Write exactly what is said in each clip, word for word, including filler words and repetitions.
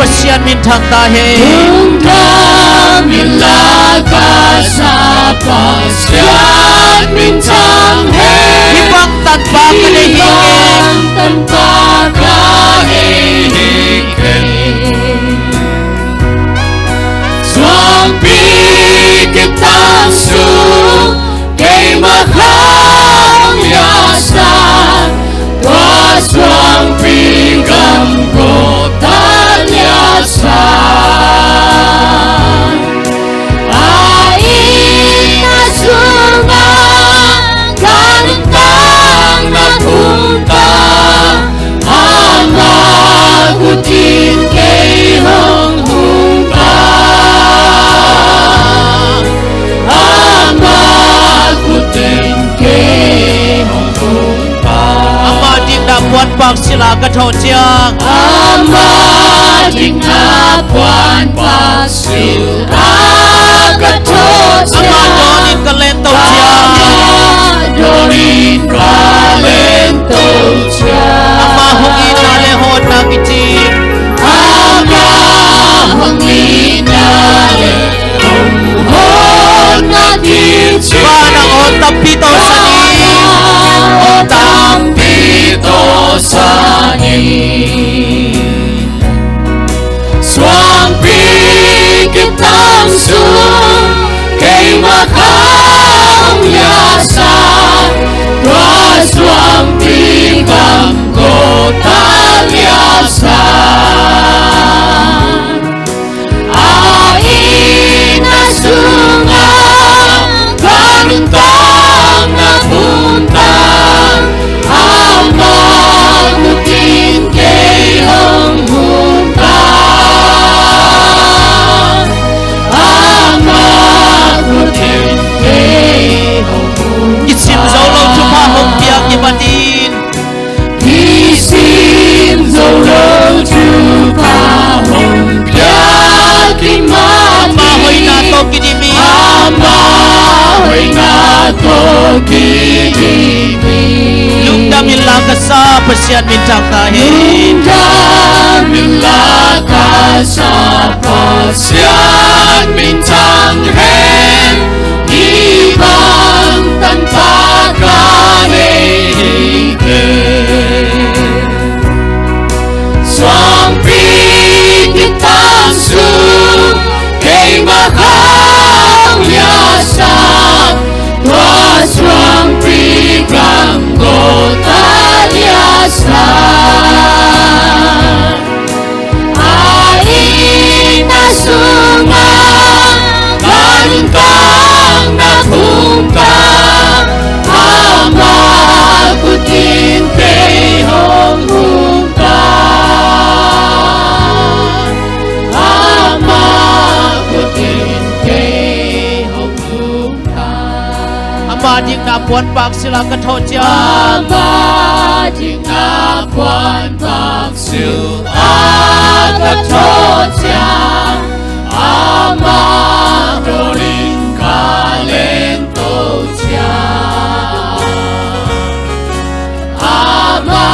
Pasian minthang ta hen. Lungdam in la ka sa Pasian minthang hen. Hih bang tanpa ka nei hi keng. Hih bang tanpa ka nei hi keng. Suangpi kitang sung keimah hong liasa, tua suangpi gam gawta liasa. A inn a sungah ka nungtang na phungta, ama khut in kei hong hungta. Ama khut in kei hong hungta. Ama ding na puanpak sila ka thawh ciang. Ama ding na puanpak sila ka thawh ciang. Ama dawnin ka lento ciang. Ama dawnin ka lento ciang. Ama hong itna le hawtna kicing. Ama hong itna le hong hawtna kicing. Van a aw tampi tawh sa ni. Aw tampi tawh sa ni. Suangpi kitang sung keimah hong liasa, tua suangpi gam gawta liasa. A inn a sungah ka nungtang na phungta, ama khut in kei hong hungta. Ama khut in kei hong hungta. Kisim zo lo thupha hong piak i matin. Kisim zo lo thupha hong piak i matin. Ama hoihna tawh kidim hi. Ama hoihna tawh kidim hi. Lungdam in la ka sa Pasian minthang ta hen. Lungdam in la ka sa Pasian minthang hen. Hih bang tanpa ka nei hi keng. Suangpi kitang sung keimah hong liasa, tua suangpi gam gawta liasa. A inn a sungah ka nungtang na phungta, ama khut in kei hong hungta. Ama khut in kei hong hungta. Ama ding na puanpak sila ka thawh ciang. Ama ding na puanpak sila ka thawh ciang. Ama dawnin ka lento ciang. Ama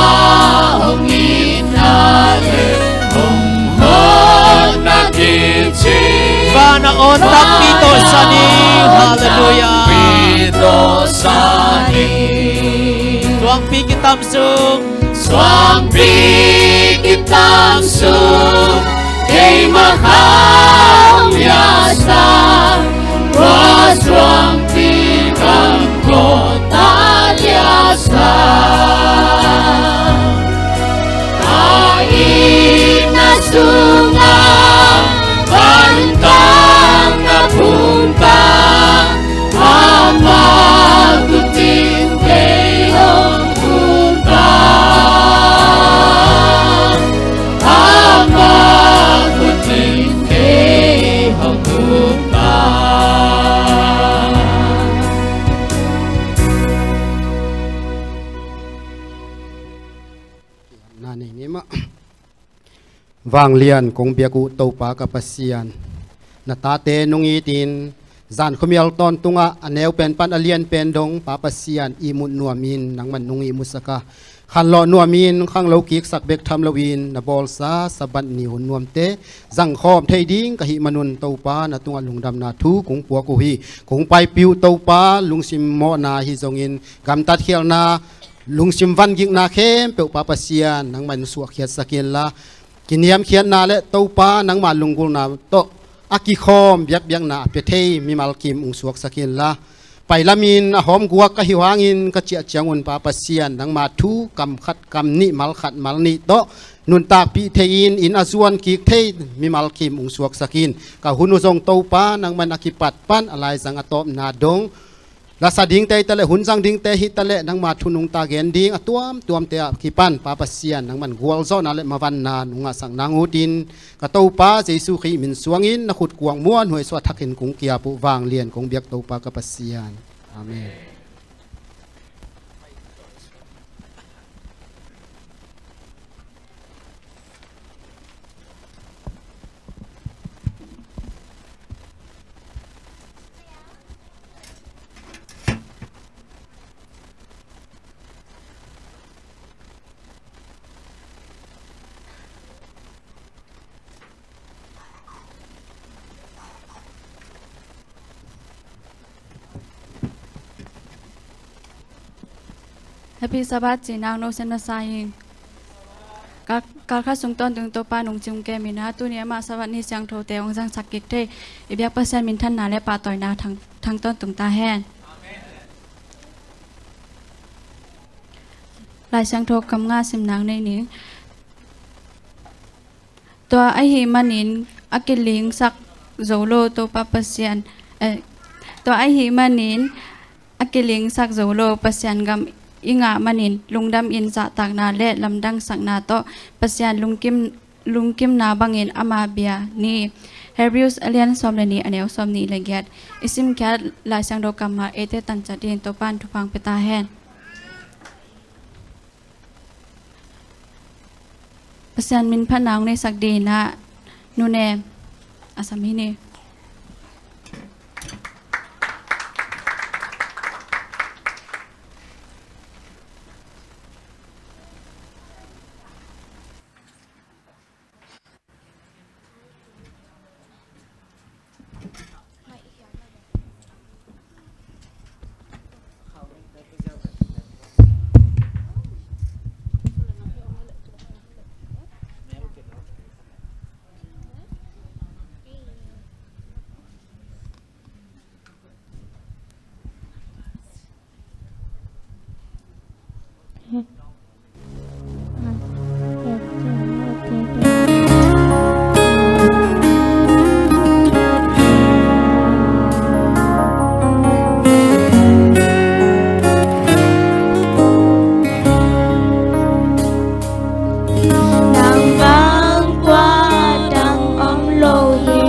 hong itna le hong hawtna kicing. Van a aw tampi tawh sa ni. Halleluiah. Tampi tawh sa ni. Suangpi kitam sung. Suangpi kitam sung keimah hong liasa, tua suangpi gam gawta liasa. A inn a sungah ka nungtang na phungta, ama khut in kei hong hungta. Ama khut in kei hong hungta. Na nei ni mah. Vanglian kong biak uh Topa ka Pasian, na tate nung itin Zan khuamial tawntungah a neu pen pan a lian pen dong Pa Pasian ihmut nuamin nangman nong ihmutsak a, khanlawh nuamin khanglo kiksak bek tham loin na bawlsa Sabbath ni hun nuamte zangkhawm thei ding ka hih manun Topa na tungah lungdamna thu kong puak uh hi. Kong paipih uh Topa, lungsim mawhna hi zongin gamtat khialhna, lungsim vangikna khempeuh Pa Pasian nangman suahkhiatsak inla, kiniamkhiatna le Topa nangma lunggulhna tawh a kikhawm biakbiakna a pia thei mimal kim ung suaksak inla, pailamin a hawmguak ka hih hangin ka ciah ciangun Pa Pasian nangma thu kam khat kam nih mal khat mal nih tawh nuntakpih thei-in inn a zuan kik thei mimal kim ung suaksak in. Ka hun uh zong Topa nangman a kipat pan a laizang a tawpna dong lasa dingte hi taleh hun zang dingte hi taleh nangma thu nungta gen ding a tuamtuamte ah kipan Pa Pasian nangman gualzawhna le mavanna nung ngahsak nang utin ka Topa Jesu Khrih min suangin na khut kuang muanhuai suah thakin kong kiap uh vanglian kong biak Topa ka Pasian. Amen. Happy Sabbath ci nang no sen na sa ing. Kal, kal khat sung tawntung Topa nung cing kem ina, tuni ama Sabbath ni siangthote ong zangsak kik thei i biak Pasian minthanna le pahtawina thang, thang tawntung ta hen. Lai Siangtho kam nga sim nang nei ning. Tua ahih manin a kilingsak zo lo Topa Pasian, eh, tua ahih manin a kilingsak zo lo Pasian gam i ngah manin lungdam in zahtakna le lamdangsakna tawh Pasian lungkim, lungkimna bangin ama bia ni. Hebrews a lian sawm le nih a neu sawm nih le giat. I simkhiat Lai Siangtho kammal eite tanciat in Topa in thupha ong pia ta hen. Pasian min phatna ong neisak dingin a nune a sam hi ni. Nang bang tua dang om lo hi.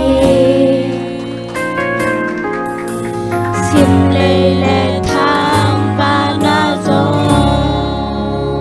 Sim lei le thang pana zong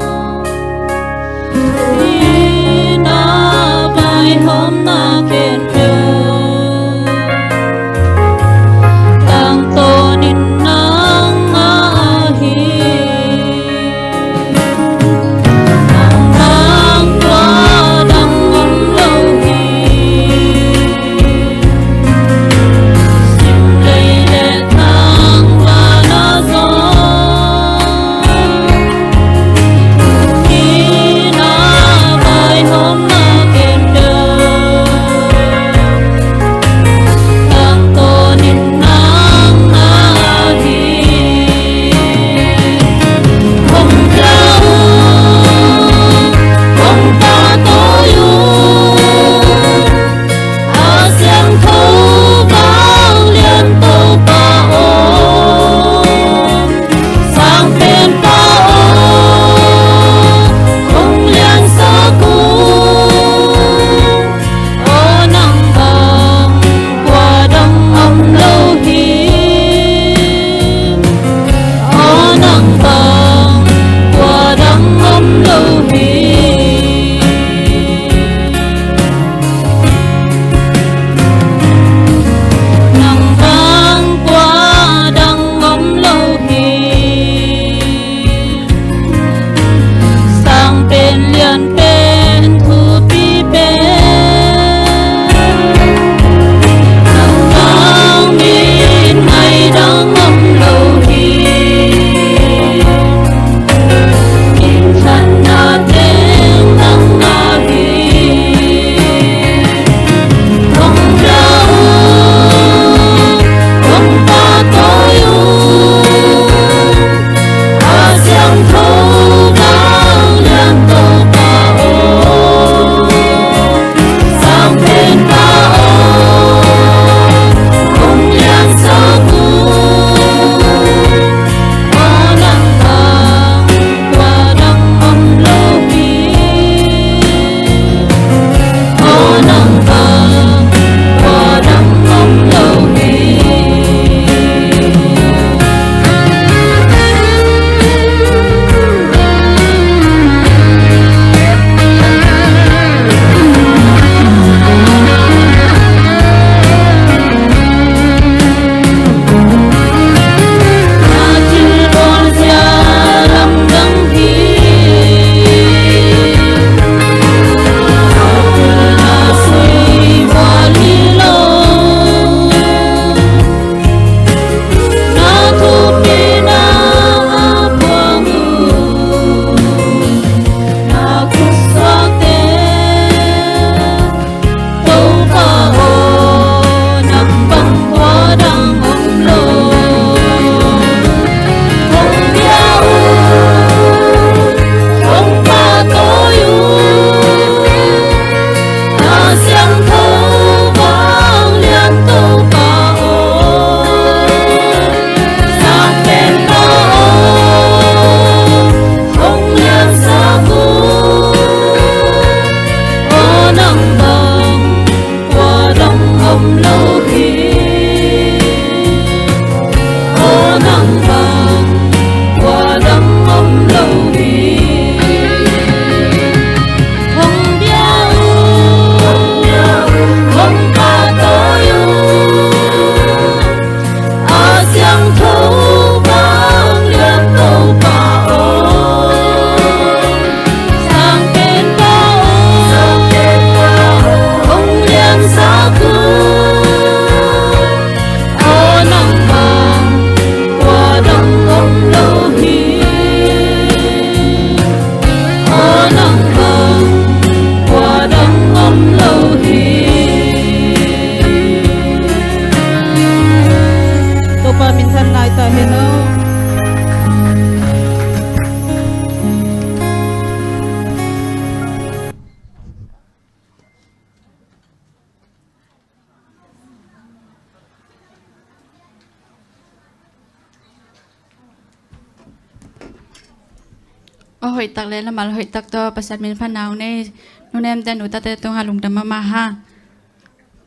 A hoih tak le lamal hoih tak tawh Pasian min phatna hong nei nunemte nutate tungah lungdam mahmah hang.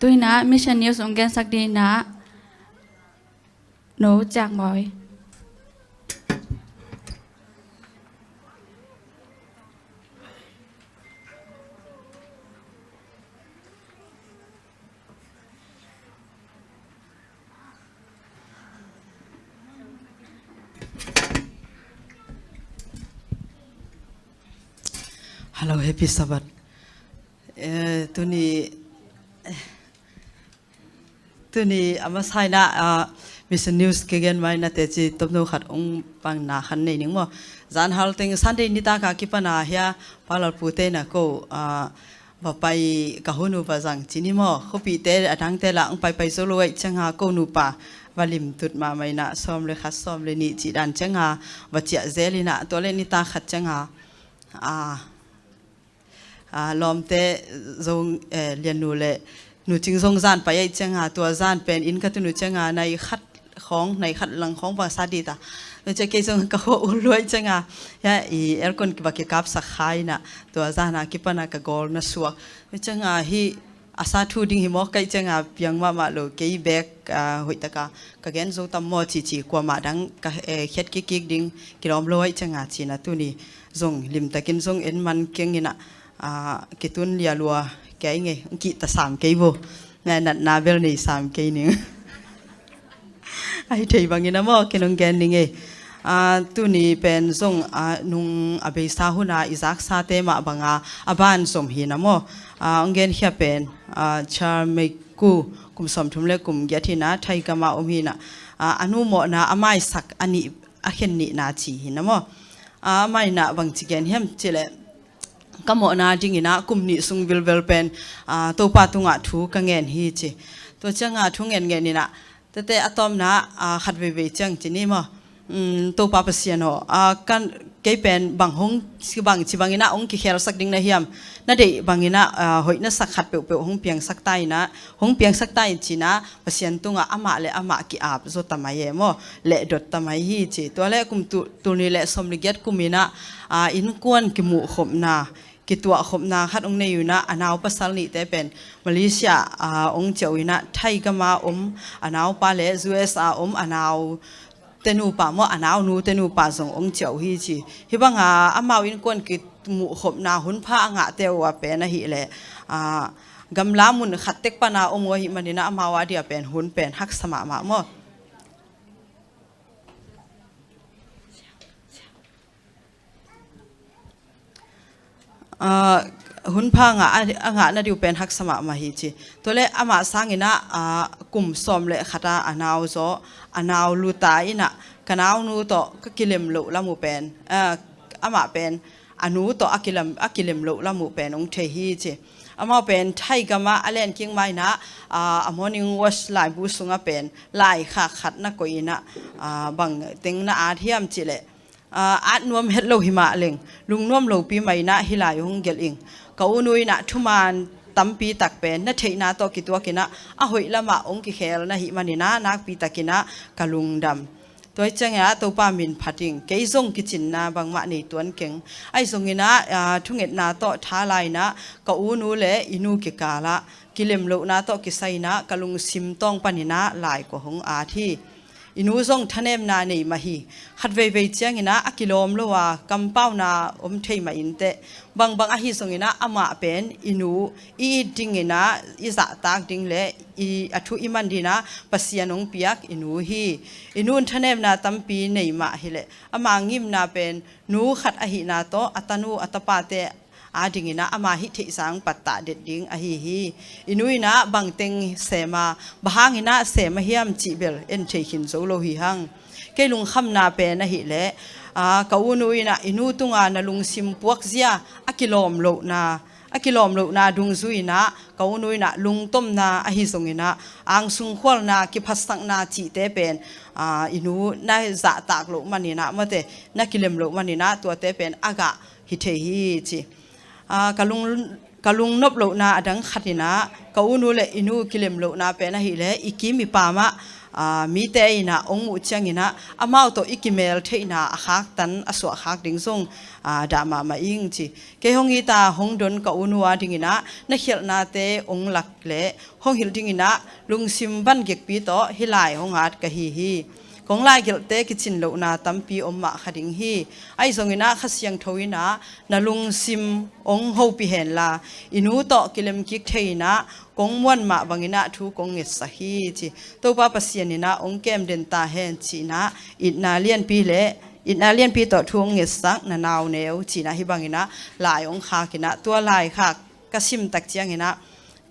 Tu-in ah Mission News hong gensak dingin ah Nu Ciang Mawi. Hello, happy Sabbath. Eh, tuni, tuni a masa in ah, ah, Mission News ka gen ma in ah teci tawmno khat hong pangna khat nei ning maw. Zan hal teng Sunday nitak a kipan a hia Pa Lal Pu te in ah ko, ah, va pai ka hun uh va zang ci ni maw. Khuapihte a dangte lah hong paipai zo lo ahih ciangin ko nupa va limtut mahmah in ah sawm le khat sawm le nih cih dan ciangin va ciah zel in ah tua leh nitak khat ciangin, ah, ah, lawmte zong, eh, Lian nu le Nu Cing zong zan pai ahih ciangin tua zan pen inn ka tun uh ciangin nai khat khawng, nai khat lang khawng bang sa dih ta. Tua ciang kei zong ka khua ul lua ahih ciangin, hia, i aircon va kikapsak kha in ah tua zan a kipan a ka gawl na suak. Tua ciangin hih a sa thu ding hi mawk ka hih ciangin piang mahmah lo, kei bek, ah, hoih tak a ka gen zo tam maw cici kuamah dang ka, eh, khiat kikkik ding kilawm lo ahih ciangin ci in ah tuni zong limtakin zong en man keng in ah, ah, kitun lia lua kei ngei, kihta sam kei vo. Na natna bel nei sam kei ning. Ahi thei bangin a maw, ken hong gen ning ei. Ah, tuni pen zong, ah, nung a beisa hun a i zaksate mah bang a, a ban zom hi in a maw. Ah, hong genkhia pen, ah, Charmeiku kum sawmthum le kum giat hi in ah Thai gam a om hi in ah, ah, a nu mawhna a maisak a nih, a khen nihna ci hi in a maw. Ah, amah in ah bangci gen hiam cih leh ka mawhna dingin ah kum nih sung vilvel pen, ah, Topa tungah thu ka ngen hi ci. Tua ciangin thu ngen ngen in ah tete a tawpna, ah, khat veivei ciang ci ni maw. Um, Topa Pasian aw, ah, kan, kei pen bang hong, ci bang, ci bangin ah hong kikhelsak ding na hiam, na deih bangin ah, ah, hoih na sak khat peuhpeuh hong piangsak ta in ah, hong piangsak ta in ci in ah Pasian tungah amah le amah ki-ap zaw ta mai e maw, leh dot ta mai hi ci. Tua leh kum tu, tul nih le sawm le giat kum in ah, ah, innkuan kimuhkhopna, kituahkhopna khat hong nei uh in ah, a nau pasal nihte pen Malaysia, ah, hong ciah uh in ah, Thai gam a om a naupa le U S a om a nau te nupa maw, a naunu te nupa zong hong ciah uh hi ci. Hih bang a amau innkuan kimuhkhopna hun pha a ngahte uh a pen ahih leh, ah, gamla mun khat tek pan a om uh ahih manin ah amau a dia pen hun pen haksa mahmah maw. Ah, hun pha ngah, a, a ngah na diu pen haksa mahmah hi ci. Tua leh amah sangin ah, ah, kum sawm le khat a a nau zaw, a nau luta in ah ka naunu tawh ka kilem loh lam uh pen, ah, amah pen a nu tawh a kilem, a kilem loh lam uh pen hong thei hi ci. Amau pen Thai gam a a len kik ma in ah, ah, a morning wash laibu sungah pen laikhak khat na koih in ah, ah, bang teng na at hiam cih leh, ah, at nuam het lo hi mah leng, lungnuam lopi mah in ah hih lai hong gelh ing. Ka u nu in ah thuman tampi tak pen na theihna tawh kituak in ah a hoih lamah hong kikhel na hih manin ah nakpi takin ah ka lungdam. Tua hi ciangin ah Topa min phat ing, kei zong kicinna bangmah nei tuan keng. Ahi zongin ah, ah, thungetna tawh tha la in ah ka u nu le i nu kikal ah kilem lohna tawh kisai in ah ka lungsim tawng panin ah laikua hong at hi. I nu zong thanemna nei mah hi. Khat veivei ciangin ah a kilawm lo a kampauna om thei mah inteh. Bangbang ahi zongin ah amah pen i nu i it dingin ah i zahtak ding le i, a thu i man dingin ah Pasian hong piak i nu hi. I nu in thanemna tampi nei mah hi leh ama ngimna pen nu khat ahihna tawh a tanu a tapate adingin ah ama hih theihsa hong pattah det ding ahi hi. I nu in ah bangteng sem a, bang hangin ah sem a hiam cih bel en thei khin zo lo hi hang. Kei lungkhamna pen ahih leh, ah, ka u nu in ah i nu tunga na lungsim puakzia a kilawm lohna, a kilawm lohna dungzui in ah ka u nu in ah lungtomna ahi zongin ah angsung khualna, kiphatsakna cihte pen, ah, i nu na zahtak loh manin ah mate, na kilem loh manin ah tuate pen a gah hi thei hi ci. Ah, ka lung, ka lungnop lohna a dang khat in ah ka u nu le i nu kilem lohna pen ahih leh i kim i pam ah, aa, mite in ah hong muh ciangin ah amau tawh i kimel theihna a khaktan a suahkhak ding zong, aa, dah mahmah ing ci. Kei hong it a hong don ka u nu a dingin ah na khialhnate hong lak leh hong hilh dingin ah lungsim van gekpi tawh hih lai hong at ka hi hi. Kong laigelhte kicin lohna tampi om mah kha ding hi. Ahi zongin ah Kha Siangtho in ah na lungsim hong hopih hen la, i nu tawh kilem kik thei in ah kong muan mah bangin ah thu kong ngetsak hi ci. Topa Pasian in ah hong kem den ta hen ci-in ah itna lianpi le, itna lianpi tawh thu hong ngetsak na nau neu ci-in ah hih bangin ah lai hong khak in ah tua lai khak ka sim tak ciangin ah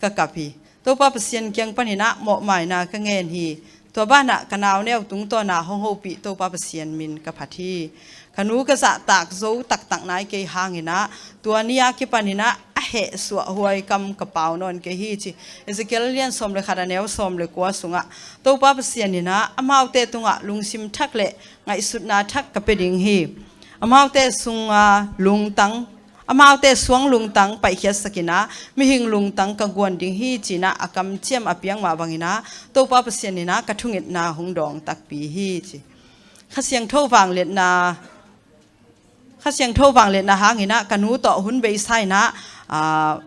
ka kap hi. Topa Pasian kiang panin ah mawhmaina ka ngen hi. Tua banah ka nau neu tungtawn ah hong hopih Topa Pasian min ka phat hi. Ka nu ka zahtak zo taktak nai kei hangin ah tua ni a kipanin ah a heh suahhuai kam ka pau nawn kei hi ci. Ezekiel lian sawm le khat a neu sawm le kua sungah Topa Pasian in ah amaute tungah lungsim thak le ngaihsutna thak ka pia ding hi. Amaute sunga lungtang Amaute suang lungtang paihkhiatsak in ah mihing lungtang ka guan ding hi ci-in ah a kamciam a piak mah bangin ah Topa Pasian in ah ka thungetna hong dawng takpi hi ci. Kha Siangtho vangliatna, Kha Siangtho vangliatna hangin ah ka nu tawh hun beisa in ah, aa,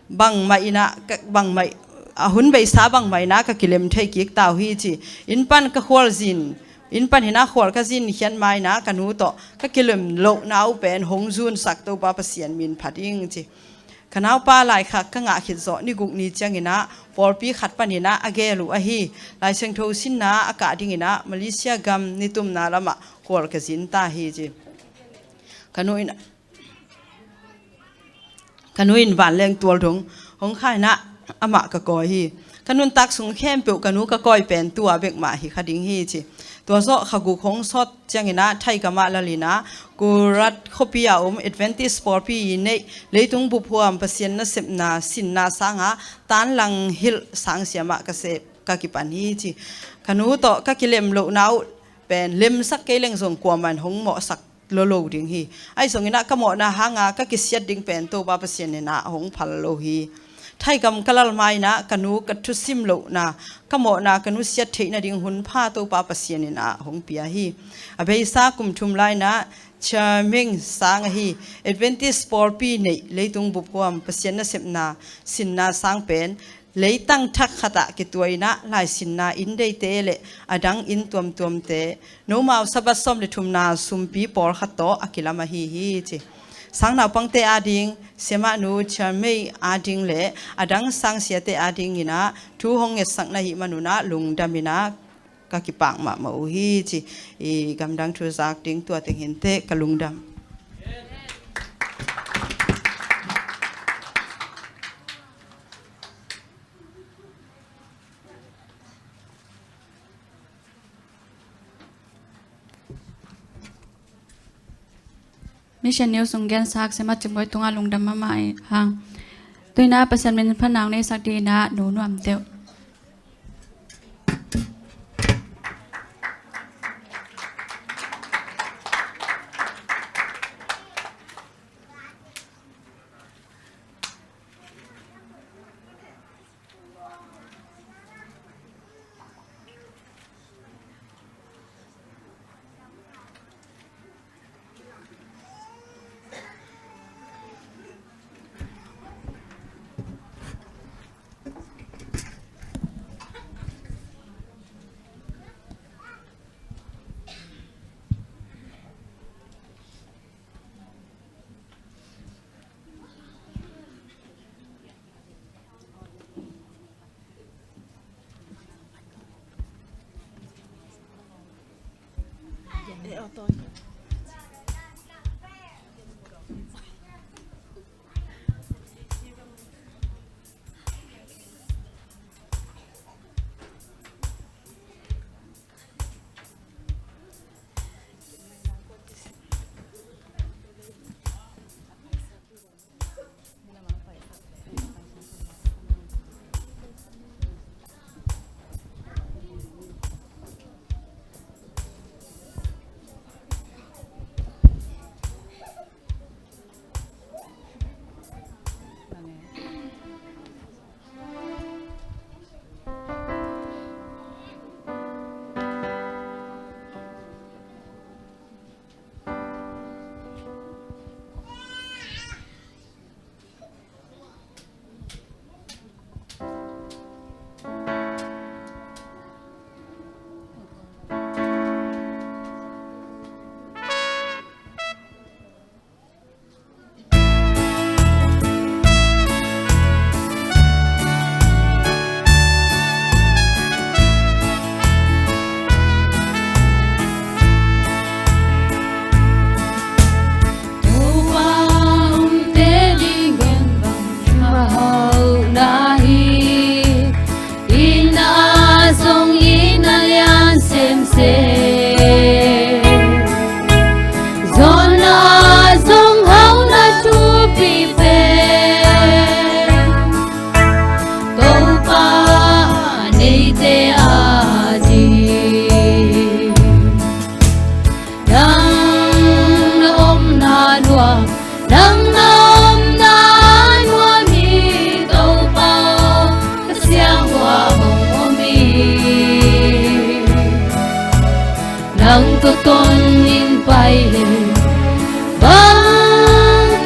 bangmah in ah ka, bangmah, a hun beisa bangmah in ah ka kilem thei kik ta uh hi ci. Inn pan ka khual zin, inn panin ah khual ka zin khiat ma-in ah ka nu tawh ka kilem lohna uh pen hong zunsak Topa Pasian min phat ing ci. Ka naupa laikhak ka ngah khit zawh ni guk ni ciangin ah pawlpi khat panin ah a gel uh ahi Lai Siangtho sinna a kah dingin ah Malaysia gam nitumna lamah khual ka zin ta hi ci. Ka nu in Ka nu in vanleng tual dong hong kha in ah amah ka kawi hi. Ka nuntak sung khempeuh ka nu ka kawi pen tua bek mah hi kha ding hi ci. Tua zawh kha guk hong sawt ciangin ah Thaigamah lalin ah Kurat khuapi a om Adventist pawlpi i neih leitung buphuam Pasian nasepna sinna sanga tanlang hilh sangsia mah ka sep ka kipan hi ci. Ka nu tawh ka kilem lohna uh pen lemsak kei leng zong kuaman hong mawhsak lo lo ding hi. Ahi zongin ah ka mawhna hanga ka kisiat ding pen Topa Pasian in ah hong phal lo hi. Thaigam ka lal ma-in ah ka nu ka thusim lohna, ka mawhna ka nusiat theih nading hun pha Topa Pasian in ah hong pia hi. A beisa kum thum lai-in ah Chairman sang ahi Adventist pawlpi neih leitung buphuam Pasian nasepna sinna sang pen leitang thak khatah kituah in ah laisinna inn deite le a dang inn tuamtuamte nomau Sabbath sawm le thumna sumpi pawlkhat tawh a kilam ahi hi ci. Sang naupangte ading, siamahnu Chiang Mai ading le a dang sangsiate adingin ah thu hong ngetsak na hih manun ah lungdam in ah ka kipak mahmah uh hi ci. I gamdang thu zak ding tua teng hi inteh, ka lungdam. Mission News sung gensak Siamah Cin Bawi tungah lungdam mahmah hang. Tu-in ah Pasian min phatna nei sak dingin ah Nu Nuam Teuh.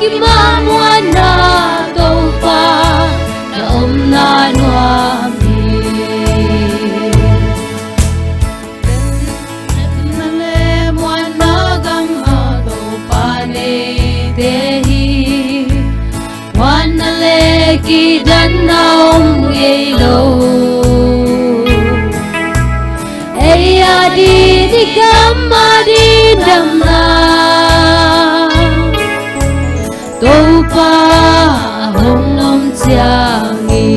Kimah muanna Topa na omna nuam hi. Muanna le muanna gam ah Topa neite hi. Muanna le kidanna om ngei lo. Ei a ding i gam a ding damna Topa a hong om ciang hi.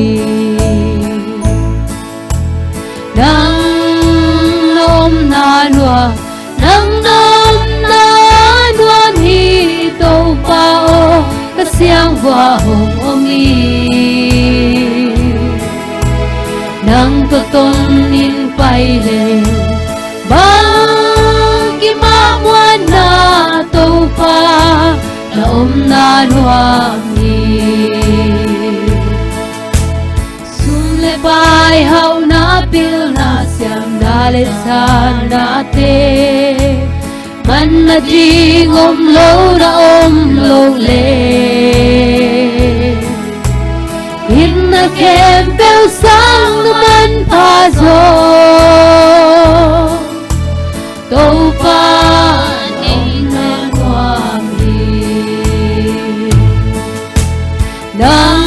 Nang na omna nuam, nang na omna nuam hi Topa aw, ka siangvua hong om hi. Nang tawh ton in pai leng bang kimah muanna Topa na omna nuam hi. Sum le pai, hauhna, pilna, siamna le sanate, manna ding om lo na om lo leh, itna khempeuh sang na manpha zaw Topa na omna nuam hi. Nang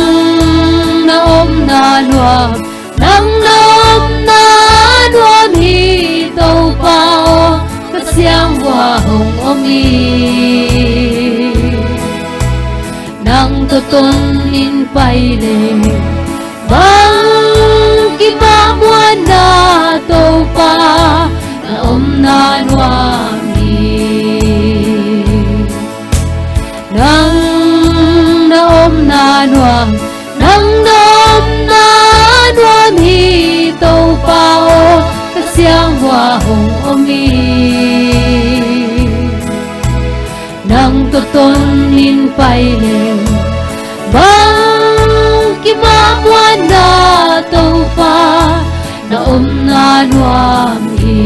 na omna nuam, nang na omna nuam hi Topa aw, ka siangvua hong om hi. Nang tawh ton in pai leng bang kimah muanna Topa na omna nuam hi. Nang na omna nuam, nang na omna nuam hi Topa aw, ka siangvua hong om hi. Nang tawh ton in pai leng bang kimah muanna Topa na omna nuam hi.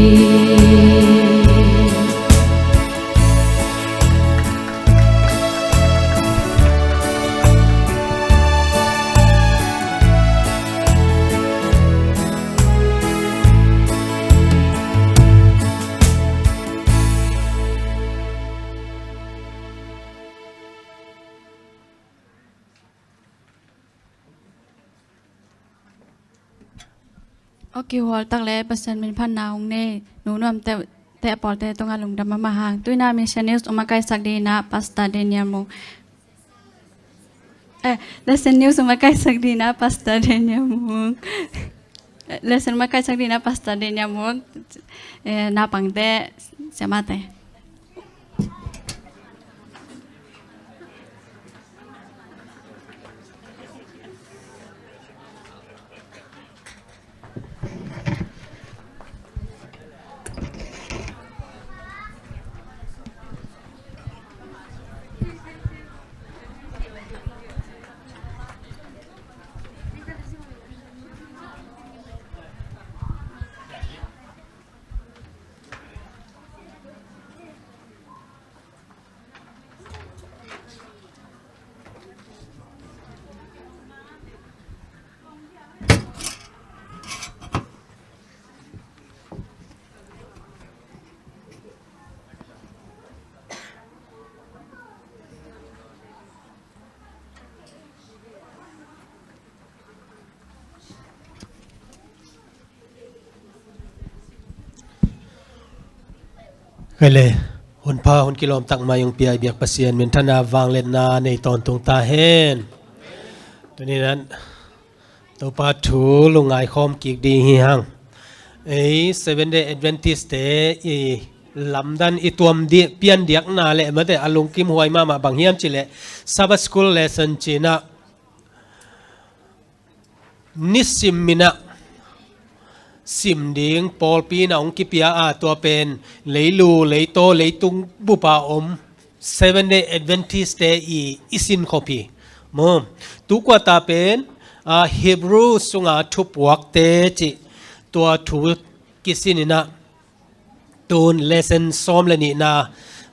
Aw kihhual tak le Pasian min phatna hong nei Nu Nuam Teh, Teh a pawlte tungah lungdam mahmah hang. Tu-in ah Mission News hong makaisak dingin ah Pastor Daniel Mung. Eh, Lesson News hong makaisak dingin ah Pastor Daniel Mung. Eh, Lesson makaisak dingin ah Pastor Daniel Mung. Eh, naupangte, siamate. Kei le, hun pha, hun kilawm tak mai hong pia i biak Pasian minthanna vangliatna nei tawntung ta hen. Tuni-in ah Topa thu lungngai khawm kik ding hi hang. Ei Seven Day Adventist-te i lamdang i tuam di-, pian diakna le mate a lungkim huai mahmah bang hiam cih leh Sabbath School lesson ci-in ah nisim in ah sim ding pawlpi in ah hong kipia a, tua pen leilu, leitaw, leitung bup a om Seven Day Adventist-te i, i sinkhop hi. Maw, tu kuata pen, a, Hebrew sunga thupuakte cih tua thu kisin in ah, tun lesson sawm le nihna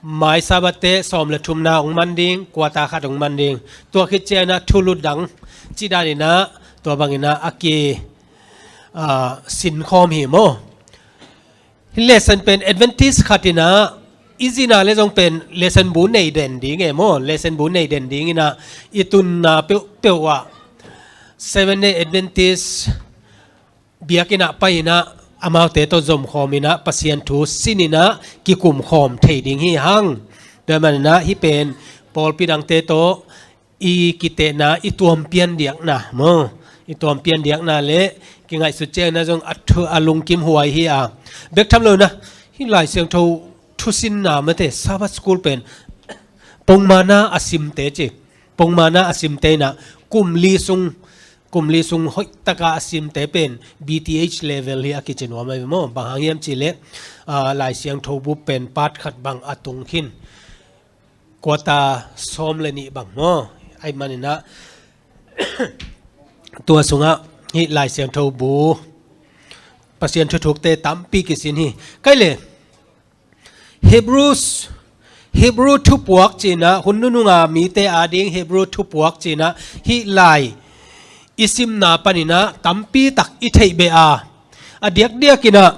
Mai Sabbath te sawm le thumna hong man ding, quarter khat hong man ding. Tua khit ciangin ah thulu dang cih danin ah tua bangin ah a ki, ah, sinkhawm hi maw. Hih lesson pen Adventist khat in ah i zin ah leh zong pen lesson bu nei den ding e maw. Lesson bu nei den dingin ah i tunna peuhpeuh ah Seventh Day Adventist biakinn ah pai-in ah amaute tawh zomkhawm in ah Pasian thu sin in ah kikumkhawm thei ding hi hang. Tua manin ah hih pen pawlpi dangte tawh i kitehna, i tuampian diakna maw, i tuampian diakna leh kingaihsut ciangin ah zong a thu, a lungkim huai hi a. Bek tham lo in ah hih Lai Siangtho thusinna mate, Sabbath School pen pongmana a simte ci, pongmana a simte in ah kum li sung, kum li sung hoihtaka a simte pen B Th level hi a kici nuam ahi maw. Bang hang hiam cih leh, ah, Lai Siangtho bu pen part khat bang a tung khin, quarter sawm le nih bang maw. Ahih manin ah tua sungah hih Lai Siangtho bu, Pasian thuthukte tampi kisin hi. Kei leh Hebrews, Hebrew thupuak ci-in ah, hun nununga mite ading Hebrew thupuak ci-in ah hih lai i simna panin ah tampi tak i theih beh a. A diakdiakin ah,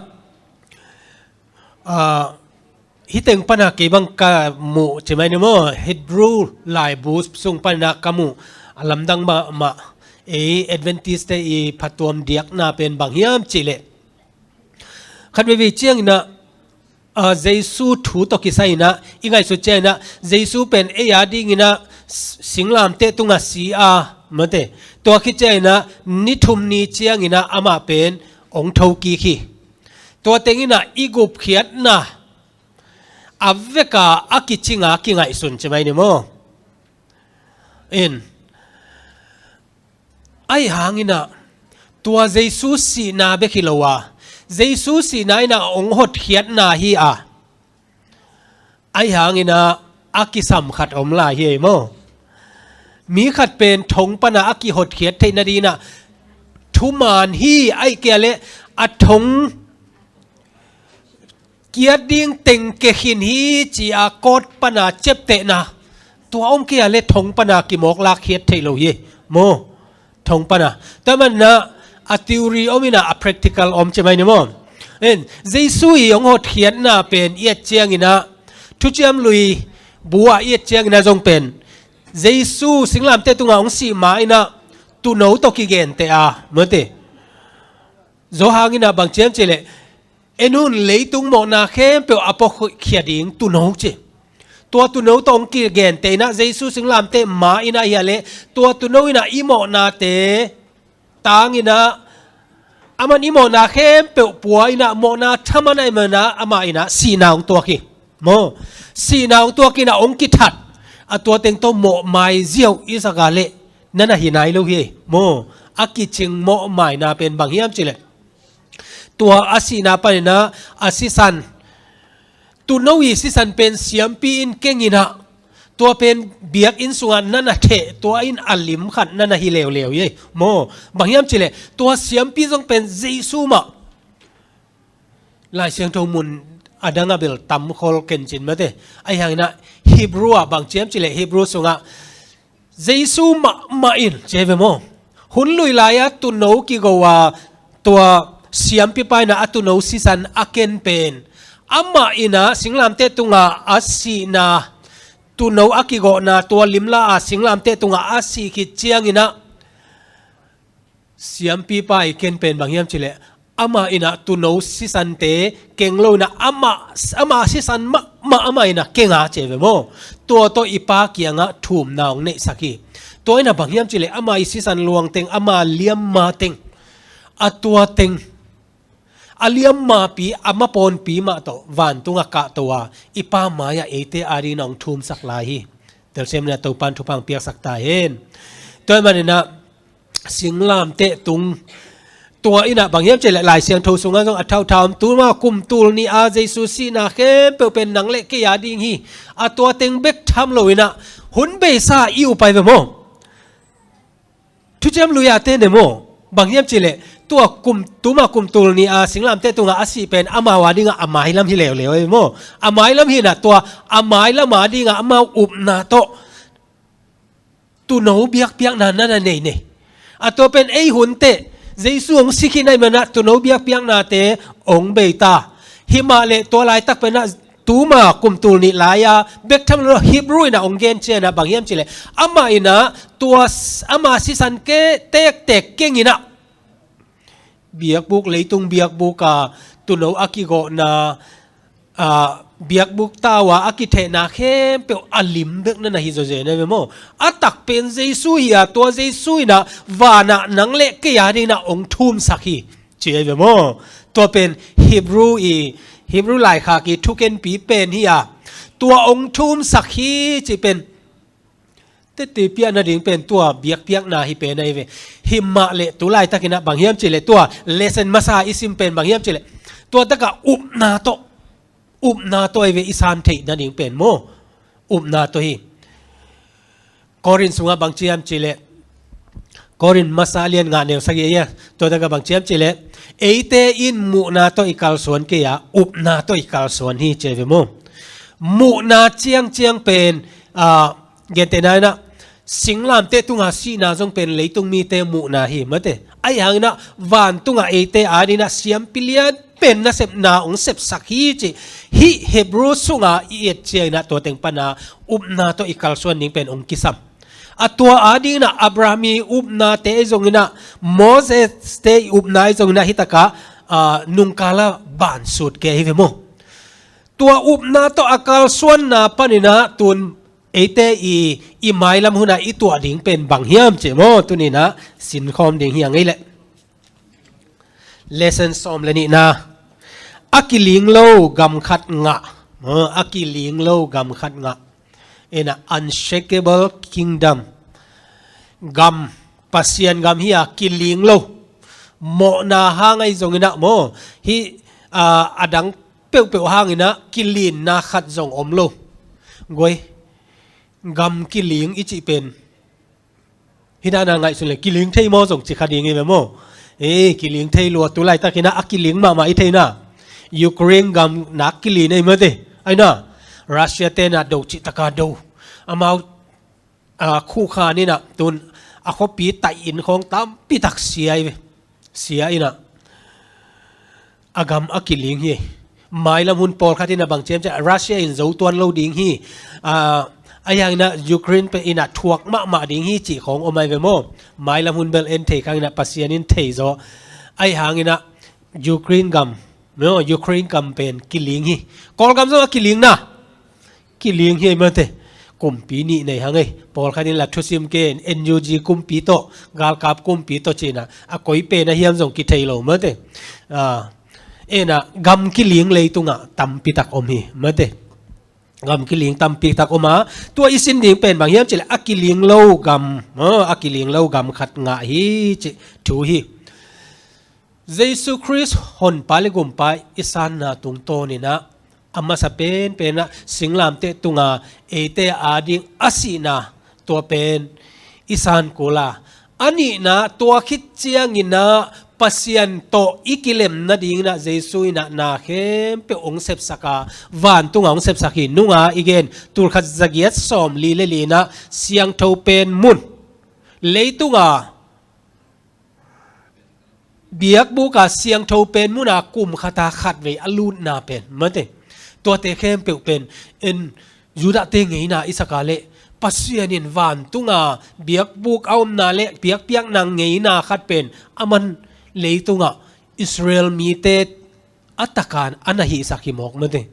ah, hih teng pana kei bang ka muh ci mai ni maw, Hebrew laibu sung panin ah ka muh a lamdang mahmah, ei Adventist te i phattuam diakna pen bang hiam cih leh, khat veivei ciangin ah, ah, Jesu thu tawh kisai in ah i ngaihsut ciangin ah Jesu pen ei adingin ah s-, singlamteh tungah si a, mate, tua khit ciangin ah ni thum ni ciangin ah amah pen hong thokik hi. Tua teng in ah i gupkhiatna a veka a kicing a kingaihsun ci mai ni maw. In, ahih hangin ah tua Jesu sihna bek hi lo a, Jesu sihna in ah hong hotkhiatna hi a. Ahih hangin ah a kisam khat om lai hi ei maw. Mi khat pen thong pana a kihotkhiat theih nadingin ah thuman hi, ahih kei leh a thong kiat ding teng kia khin hi ci a court pana ciaptehna, tua om kei leh thong pana kimawk lakkhiat theih lo hi maw. Thong pana. Tua manin ah a theory om in ah a practical om ci mai ni maw. In, Jesu i hong hotkhiatna pen i et ciangin ah, Thuciam Lui bu ah i et ciangin ah zong pen Jesu singlamteh tungah hong sih ma in ah tuuno tawh kigenteh a, mate. Zo hangin ah bang ci hiam cih leh, en un, leitung mawhna khempeuh a puakhia ding tuuno ci. Tua tuuno tawh hong kigenteh in ah Jesu singlamteh ma in ah hi a leh tua tuuno in ah i mawhnate tang in ah, aman i mawhna khempeuh pua in ah, mawhna thaman ahih manin ah amah in ah sihna hong tuak hi maw. Sihna hong tuak in ah hong kithat, a tua teng tawh mawhmai ziau i sak a leh na na hi nai lo hi maw. A kicing mawhmaina pen bang hiam cih leh, tua a sihna panin ah a sisan, tuuno i sisan pen siampi in keng in ah, tua pen biakinn sungah na na theh, tua in a lim khat na na hi leuleu hi ei maw. Bang hiam cih leh tua siampi zong pen Jesu mah. Lai Siangtho mun a dang ah bel tam khol ken cin mate. Ahih hangin ah Hebrew ah bang ci hiam cih leh, Hebrew sungah Jesu mahmah in, ci ve maw. Hun lui lai-a tuuno kigo a, tua siampipa in ah a tuuno sisan a ken pen, amah in ah singlamteh tungah a sihna, tuuno a kigawhna, tua limla a singlamteh tungah a sih khit ciangin ah siampipa i ken pen bang hiam cih leh, amah in ah tuuno sisante keng lo in ah amah, amah sisan mahmah amah in ah keng a, ci ve maw. Tua tawh i Pa kiangah thumna hong neihsak hi. Tua in ah bang hiam cih leh ama i sisan luang teng, ama liamma teng, a tua teng, a liammapi, a mapawnpi mah tawh vantungah kahto a, i Pa mai-ah eite adingin ah hong thumsak lai hi. Telsiam in ah Topa'n thupha hong piaksak ta hen. Tua ahih manin ah singlamteh tung, tua in ah bang hiam cih leh Lai Siangtho sungah zong a thauthau om, tuma kum tul nih a Jesu sihna khempeuh pen nang leh kei ading hi. A tua teng bek tham lo in ah hun beisa i upai ve maw. Thuciam Lui ah te ne maw. Bang hiam cih leh tua kum, tuma kum tul nih a singlamteh tungah a sih pen amau a dingah a mailam hi leuleu ei maw? A mailam hi inah tua a mailam a dingah amau upna tawh tuuno biakpiakna na na nei nei. A tua pen ei hun teh Jesu hong si khin ahih manin ah tuuno biakpiaknate hong bei ta. Himah leh tua laitak pen ah tuma kum tul nih lai-a bek tham lo Hebrew inah hong gen ciangin ah bang hiam cih leh amah inah tua s-, ama sisan ke tektek keng inah biakbuk, leitung biakbuk a tuuno a kigawhna, a, biakbuk tau a a kithehna khempeuh a lim bek na na hi zawzen ei ve maw? A tak pen Jesu hi a, tua Jesu inah vanah nang leh kei a dingin ah hong thumsak hi ci ei ve maw? Tua pen Hebrew i, Hebrew laikhak i thukenpi pen hi a, tua hong thumsak hi cih pen tete piakna ding pen tua biakpiakna hi pen ahi ve. Himah leh tu laitakin ah bang hiam cih leh tua lesson masa i sim pen bang hiam cih leh tua takah upna tawh, upna tawh ahi ve i san theih nading pen maw? Upna tawh hi. Korin sungah bang ci hiam cih leh Korin masa lian nga neu sagih ahi a, tua takah bang ci hiam cih leh eite in muhna tawh i kalsuan kei a, upna tawh i kalsuan hi ci ei ve maw? Muhna ciangciang pen, a, gentehna inah singlamteh tunga sihna zong pen leitung mite muhna hi mate. Ahi hangin ah vantungah eite a dingin ah siampi lian pen nasepna hong sepsak hi cih hih Hebrew sunga i et ciangin ah tua teng pana upna tawh i kalsuan ding pen hong kisam. A tua a dingin ah Abraham i upnate ahi zongin ah, Moses te i upna ahi zongin ah hih takah, a, nungkala bansut kei ahi ve maw? Tua upna tawh a kalsuanna panin ah tun eite i, i mailam hunah i tuah ding pen bang hiam cih maw? Tuni inah sinkhawm ding hi a ngei leh. Lesson sawm le nihna. A kiling lo gam khat ngah. Maw, a kiling lo gam khat ngah. Inah unshakable kingdom. Gam, Pasian gam hi a kiling lo. Mawhna hang ahi zongin ah maw? Hih, a, a dang peuhpeuh hangin ah kilinna khat zong om lo. Guai, gam kiling i cih pen hih dan a ngaihsun leh kiling thei maw zong ci kha ding hi ve maw? Ei, kiling thei lua, tu laitakin ah a kiling mahmah i theihna Ukraine gam nak kilin ei mate. Ahi na, Russia te na do cih taka do. Amau a, khuhkhan inah tun a khuapi taih in khawng tampi tak sia hi ve. Sia inah a gam a kiling hi. Mailam hun pawlkhat inah bang ciamciam Russia in zo tuan lo ding hi. A, ahi hang inah Ukraine pen inah thuak mahmah ding hi cih khawng om ahi ve maw? Mailam hun bel en thei kha inah Pasian in thei zaw. Ahi hang inah Ukraine gam, no, Ukraine gam pen kiling hi. Kawlgam zong a kiling na. Kiling hi ei mate. Kumpi nih nei hang ei. Pawlkhat in la thusim ke, N U G kumpi tawh, galkap kumpi tawh ci inah a koi pen a hiam zong kithei lo mate. A, inah gam kiling leitungah tampi tak om hi mate. Gam kiling tampi tak om a, tua i sin ding pen bang hiam cih leh a kiling lo gam, a, a kiling lo gam khat ngah hi cih thu hi. Jesu Khrist Honpa le Gumpa i sanna tungtawn inah a masa penpen ah singlamteh tunga eite a ding a sihna tua pen i san kul a, a nihna tua khit ciangin ah Pasian tawh i kilem nadingin ah Jesu inah na khempeuh hong sepsak a, vantunga hong sepsak hi. Nunga i gen, tulkhat zagiat sawmli le li inah siangtho pen mun, leitunga biakbuk a siangtho pen mun a kum khat a khatvei a lutna pen mate. Tuate khempeuh pen en Judah te ngeina i sak a leh Pasian in vantunga biakbuk a omna le biakpiakna ngeina khat pen aman leitungah Israel mite a takan a na hihsak hi mawk mate.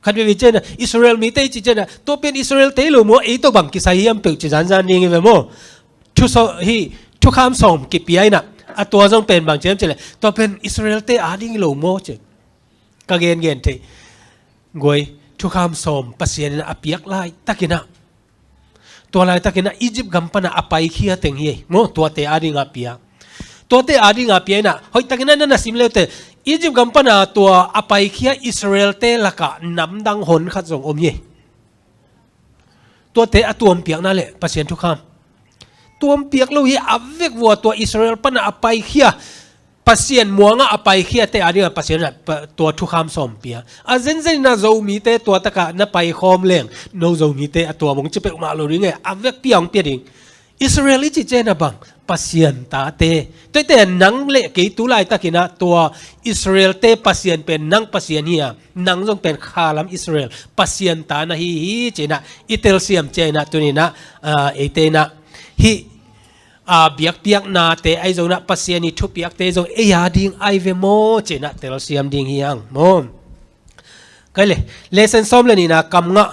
Khat veve ciangin ah Israel mite i cih ciangin ah tua pen Israel te hi lo maw, ei tawh bang kisai hiam peuh ci zanzan ding hi ve maw? Thusaw hi, thukham sawm kipia inah a tua zong pen bang ciam cih leh tua pen Israel te a ding hi lo maw ci. Ka gengen theih guai, thukham sawm Pasian inah a piak laitakin ah tua laitakin ah Egypt gam pana a paikhia teng hi ei maw, tuate a dinga pia. Tuate a dinga pia inah hoihtakin ah na na sim leute, Egypt gam pana tua a paikhia Israel te lakah namdang hon khat zong om hi ei. Tuate a tuampiakna le Pasian thukham tuampiak lo hi a, vekvua tua Israel pana a paikhia Pasian muangah a paikhiate a dingah Pasian in ah pa-, tua thukham sawm pia. A zenzen in ah Zomite tua takah na paikhawm leng, no Zomite a tua mong ci peuhmah lo ding e, a vekpi a hong pia ding. Israel i cih ciang ah bang, Pasian tate. Tuate nang le kei tu laitakin ah tua Israelte Pasian pen nang Pasian hi a, nang zong pen khalam Israel Pasian ta na hi hi ci-in ah i telsiam ciangin ah tuni-in ah, ah, eite in ah hih, ah, biakpiaknate ahi zongin ah Pasian ii thupiakte zong ei a ding ahi ve maw ci-in ah telsiam ding hi hang maw. Kai le, lesson sawm le nihna, kam ngah,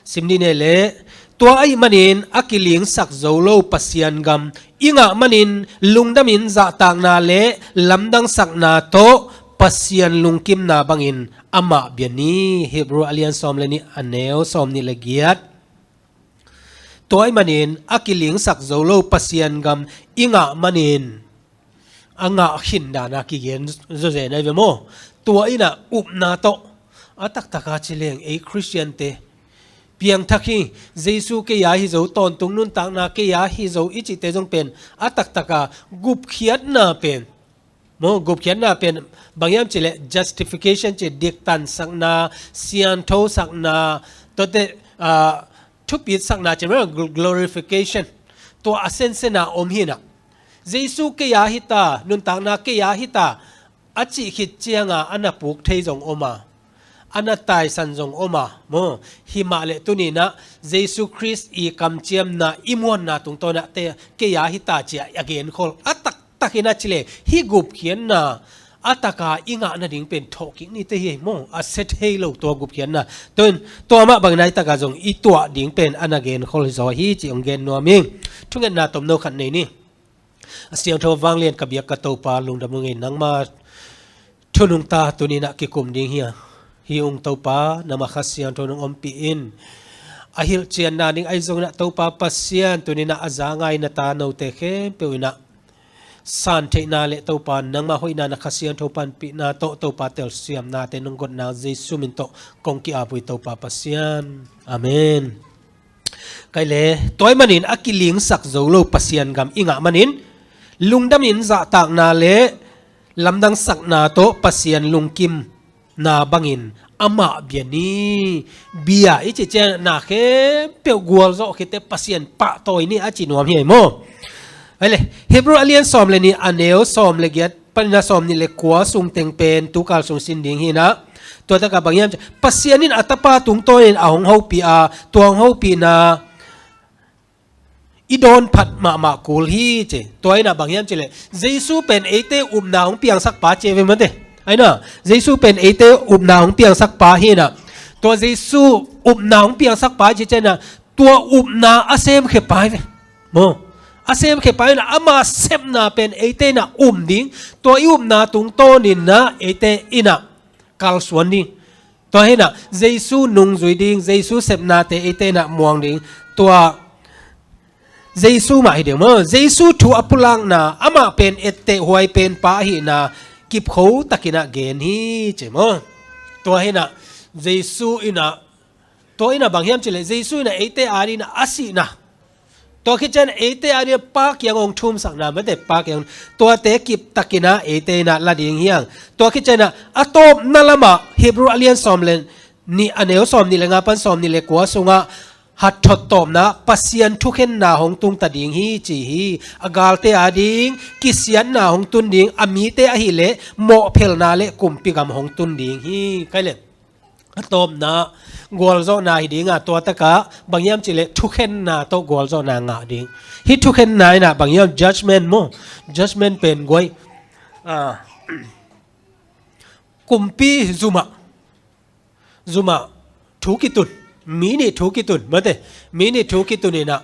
sim dih ni leh, tua ahih manin a kilingsak zo lo Pasian gam i ngah manin lungdamin zahtakna le lamdangsakna tawh Pasian lungkimna bangin amah bia ni. Hebrew a lian sawm le nih, a neu sawm nih le giat. Tua ahih manin a kilingsak zo lo Pasian gam i ngah manin, a ngah khin dan a kigen zawzen ahi ve maw. Tua in ah upna tawh, a taktaka ci leng ei Khristiante piangthak hi, Jesu kei a hi zo, tawntung nuntakna kei a hi zo i cihte zong pen a taktaka gupkhiatna pen maw, gupkhiatna pen bang hiam cih leh justification ci, diktansakna, sianthosakna, tuate, ah, thupitsakna ci maw, gl-, glorification. Tua a sensen a om hi-in ah, Jesu kei a hi ta, nuntakna kei a hi ta, a cih khit ciang a a na puk thei zong om a, a na taisan zong om a maw. Hi mah leh tuni-in ah Jesu Khrist ii kamciamna i muanna tungtawn ah te, kei a hi ta ci-a a genkhol a taktak in ah ci leh, hih gupkhiatna a taka i ngah nading pen thawhkik ni te hi maw. A sia thei lo tua gupkhiatna. Tua in tua mah bangin a i takah zong i tuah ding pen a na genkhol hi zaw hi cih hong gen nuam ing. Thungetna tomno khat nei ni. A siangtho vanglian ka biak ka Topa, lungdam ung ei, nangma thu nungta tuni-in ah kikum ding hi a, hi ung Topa, nangma Kha Siangtho nong ompih in. A hilhcianna ding ahi zongin ah Topa Pasian, tuni-in ah a za ngai na ta note khempeuh in ah san theihna le Topa nangma hoihna, na Kha Siangtho panpihna tawh Topa telsiamnate nong gotna Jesu min tawh kong ki-ap uh hi Topa Pasian. Amen. Kai le, tua ahih manin a kilingsak zo lo Pasian gam i ngah manin, lungdamin zahtakna le lamdangsakna tawh Pasian lungkimna bangin amah bia ni. Bia i cih ciang na khempeuh gualzawh khit teh Pasian pahtawi ni a ci nuam hi ei maw. Kai le, Hebrew a lian sawm le nih, a neu sawm le giat panin a sawm nih le kua sung teng pen tukal sung sin ding hi-in ah. Tua takah bang hiam cih leh, Pasian in a Tapa tungtawnin a hong hopih a, tua hong hopihna i dawn phat mahmah kul hi ci. Tua in ah bang hiam cih leh, Jesu pen eite upna hong piangsak pa ci ve maw te. Ai na, Jesu pen eite upna hong piangsak pa hi-in ah. Tua Jesu upna hong piangsak pa ci ciang ah, tua upna a semkhia pa hi ve maw. A semkhia pa hi-in ah, ama sepna pen eite in ah um ding, tua i upna tungtawnin ah eite in ah kalsuan ding. Tua hi-in ah Jesu nungzui ding, Jesu sepnate eite in ah muang ding. Tua Jesu mah hi ding maw. Jesu thu a pulakna, amah pen etteh huai pen pa ahihna kipkho takin ah gen hi ci maw. Tua hi-in ah Jesu in ah, tua in ah bang hiam cih leh, Jesu in ah eite adingin ah a sihna, tua khit ciang eite adingin ah Pa kiang hong thumsakna, mate, Pa kiang, tuate kip takin ah eite in ah la ding hi hang. Tua khit ciang ah a tawpna lamah Hebrew a lian sawm le nih, a neu sawm nih le nga pan sawm nih le kua sungah hatthot tawpna, Pasian thukhenna hong tung ta ding hi ci hi. A galte ading kisiatna hong tun ding, a mite ahih leh mawhphelna le kumpi gam hong tun ding hi. Kai le, a tawpna gualzawhna hi ding a, tua takah bang hiam cih leh thukhenna tawh gualzawhna ngah ding. Hih thukhenna in ah bang hiam, judgment maw. Judgment pen guai, ah, kumpi zumah, zumah thu kitun, mi nih thu kitun, mate, mi nih thu kitun in ah,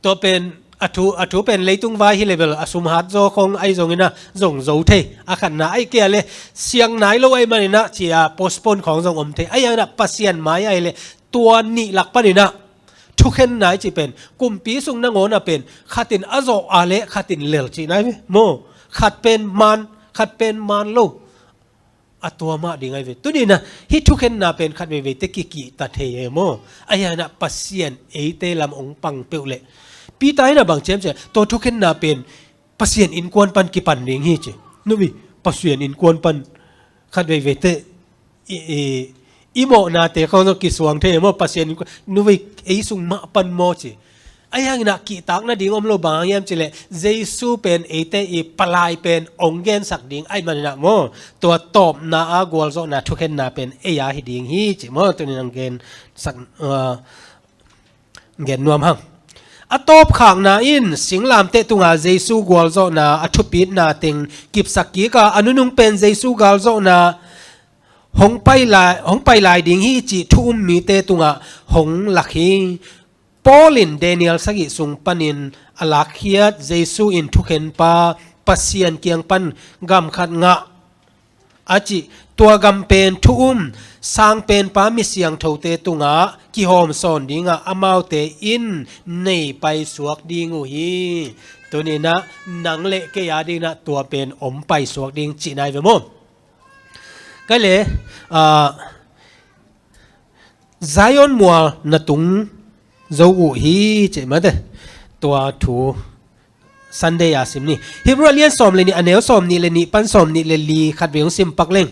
tua pen a thu, a thu pen leitung vai hi leh bel a sum hat zaw khong ahi zongin ah zong zo thei. A khatna ahi kei leh siang nai lo ahih manin ah ci-a postpone khong zong om thei. Ahi hangin ah Pasian mai ahih leh tua nih lak panin ah thukhenna i cih pen kumpi sung nangawn ah pen khat in a zawh a leh khat in lel cihna hi ve maw. Khat pen man, khat pen man lo. A tua mah ding ahi ve. Tuni-in ah hih thukhenna pen khat veivei teh kikihta thei e maw. Ahi hangin ah Pasian eite lam hong pang peuh leh, Peter in ah bang ci hiam cih leh, tua thukhenna pen Pasian innkuan pan kipan ding hi ci. Nuvi, Pasian innkuan pan khat veivei te i, i, i mawhnate khawng zong kisuang thei maw, Pasian innkuan, nuvi, ei sung mah pan maw ci. Ahi hangin ah kihtak nading om lo, bang hang hiam cih leh Jesu pen eite i palai pen hong gensak ding ahih manin ah maw, tua tawpna a gualzawhna thukhenna pen ei a hi ding hi ci maw, tuni-in hong gensak, ah, gen nuam hang. A tawpkhakna in singlamteh tunga Jesu gualzawhna a thupitna teng kipsak kik a, a nunung pen Jesu gualzawhna hong pai lai, hong pai lai ding hi cih thu um mite tungah hong lak hi. Paul in Daniel sagih sung panin a lakkhiat Jesu in thukhenpa Pasian kiang pan gam khat ngah a cih, tua gam pen thu um sangpenpa mi siangthote tungah kihawm sawn dingah amaute in nei paisuak ding uh hi. Tuni-in ah nang le kei a dingin ah tua pen om paisuak ding cihna hi ve maw. Kei le, ah, Zion mual na tung zo uh hi cih mate. Tua thu Sunday a sim ni. Hebrew a lian sawm le nih, a neu sawm nih le nih pan sawm nih le li khat vei hong sim pak leng.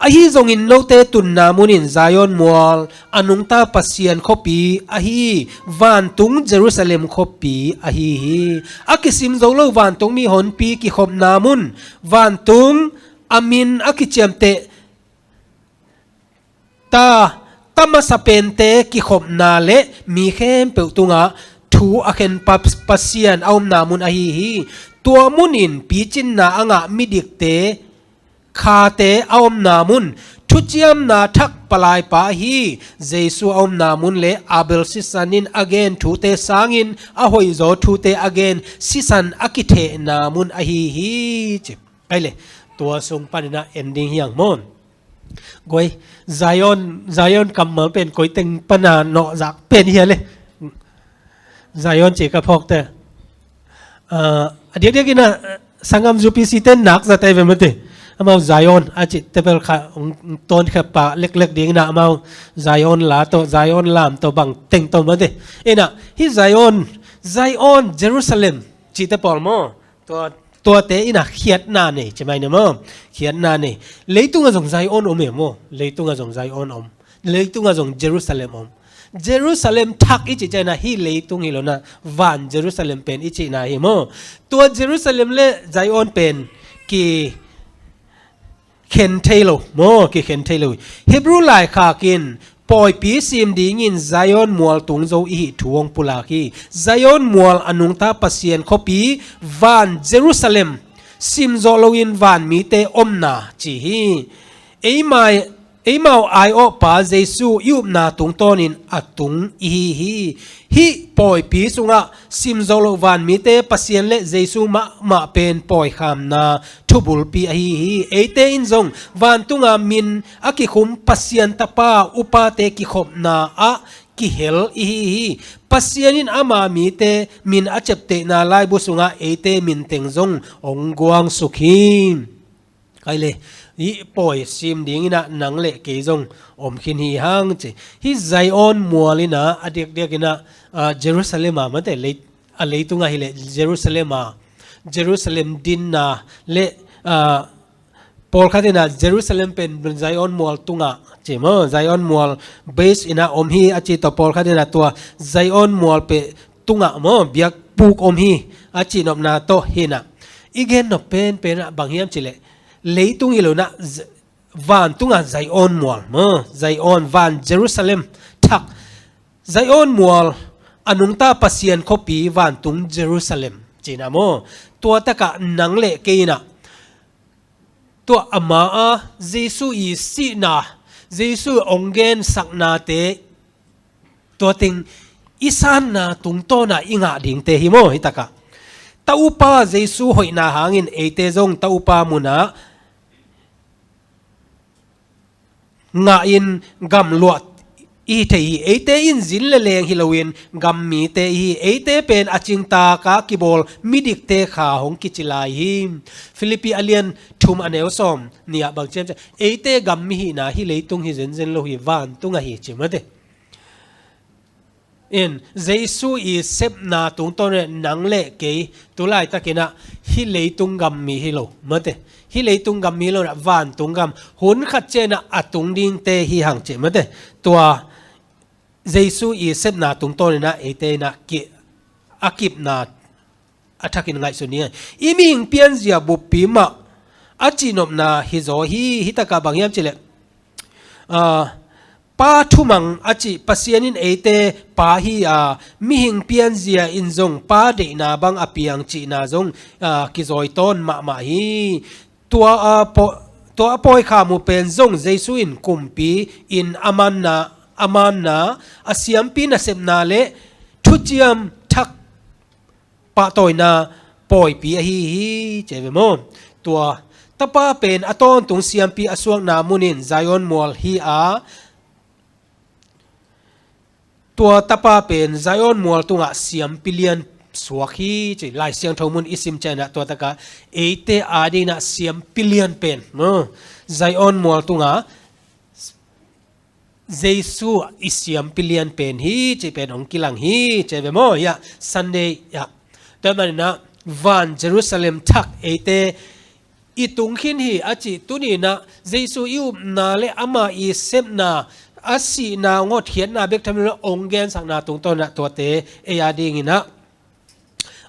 Ahi zongin note tunna munin Zion mual, a nungta Pasian khuapi ahi, vantung Jerusalem khuapi ahi hi. A kisim zo lo vantungmi honpi kikhopna mun, vantung a min a kiciamteh ta, ta masa pente kikhopna le mi khempeuh tungah thu a khen pa, Pasian a omna mun ahi hi. Tua munin picinna a ngah midikte, khate a omna mun, thuciamna thak palaipa ahi Jesu a omna mun le Abel sisan in a gen thute sangin a hoihzaw thute a gen sisan a kithehna mun ahi hi ci. Ai le, tua sung panin ah en ding hi hang maw. Guai, Zion, Zion kammal pen koi teng pana nawhzak pen hi a le. Zion ci ka phawkte. Ah, a diakdiakin ah, sanggam U P C te nak zate ve mate. Amau Zion a cih tebel kha, hong, hong tawn kha pa leklek dingin ah amau Zion la tawh, Zion lam tawh bang teng tawh mate. Ina, hi Zion, Zion, Jerusalem cihte pawl maw. Tua, tuate in ah khiatna nei, ci mai ni maw. Khiatna nei. Leitungah zong Zion om e maw. Leitungah zong Zion om. Leitungah zong Jerusalem om. Jerusalem thak i cih ciangin ah hih leitung hi lo in ah van Jerusalem pen i cihna hi maw. Tua Jerusalem le Zion pen ki khen thei lo maw, kikhen thei lo. Hebrew laikhak in pawipi sim dingin Zion mual tung zo i hih thu hong pulak hi. Zion mual a nungta Pasian khuapi van Jerusalem sim zawh loin van mite omna ci hi. Eimai, eimau ai-awhpa Jesu i upna tungtawnin a tung i hi hi. Hih pawipi sungah sim zawh loh vanmite Pasian le Jesu mahmah pen pawikhamna thubulpi ahi hi. Eite in zong vantunga min a kikhum Pasian tapa upate kikhopna ah kihel i hi hi. Pasian in ama mite min a ciaptehna laibu sungah eite min teng zong hong guangsuk hi. Kai le, hih pawi sim dingin ah nang le kei zong om khin hi hang ci. Hih Zion mual in ah a diakdiakin ah, ah, Jerusalem a mate lei, a leitung ah hi le Jerusalem a, Jerusalem dinna le, ah, pawlkhat in ah Jerusalem pen Zion mual tungah ci maw, Zion mual base in ah om hi a ci tawh, pawlkhat in ah tua Zion mual pen tungah maw biakbuk om hi a cihnopna tawh hi in ah. I gennop penpen ah bang hiam cih leh, leitung hi lo in ah, Z-, vantungah Zion mual maw, Zion, van Jerusalem thak, Zion mual a nungta Pasian khuapi vantung Jerusalem cihna maw. Tua takah nang le kei in ah tua ama a Jesu i sihna, Jesu hong gensaknate, tua teng i sanna tungtawnah i ngah dingte hi maw, hih takah. Ta upa Jesu hoihna hangin eite zong ta upa munah ngahin gamluah i hi thei hi. Eite in zin le leng hi loin gam mite i hi. Eite pen a cingtak a kibawl midikte kha hong kici lai hi. Philippi a lian thum a neu sawm nih ah bang ciam ciam, eite gam mi hihna hih leitung hi zenzen lo hi, vantung ahi ci mate. In, Jesu i sepna tungtawn in nang le kei tu laitakin ah hih leitung gam mi hi lo, mate. Hih leitung gam mi hi lo in ah vantung gam, hun khat ciangin ah a tung dingte hi hang ci, mate. Tua Jesu i sepna tungtawn in ah eite in ah ki, a kipna a thakin ngaihsun ding hi. I mihing pianzia buppi mah a cihnopna hi zaw hi. Hih takah bang hiam cih leh, ah, Pa thumang a cih Pasian in eite Pa hi a, mihing pianzia in zong Pa deihna bang a piang cihna zong, ah, kizawi tawn mahmah hi. Tua a paw-, tua a pawikham uh pen zong Jesu in kumpi in a manna, a manna, a siampi nasepna le thuciam thak pahtawina pawipi ahi hi, ci ve maw? Tua Tapa pen a tawntung siampi a suakna munin Zion mual hi a, tua Tapa pen Zion mual tungah siampi lian suak hi, ci. Lai Siangtho mun i sim ciangin ah tua takah eite adingin ah siampi lian pen, maw, Zion mual tungah Jesu i siampi lian pen hi, ci pen hong kilang hi, ci ve maw? Hiah Sunday hiah. Tua manin ah van Jerusalem thak eite i tung khin hi a cih tuni in ah Jesu i upna le ama i sepna, a sihna, a hotkhiatna bek tham lo in ah hong gensakna tungtawn in ah tuate ei adingin ah,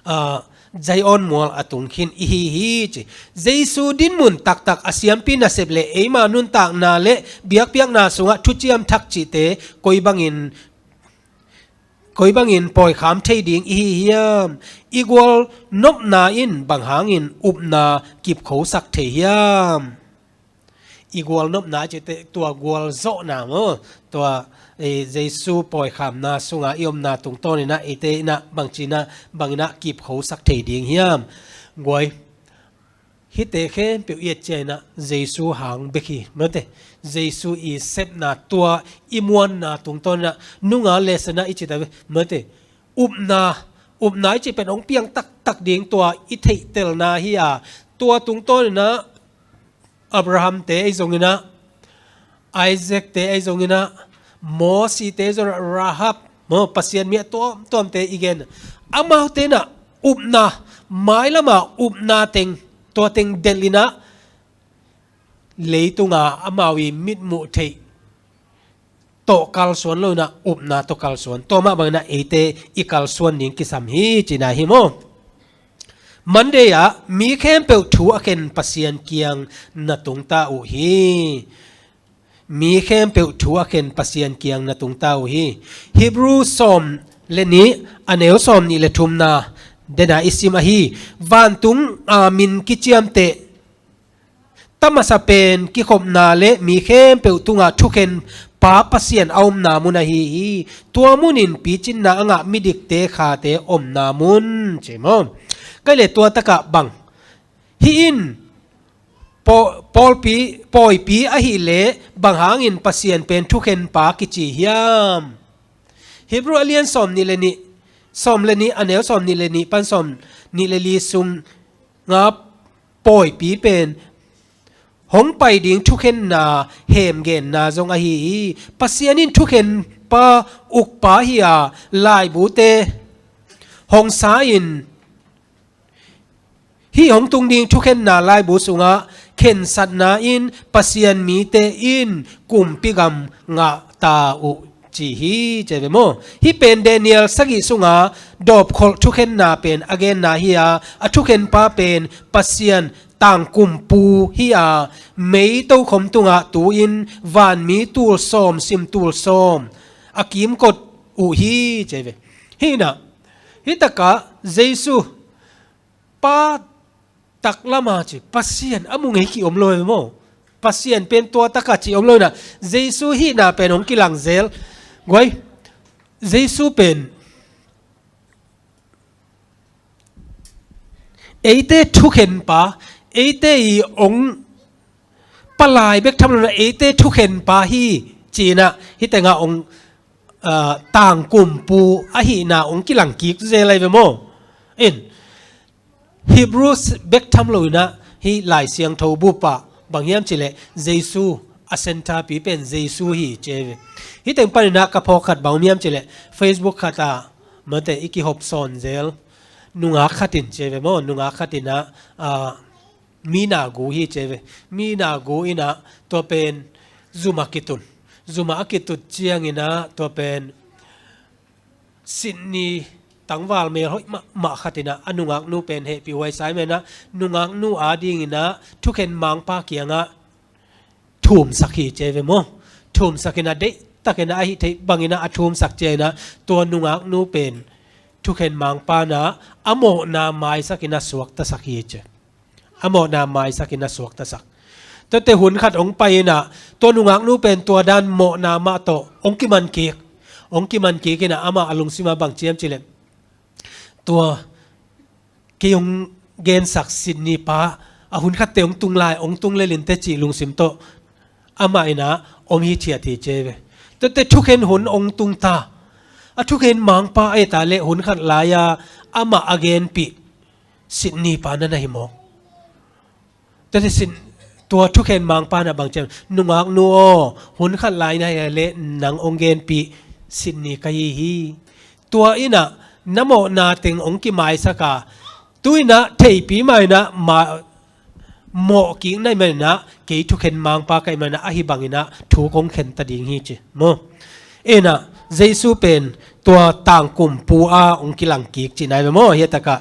ah, Zion mual a tung khin i hi hi, ci. Jesu dinmun taktak, a siampi nasep le eima nuntakna le biakpiakna sungah thuciam thak cihte koi bangin, koi bangin pawikham thei ding i hi hiam? I gual nopna in bang hangin upna kipkhosak thei hiam? I gualnopna a cihte, tua gualzawhna maw, tua, eh, Jesu pawikhamna sungah i omna tungtawn in ah eite in ah bangci in ah, bangin ah kipkhosak thei ding hiam? Guai, hihte khempeuh i et ciangin ah Jesu hang bek hi, mate. Jesu i sepna, tua i muanna tungtawn in ah nunga lesson ah i cih ta ve, mate. Upna, upna i cih pen hong piang taktak ding, tua i theihtelna hi a, tua tungtawn in ah Abraham-te ahi zongin ah, Isaac-te ahi zongin ah, Mosi-te ahi zongin ah, Rahab, maw, Pasian mi a tuamtuamte i gen. Amaute in ah upna, mailama upna teng, tua teng delh in ah, leitunga amau i mitmuh theih tawh kalsuan lo in ah, upna tawh kalsuan. Tua mah bangin ah eite i kalsuan ding kisam hi, cihna hi maw? Monday ah mi khempeuh thu a khen Pasian kiang na tungta uh hi. Mi khempeuh thu a khen Pasian kiang na tungta uh hi. Hebrew sawm le nih, a neu sawm nih le thumna dena i sim ahi. Vantung a min kiciamteh ta masa pen kikhopna le mi khempeuh tungah thukhen Pa Pasian a omna mun ahi hi. Tua munin picinna a ngah midikte khate omna mun, ci maw? Kai le tua takah bang, hih in paw-, pawlpi, pawipi ahih leh bang hangin Pasian pen thukhen Pa kici hiam? Hebrew a lian sawm nih le nih, sawm le nih, a neu sawm nih le nih pan sawm nih le li sungah pawipi pen hong pai ding thukhenna hemgenna zong ahi hi. Pasian in thukhen Pa, ukpa hi a, laibute hong sa in, hih hong tung ding thukhenna laibu sungah khensatna in Pasian mite in kumpi gam ngah ta uh, ci hi, ci ve maw? Hih pen Daniel sagih sunga dawpkholh thukhenna pen a genna hi a, a thukhen Pa pen Pasian tangkumpu hi a, mei tokhom tungah tu-in vanmi tul sawm, sim tul sawm a kimkot uh hi, ci ve. Hih in ah, hih takah Jesu Pa taklama ci, Pasian a mu ngei ki om lo e maw? Pasian pen tua taka ci om lo in ah, Jesu hihna pen hong kilang zel. Guai, Jesu pen eite thukhen Pa, eite i hong palai bek tham lo in ah, eite thukhen Pa hi, ci in ah, hih tengah hong, ah, tangkumpu ahihna hong kilang kik zel lai ve maw? In, Hebrews bek tham lo in ah, hih Lai Siangtho bup ah bang hiam cih leh Jesu a centre pi pen Jesu hi ci ve. Hih teng panin ah ka phawk khat bang om hiam cih leh Facebook khat ah mate i kihop sawn zel nungak khat in ci ve maw, nungak khat in ah, ah, mi na gu hi ci ve. Mi na gu in ah tua pen zum ah kitun. Zum ah a kitut ciangin ah tua pen Sydney tangval mel hoih mahmah khat in ah a nungaknu pen hehpihhuai sa ahih manin ah nungaknu adingin ah thukhen mangpa kiangah thumsak hi ci ve maw. Thumsak in ah deihtak in ah a hih theih bangin ah a thumsak ciangin ah tua nungaknu pen thukhen mangpa in ah a mawhna maisak in ah suaktasak hi ci. A mawhna maisak in a suaktasak. Tuate hun khat hong pai in ah tua nungaknu pen tua dan mawhna mah tawh hong kiman kik. Hong kiman kik in ah amah a lungsim ah bang ci hiam cih leh tua kei hong gensak Sydney pa a hun khatte hong tung lai, hong tung lel inteh cih lungsim tawh amah in ah om hithiat hi ci ve. Tuate thukhen hun hong tung ta. A thukhen mangpa a hi ta leh hun khat lai-a amah a genpih Sydney pa na na hi mawk. Tuate Syd-, tua thukhen mangpa in ah bang ci hiam, nungaknu aw, hun khat lai na hih leh nang hong genpih Sydney ka hi hi. Tua in ah na mawhna teng hong kimaisak a, tu in ah theipi mah in ah ma-, mawh kik na hih manin ah kei thukhen mangpa ka hih manin ah ahi bangin ah thu kong khen ta ding hi ci maw. In ah Jesu pen tua tangkumpu ah hong kilang kik cihna hi ve maw. Hih takah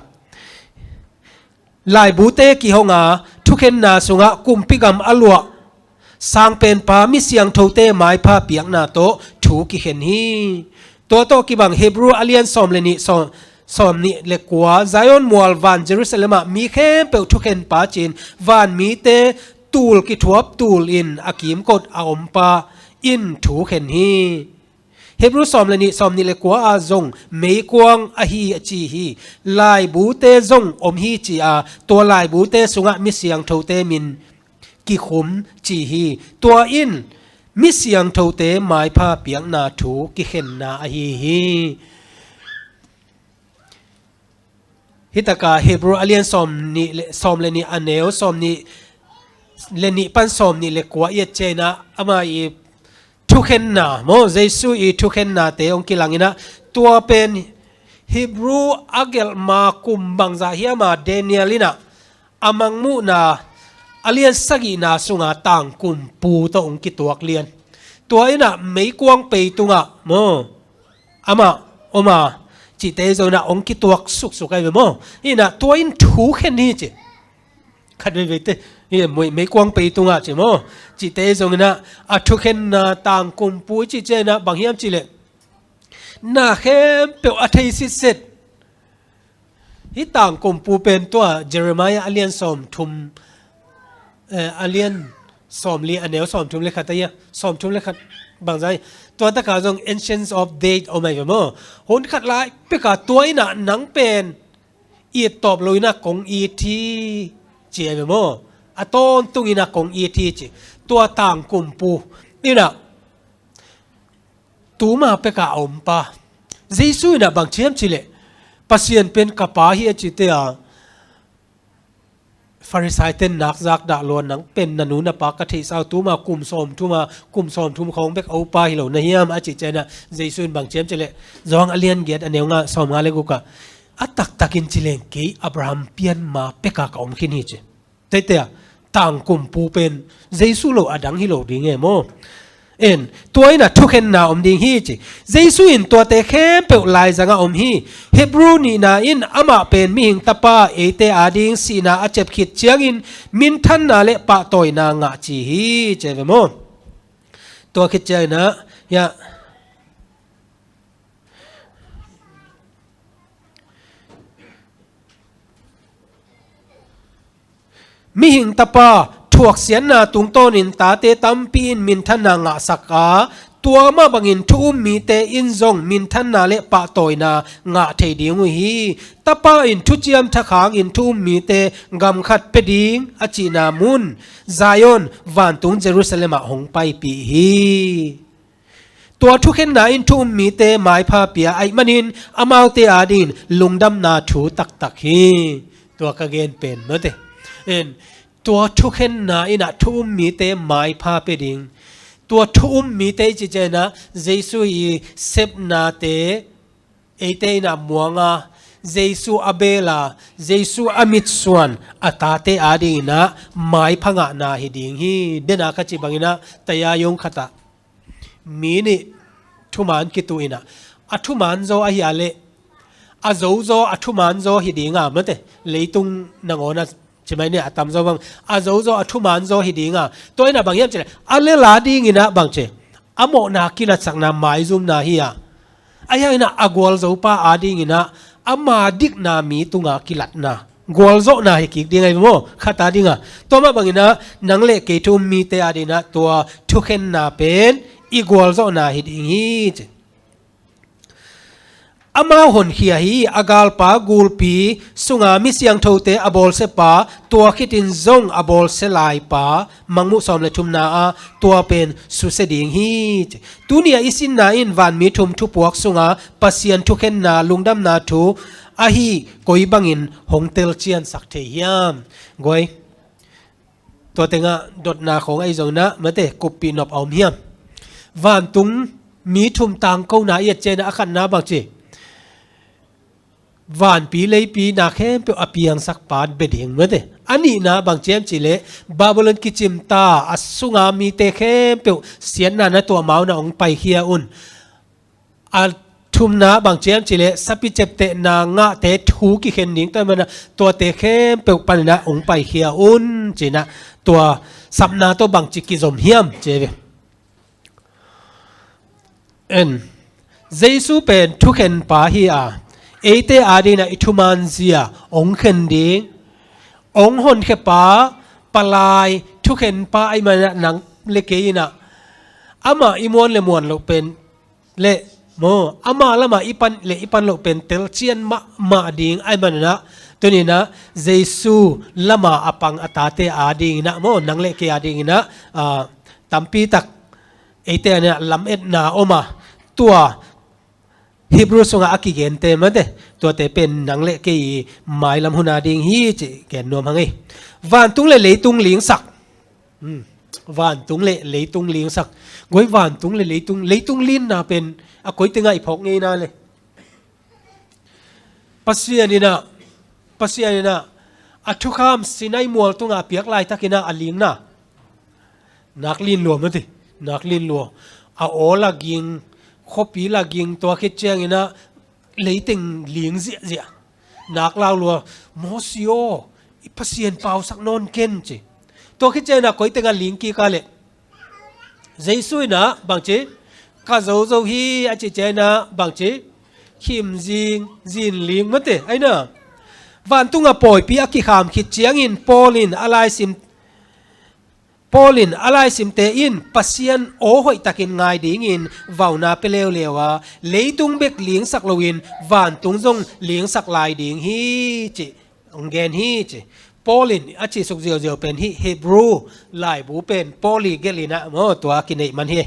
laibute kihong a, thukhenna sungah kumpi gam a luah sangpenpa mi siangthote maipha piakna tawh thu kikhen hi. Tua tawh kibang Hebrew a lian sawm le nih, sawm, sawm nih le kua, Zion mual van Jerusalem ah mi khempeuh thukhenpa ci-in vanmite tul kithuap tul in a kimkot a ompa in thu khen hi. Hebrew sawm le nih, sawm nih le kua ah zong meikuang ahi a ci hi. Laibute zong om hi ci a, tua laibute sungah mi siangthote min kikhum ci hi. Tua in mi siangthote maipha piakna thu kikhenna ahi hi. Hih takah Hebrew a lian sawm nih le, sawm le nih a neu, sawm nih le nih pan sawm nih le kua i et ciangin ah ama i thukhenna maw, Jesu i thukhennate hong kilang in ah tua pen Hebrew a gelhma kum bangzah hiam a Daniel in ah a mangmuhna a lian sagihna sunga tangkumpu tawh hong kituak lian. Tua in ah meikuang pei tungah maw, amah om a, cihte zong in ah hong kituak suksuk ahi ve maw. In ah tua in thu khen hi ci. Khat veiveite, hi mei, meikuang pei tungah ci maw. Cihte zong in ah a thukhenna tangkumpu i cih ciangin ah bang hiam cih leh na khempeuh a thei sitset. Hih tangkumpu pen tua Jeremiah a lian sawm thum, eh, a lian sawm li a neu sawm thum le khat ahi a, sawm thum le khat bangzah hi. Tua takah zong Ancients of Days om ahi ve maw. Hun khat lai pekah tua in ah nang pen it tawp lo in ah kong it hi ci ahi ve maw. A tawntung in ah kong it hi ci. Tua tangkumpu in ah tuma pekah a ompa. Jesu in ah bang ci hiam cih leh Pasian pen ka pa hi a cite a, Farisai ten nak zak dah lua, nang pen na nu na pa ka theihsa uh, tuma kum sawm thum a, kum sawm thum khawng bek a upa hi lo na hiam a cih ciangin ah Jesu in bang ci hiam cih leh Johan a lian giat a neu nga, sawm nga le guk ah a taktakin ci leng kei Abraham pianma pekah ka om khin hi ci. Teitei a, tangkumpu pen Jesu lo a dang hi lo ding e maw. En, tua in ah thukhenna om ding hi ci. Jesu in tuate khempeuh laizangah om hi. Hebrew nihna in amah pen mihing tapa eite ading sihna a cep khit ciangin minthanna le pahtawina ngah ci hi ci ve maw. Tua khit ciangin ah, ya. Mihing tapa thuaksiatna tungtawnin tate tampi in minthanna ngahsak a, tua mah bangin thu um mite in zong minthanna le pahtawina ngah thei ding uh hi. Tapa in thuciam thakhangin thu um mite gam khat pia ding a cihna mun Zion vantung Jerusalem ah hong paipih hi. Tua thukhenna in thu um mite maipha pia ahih manin amaute adingin lungdamna thu taktak hi. Tua ka gen pen mate. En, Tua thukhenna in ah thu um mite maipha pia ding. Tua thu um mite i cih ciangin ah Jesu i sepnate eite in ah muang a, Jesu a beel a, Jesu a mitsuan a tate adingin ah maipha ngahna hi ding hi. Dena ka cih bangin ah taya yong khat ah mi nih thuman kituh in ah, a thuman zaw ahi a leh a zozaw a thuman zaw hi ding a, mate, leitung nangawn a ci mai ni a tamzaw bang a zozaw a thuman zaw hi ding a, tua in ah bang hiam cih leh a lel adingin ah bang ci, a mawhna kilatsakna maizumna hi a, ahi hangin ah a gualzo pa adingin ah ama dikna mi tunga kilatna, gualzawhna hi kik ding ahi maw, khat ading a. Tua mah bangin ah nang le kei thu um mite adingin ah tua thukhenna pen i gualzawhna hi ding hi ci. Amau honkhia hi, a galpa gulpi sunga mi siangthote a bawlsiapa, tua khitin zong a bawlsia laipa, Mangmuh sawm le thumna ah tua pen susia ding hi ci. Tuni a i sinna in vanmi thum thupuak sunga Pasian thukhenna lungdamna thu ahi koi bangin hong telciansak thei hiam? Guai, tua tengah dotna khawng ahi zongin ah, mate, kuppih nop a om hiam? Vantung mi thum tangkona i et ciangin ah a khatna bang ci, vanpi leipi na khempeuh a piangsak pa bia ding, mate. A nihna bang ci hiam cih leh Babylon kicimta a sunga mite khempeuh siatna na tuah ma un ah hong paikhia un. A thumna bang ci hiam cih leh sapi ciaptehna ngahte thu kikhen ding, tua ahih manin ah tuate khempeuh panin ah hong paikhia un ci-in ah, tua sapna tawh bang ci kizom hiam ci hi ve. En, Jesu pen thukhenpa hi a, eite adingin ah i thuman zia hong khen ding, hong honkhia pa, palai, thukhenpa ahih manin ah nang le kei in ah amah i muan le muan loh pen le maw, ama lamah i pan le i pan loh pen telcian mahmah ding ahih manin ah, tuni-in ah Jesu lama a pang a tate adingin ah maw, nang le kei adingin ah, ah, tampi tak eite adingin ah lametna om a, tua Hebrew sungah a kigente, mate, tuate pen nang le kei i mailam hun ading hi cih gen nuam hang ei. Vantung le leitung lingsak. Hmm. Vantung le leitung lingsak. Guai, vantung le leitung, leitung linna pen a koi tengah i phawk ngei na le? Pasian in ah, Pasian in ah a thukham Sinai mual tungah a piak laitakin ah a lingna. Nak lin lua, mate, nak lin lua. A aw la ging, khuapi la ging, tua khit ciangin ah leiteng ling ziahziah. Nak lau lua, Mosi aw, i Pasian pausak nawn ken ci. Tua khit ciangin ah koi tengah ling kik a leh? Jesu in ah bang ci, ka zozo hi a cih ciangin ah bang ci, khim zing, zin ling, mate, ahi na. Vantung a pawipi a kikham khit ciangin Paul in a laisim Paul in a laisimte in Pasian aw hoihtakin ngai dingin vauna pia leuleu a, leitung bek lingsak loin vantung zong lingsak lai ding hi cih hong gen hi ci. Paul in a cihsuk ziauziau pen hih Hebrew laibu pen Paul i gelh in ah maw, tua a kineih man hi.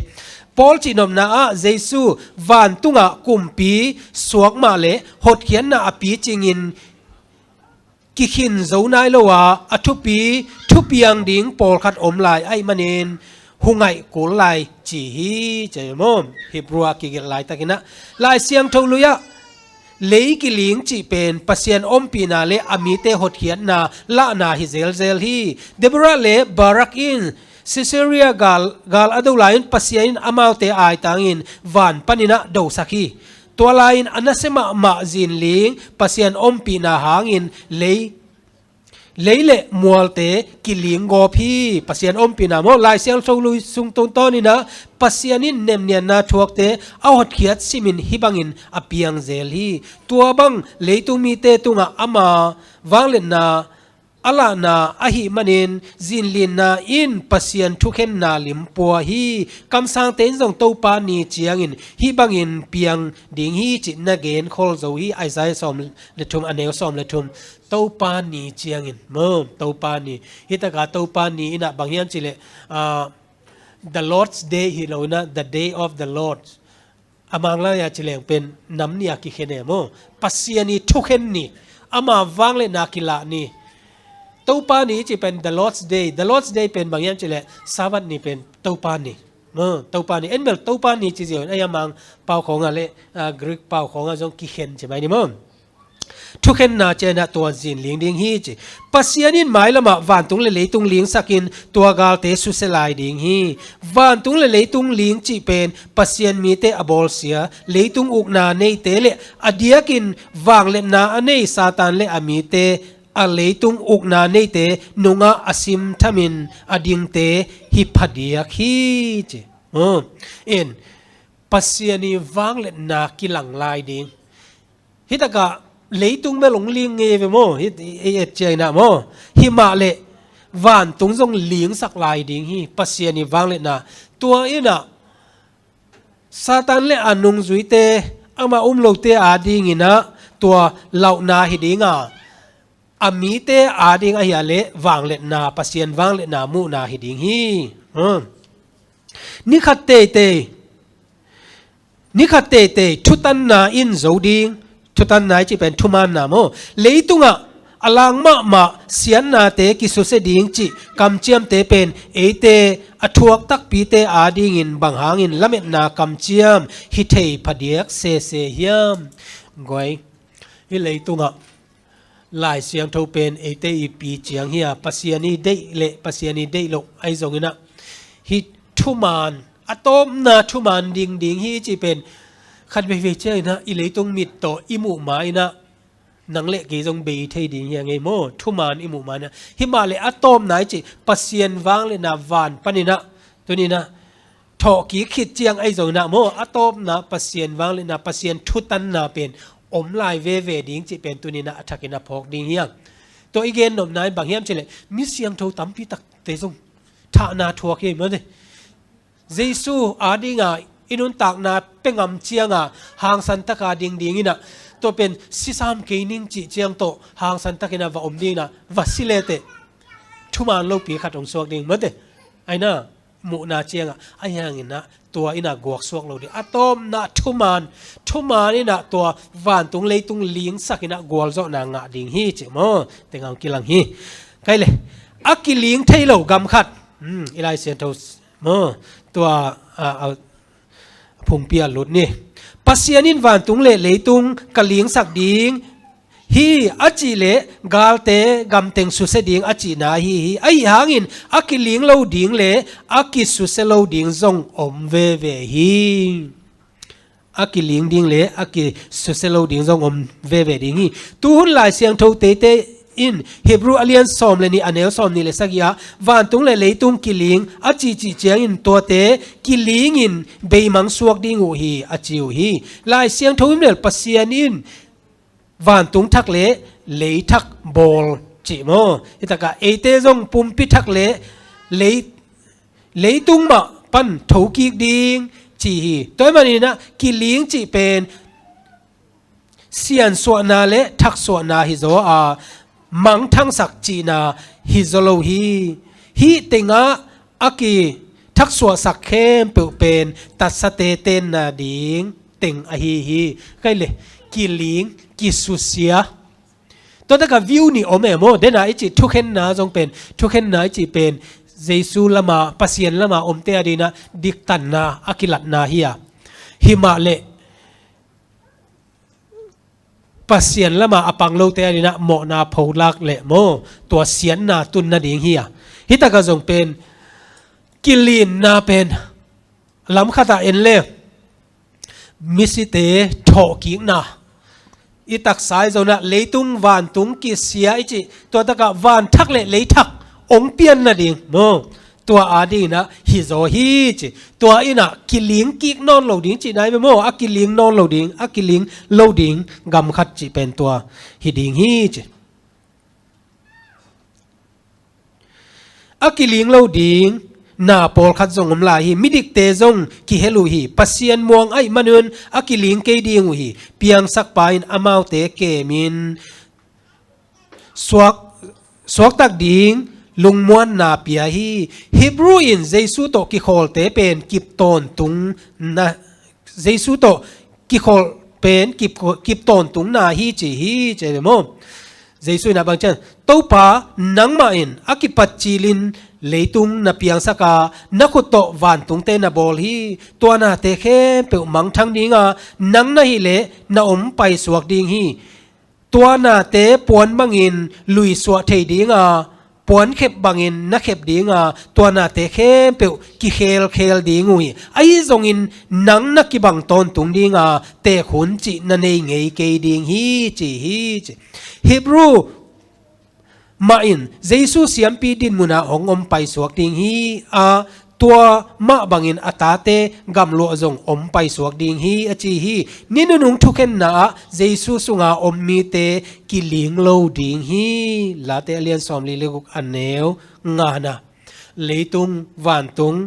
Paul cihnopna ah Jesu vantungah kumpi suak mah le hotkhiatna a picingin kikhin zo nai lo a, a thupi thupiang ding pawlkhat om lai ahih manin hungaih kul lai ci hi ci maw. Hebrew a kigelh laitakin ah Lai Siangtho lui ah lei kiling cih pen Pasian ompihna le a mite hotkhiatna lahna hi zelzel hi. Deborah le Barak in Sisera gal, gal a do lai-in Pasian in amaute aitangin van panin ah dosak hi. Tua lai-in a nasia mahmah zinling Pasian ompihna hangin lei, lei le mualte kiling gawp hi. Pasian ompihna maw, Lai Siangtho lui sung tungtawnin ah Pasian in nemnianna thuakte a hotkhiat simin hih bangin a piang zel hi. Tua bang leitung mite tungah ama vangliatna a lahna ahih manin zinlinna in Pasian thukhenna limpua hi. Kamsangte in zong Topa ni ciangin hih bangin piang ding hi cih na genkhol zo hi. Isaiah sawm le thum, a neu sawm le thum. Topa ni ciangin maw, Topa ni. Hih taka Topa ni in ah bang hiam cih leh, ah, the Lord's day hi lo in ah, the day of the Lord. A Manglai a ci leng pen nam ni a kikhen e maw. Pasian i thukhen ni, ama vangliatna kilah ni. Topa ni cih pen the Lord's day. The Lord's day pen bang hiam cih leh Sabbath ni pen Topa ni. Topa ni, en bel Topa ni ci ziau in a hiam, Mangpau khawngah le Greek pau khawngah zong kikhen ci mai ni maw. Thukhenna ciangah tua zin ling ding hi ci. Pasian in mailamah vantung le leitung lingsakin tua galte susia lai ding hi. Vantung le leitung ling cih pen Pasian mite a bawlsia, leitung ukna neite le a diakin vangliatna a nei Satan le a mite, a leitung ukna neite nungah a simthamin a dingte hi phadiak hi ci. En, Pasian i vangliatna kilang lai ding. Hitakah leitung bel hong ling ngei ve maw, hi et cianginah maw. Himah le vantung zong lingsak lai ding hi, Pasian i vangliatna. Tua inah Satan le a nungzuite, amah um lote adinginah tua lauhna hi dinga, a mite ading ahi a le vangliatna, Pasian vangliatna muhna hi ding hi. Nikhat teitei, nikhat teitei thutanna in zo ding. Thutanna i cih pen thumaanna maw. Leitungah a lang mahmah siatnate kisusia ding cih kamciamte pen eite a thuak takpite adingin bang hangin lametna kamciam hi thei phadiak sese hiam? Guai, hi leitungah Lai Siangtho pen eite i pi ciang hi a, Pasian i deih le Pasian i deih loh ahi zonginah hi thumaan, a tawpna thumaan ding ding hi cih pen khat veivei cianginah i leitung mit tawh i muh ma inah nang le kei zong bei thei ding hi a ngei maw. Thumaan i muh ma inah, himah le a tawpna i cih Pasian vangliatna van paninah tuninah thawhkik khit ciang ahi zonginah maw, a tawpna Pasian vangliatna, Pasian thutanna pen om lai veve ding cih pen tuninah a thakin a phawk ding hiam? Tua i gen nopna in bang hiam cih leh mi siangtho tampi takte zong thahna thuak hi maw. Jesu adinga i nuntakna pia ngam cianga hangsan taka ding dinginah, tua pen sisam kei ning cih ciang tawh hangsan takinah va om dinginah va si leteh thumaan lopi khat hong suak ding maw te. Aina muhna ciangah a hianginah tua inah guaksuak lo ding. A tawpna thumaan, thumaan inah tua vantung leitung lingsak inah gualzawhna ngah ding hi cih maw. Tengah hong kilang hi. Kai le, a kiling thei lo gam khat. Hmm, i Lai Siangtho maw, tua a, a, phungpi a lut ni. Pasian in vantung le leitung ka lingsak ding hi a cih leh galte gamteng susia ding a cihna ahi hi. Ahi hangin a kiling lo ding le a kisusia lo ding zong om veve hi. A kiling ding le a kisusia lo ding zong om veve ding hi. Tuhun Lai Siangtho teitei in Hebrew a lian sawm le nih a neu sawm nih le sagih ah vantung le leitung kiling a cihcih ciangin tuate kilingin beimang suak ding uh hi a ci uh hi. Lai Siangtho in bel Pasian in vantung thak le lei thak bawl cih maw. Hitakah eite zong pumpi thak le lei, leitung mah pan thokik ding ci hi. Tua ahih maninah kiling cih pen siansuahna le thaksuahna hi zaw a, mangthangsak cihna hi zaw lo hi. Hih tengah a kithaksuahsak khempeuh pen tatsate tenna ding teng ahi hi. Kai le, kiling, kisusia. Tua taka view nih om e maw, dena i cih thukhenna zong pen, thukhenna i cih pen Jesu lama, Pasian lama omte adinah diktanna a kilatna hi a. Himah le Pasian lama a pang lote adinah mawhna pholak le maw, tua siatna tun nading hi a. Hitaka zong pen kilinna pen lamkhatah en le misite thawhkikna, i taksa i zonah leitung vantung kisia i cih, tua takah vanthak le leithak ong pian nading maw, tua adinah hi zaw hi ci. Tua inah kiling kik nawn lo ding cih nai ve maw, a kiling nawn lo ding, a kiling lo ding gam khat cih pen tua hi ding hi ci. A kiling lo ding na pawlkhat zong om lai hi. Midikte zong kihel uh hi. Pasian muang ahih manun a kiling kei ding uh hi. Piangsakpa in amaute kemin suak, suaktak ding lungmuanna pia hi. Hebrew in Jesu tawh kikhawlte pen kip tawntung na, Jesu tawh kikhawl pen kip, kip tawntungna hi ci hi ci ve maw. Jesu in ah bang ciang, "Topa, nangmah in a kipat cilin leitung na piangsak a, na khut tawh vantungte na bawl hi. Tua nate khempeuh mangthang ding a, nang na hih leh na om paisuak ding hi. Tua nate puan bangin luisuah thei ding a, puankhep bangin na khep ding a, tua nate khempeuh kikhelkhel ding uh hi. Ahi zongin nang na kibang tawntung ding a, teek hun cih na nei ngei kei ding hi," ci hi, ci. Hebrew mah in Jesu siampi dinmun ah hong om paisuak ding hi a, tua mah bangin a tate gamluah zong om paisuak ding hi, a ci hi. Ni nunung thukhenna ah Jesu sunga om mite kiling lo ding hi. Late a lian sawmli le guk, a neu ngana. Leitung, vantung,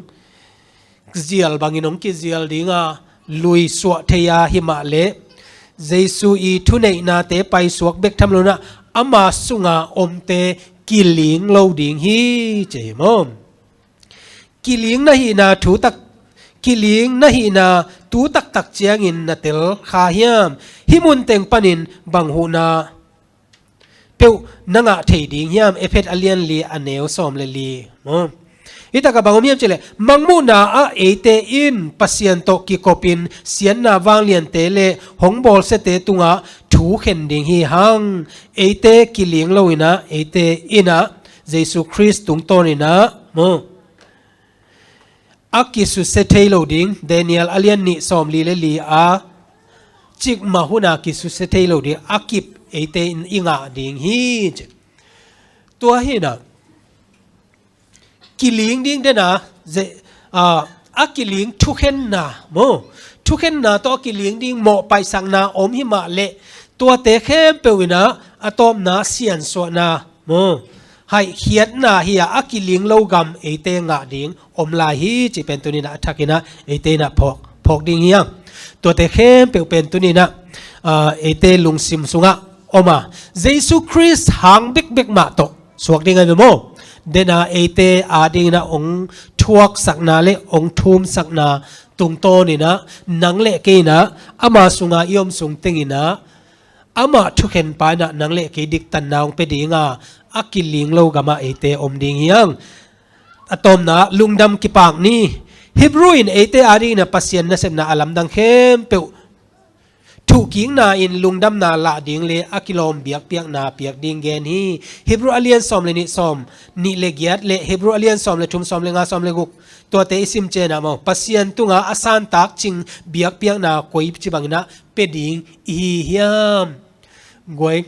zial bangin hong kizial ding a, luisuah thei a, himah leh Jesu i thuneihnate paisuak bek tham lo in ah, ama sunga omte kiling lo ding hi, ci hi maw. Kiling na hihna thu tak, kiling na hihna tu taktak ciangin na tel kha hiam? Hih mun teng panin bang huhna peuh na ngah thei ding hiam? Efesa a lian li, a neu sawm le li. Maw? Hih takah bang om hiam cih leh, mangmuhna ah eite in Pasian tawh kikopin siatna vangliante le hong bawlsiate tungah thu khen ding hi hang. Eite kiling lo in ah, eite in ah Jesu Khrist tungtawn in ah, maw, a kisusia thei lo ding, Daniel a lian nih sawmli le li a cikmah hun a kisusia thei lo ding, a kip eite in i ngah ding hi, ci. Tua hi in ah, kiling ding den a, ze-, a, a kiling thukhenna, maw, thukhenna tawh a kiling ding mawhpaihsakna om himah leh, tuate khempeuh in ah a tawpna siansuahna, maw, haihkhiatna hi a, a kiling lo gam eite ngah ding om lai hi, cih pen tuni in ah a thak in ah eite in ah phawk, phawk ding hi hang. Tuate khempeuh pen tuni in ah, ah, eite lungsim sungah om a, Jesu Khrist hang bekbek mah tawh suak ding ahi ve maw. Den a, eite ading in ah hong thuaksakna le hong thumsakna tungtawn in ah, nang le kei in ah ama sunga i om sung teng in ah, amah thukhenpa in ah nang le kei diktanna hong pia ding a, a kiling lo gam ah eite om ding hi hang. A tawpna, lungdam kipak ni. Hebrew in eite ading in ah Pasian nasepna a lamdang khempeuh thuhkikna in lungdamna lah ding le a kilawm biakpiakna piak ding gen hi. Hebrew a lian sawm le nih, sawm nih le giat le Hebrew a lian sawm le thum, sawm le nga, sawm le guk, tuate i sim ciang in ah maw, Pasian tungah a santak cing biakpiakna koici bangin ah pia ding i hi hiam? Guai,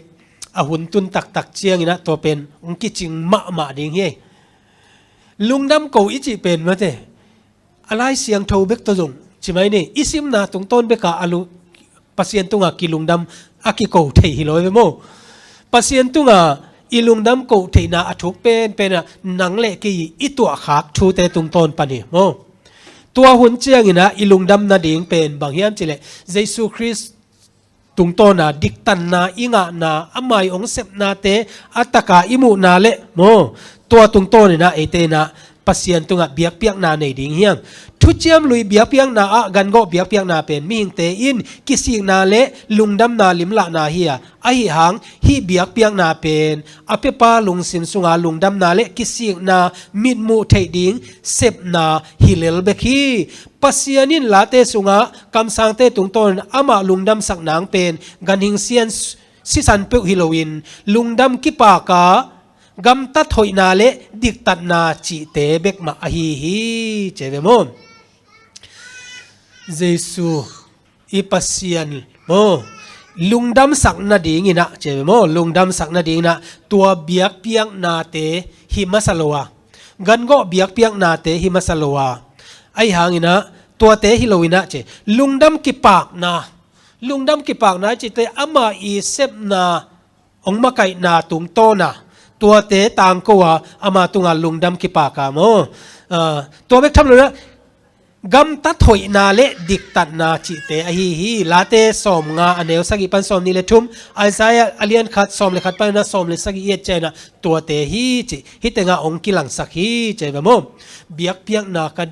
a hun tun taktak ciangin ah tua pen hong kicing mahmah ding hi. Lungdam ko i cih pen mate, a Lai Siangtho bek tawh zong ci mai ni, i simna tungtawn bekah a lu-, Pasian tungah kilungdam a kiko thei hi lo ve maw. Pasian tungah i lungdam ko theihna a thuk penpen ah nang le kei i tuahkhak thute tungtawn pan hi maw. Tua hun ciangin ah i lungdam nading pen bang hiam cih leh, Jesu Khrist tungtawn a diktanna i ngahna, ama i hong sepnate a taka i muhna le maw, tua tungtawn in ah eite in ah Pasian tungah biakpiakna nei ding hi hang. Thuciam lui biakpiakna ah gangawh biakpiakna pen mihingte in kisikna le lungdamna limlahna hi a, ahi hang hih biakpiakna pen a piapa lungsim sunga lungdamna le kisikna mitmuh theih ding sepna hi lel bek hi. Pasian in late sungah kamsangte tungtawn in amah lungdamsak nang pen ganhing sian, sisan peuh hi loin, lungdam kipak a gamtat hoihna le diktatna cihte bekmah ahi hi, ci ve maw. Jesu i Pasian maw, lungdamsak nadingin ah, ci ve maw, lungdamsak nadingin ah tua biakpiaknate hi masa lo a, gangawh biakpiaknate hi masa lo a, ahi hangin ah tuate hi loin ah, ci, lungdam kipakna, lungdam kipakna cihte ama i sepna hong makaihna tungtawn a, tuate tangko a, ama tungah lungdam kipak a maw. Ah, tua bek tham lo in ah gamtat hoihna le diktatna cihte ahi hi. Late sawmnga, a neu sagih pan sawmnih le thum, Isaiah a lian khat, sawm le khat pan in ah sawm le sagih i et ciang in ah tuate hi, ci. Hih tengah hong kilangsak hi, ci ve maw. Biakpiakna ka,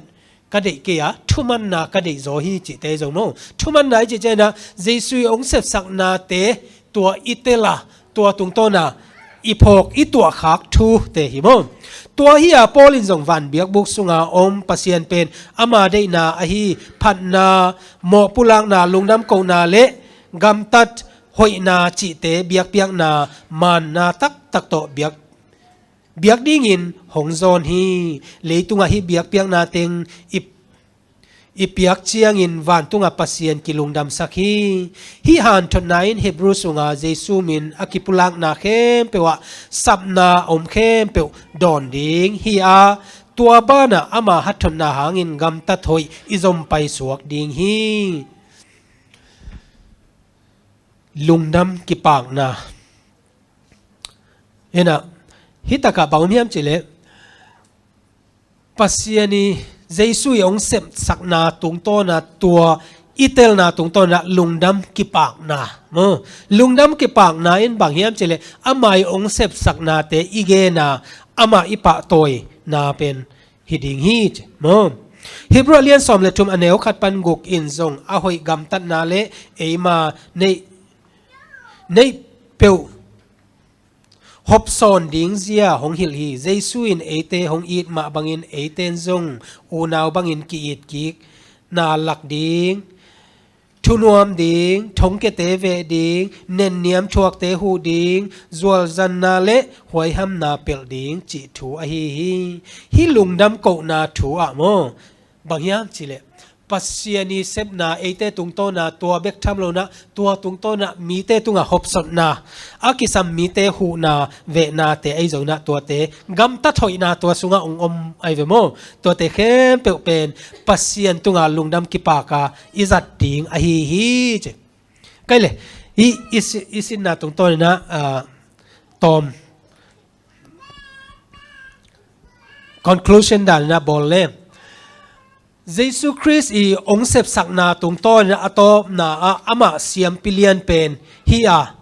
ka deih kei a, thumanna ka deih zaw hi, cihte zong maw. Thumanna i cih ciang in ah Jesu i hong sepsaknate tua i tel a, tua tungtawn a i phawk i tuahkhak thute hi maw? Tua hi a Paul in zong van biakbuk sunga om Pasian pen ama deihna ahi phatna, mawhpulakna, lungdam kohna le gamtat hoihna cihte biakpiakna manna taktak tawh biak, biak dingin hong zawn hi. Leitungah hih biakpiakna teng i i piak ciangin vantungah Pasian kilungdamsak hi. Hih hanthotna in Hebrew sunga Jesu min a kipulakna khempeuh ah sapna a om khempeuh dawn ding hi a, tua banah ama hanthotna hangin gamtat hoih i zom paisuak ding hi. Lungdam kipakna. Hi a, hih takah bang om hiam cih leh Pasian i Jesu i hong sepsakna tungtawna tua i telna tungtawna lungdam kipakna. Maw? Lungdam kipakna in bang hiam cih leh ama i hong sepsaknate i gena, ama i pahtawina pen hi ding hi ci. Maw? Hebrew a lian sawm le thum a neu khat pan guk in zong a hoih gamtatna le eima neih, neih peuh hopsawn ding zia hong hilh hi. Jesu in eite hong it mah bangin eite in zong unau bangin ki-it kikna lak ding, thunuam ding, thongkiate veh ding, nenniam thuakte huh ding, zualzanna le huaihamna pelh ding cih thu ahi hi. Hih lungdam kohna thu ah maw, bang hiam cih leh Pasian i sepna eite tungtawna tua bek tham lo in a, tua tungtawna mite tungah hopsawnna, a kisam mite huhna vehnate ahi zongin a, tuate gamtat hoihna tua sungah hong om ahi ve maw? Tuate khempeuh pen Pasian tungah lungdam kipaka i zat ding ahi hi ci. Kai le, i, i, si- i sinna tungtawnin a, ah, tawm conclusion danin a bawl le, Jesu Khrist i hong sepsakna tungtawnin a tawpna ah amah siampi lian pen hi a,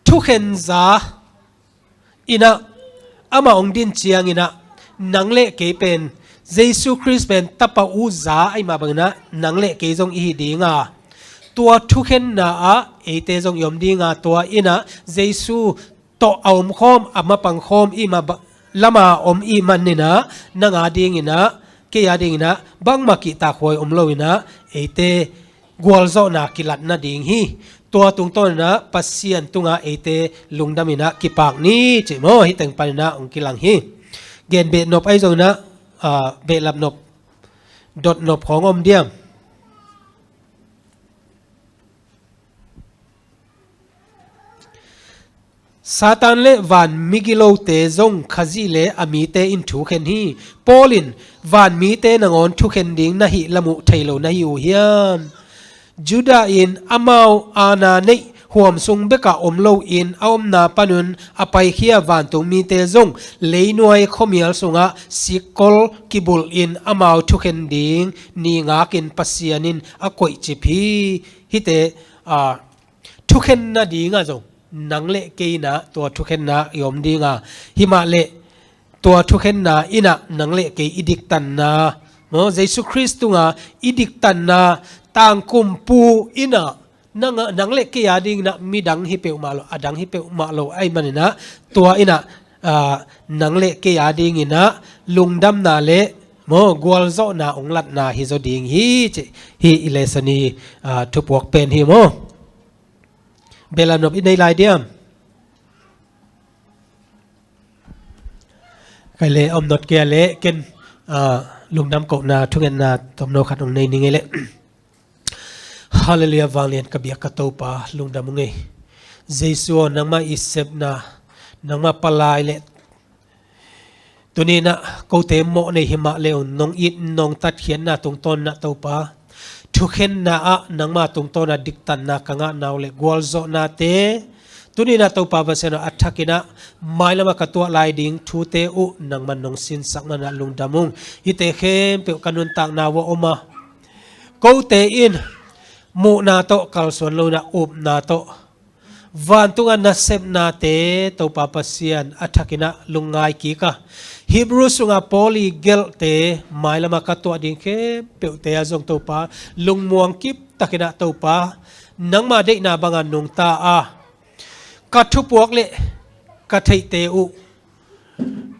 thukhen za in a, amah hong din ciangin a, nang le kei pen Jesu Khrist pen tapa uh za ahi mah bangin a, nang le kei zong i hi ding a, tua thukhenna ah eite zong i om ding a, tua in a Jesu tawh a omkhawm, a mapangkhawm i mah ba- lama om i hih manin a, nang a dingin a, kei a dingin a, bangmah kihtakhuai om loin a, eite gualzawhna kilat nading hi. Tua tungtawnin a Pasian tungah eite lungdamin a kipak ni ci maw, hih teng panin a hong kilang hi. Gen behnop ahi zongin a, ah, behlap nop, dot nop khawng om diam? Satan le van migilote zong Khazih le a mite in thukhen hi. Paul in van mite nangawn thukhen ding na hih lam uh thei lo na hi uh hiam? Judah in amau aana neih huam sung bekah om loin a omna panun a paikhia vantung mite zong leinuai khuamial sungah sikkol kibulhin amau thukhen ding ni ngakin Pasian in a koihcip hi. Hihte, ah, thukhen nadingah zong nang le kei in a tua thukhenna i om ding a, himah le tua thukhenna in a nang le kei i diktanna, maw, Jesu Khrist tunga i diktanna, tangkumpu in a nang, nang le kei a dingin a midang hi peuhmah lo, a dang hi peuhmah lo ahi manin a, tua in a, ah, nang le kei a dingin a lungdamna le, maw, gualzawhna hong latna hi zaw ding hi ci. Hih i lesson i, ah, thupuak pen hi maw. Behlap nop i nei lai diam? Kai le, om not kei a le ken, ah, lungdam kohna thungetna tomno khat hong nei ning ei le. Halleluiah, vanglian ka biak ka Topa, lungdam ung ei. Jesu aw, nangmah i sepna, nangmah palai le tuni in a kote mawh nei himah le ung, nong it nong tatkhiatna tungtawn in a Topa, thukhenna ah nangma tungtawn a diktanna ka ngahna uh le gualzawhnate, tuni in a Topa Pasian aw, a thak in a mailam ah ka tuah lai ding thute uh nangman nong sinsak man a lungdam ung. Hihte khempeuh ka nuntakna uh a om a, kote in muhna tawh kalsuan lo in a, upna tawh vantung a nasepnate Topa Pasian a thak in a lungngai kik a, Hebrew sunga Paul i gelhte mailam ah ka tuah ding khempeuhte ah zong Topa, lungmuang kip tak in a Topa, nangma deihna bang a nungta a, ka thupuak le ka theihte uh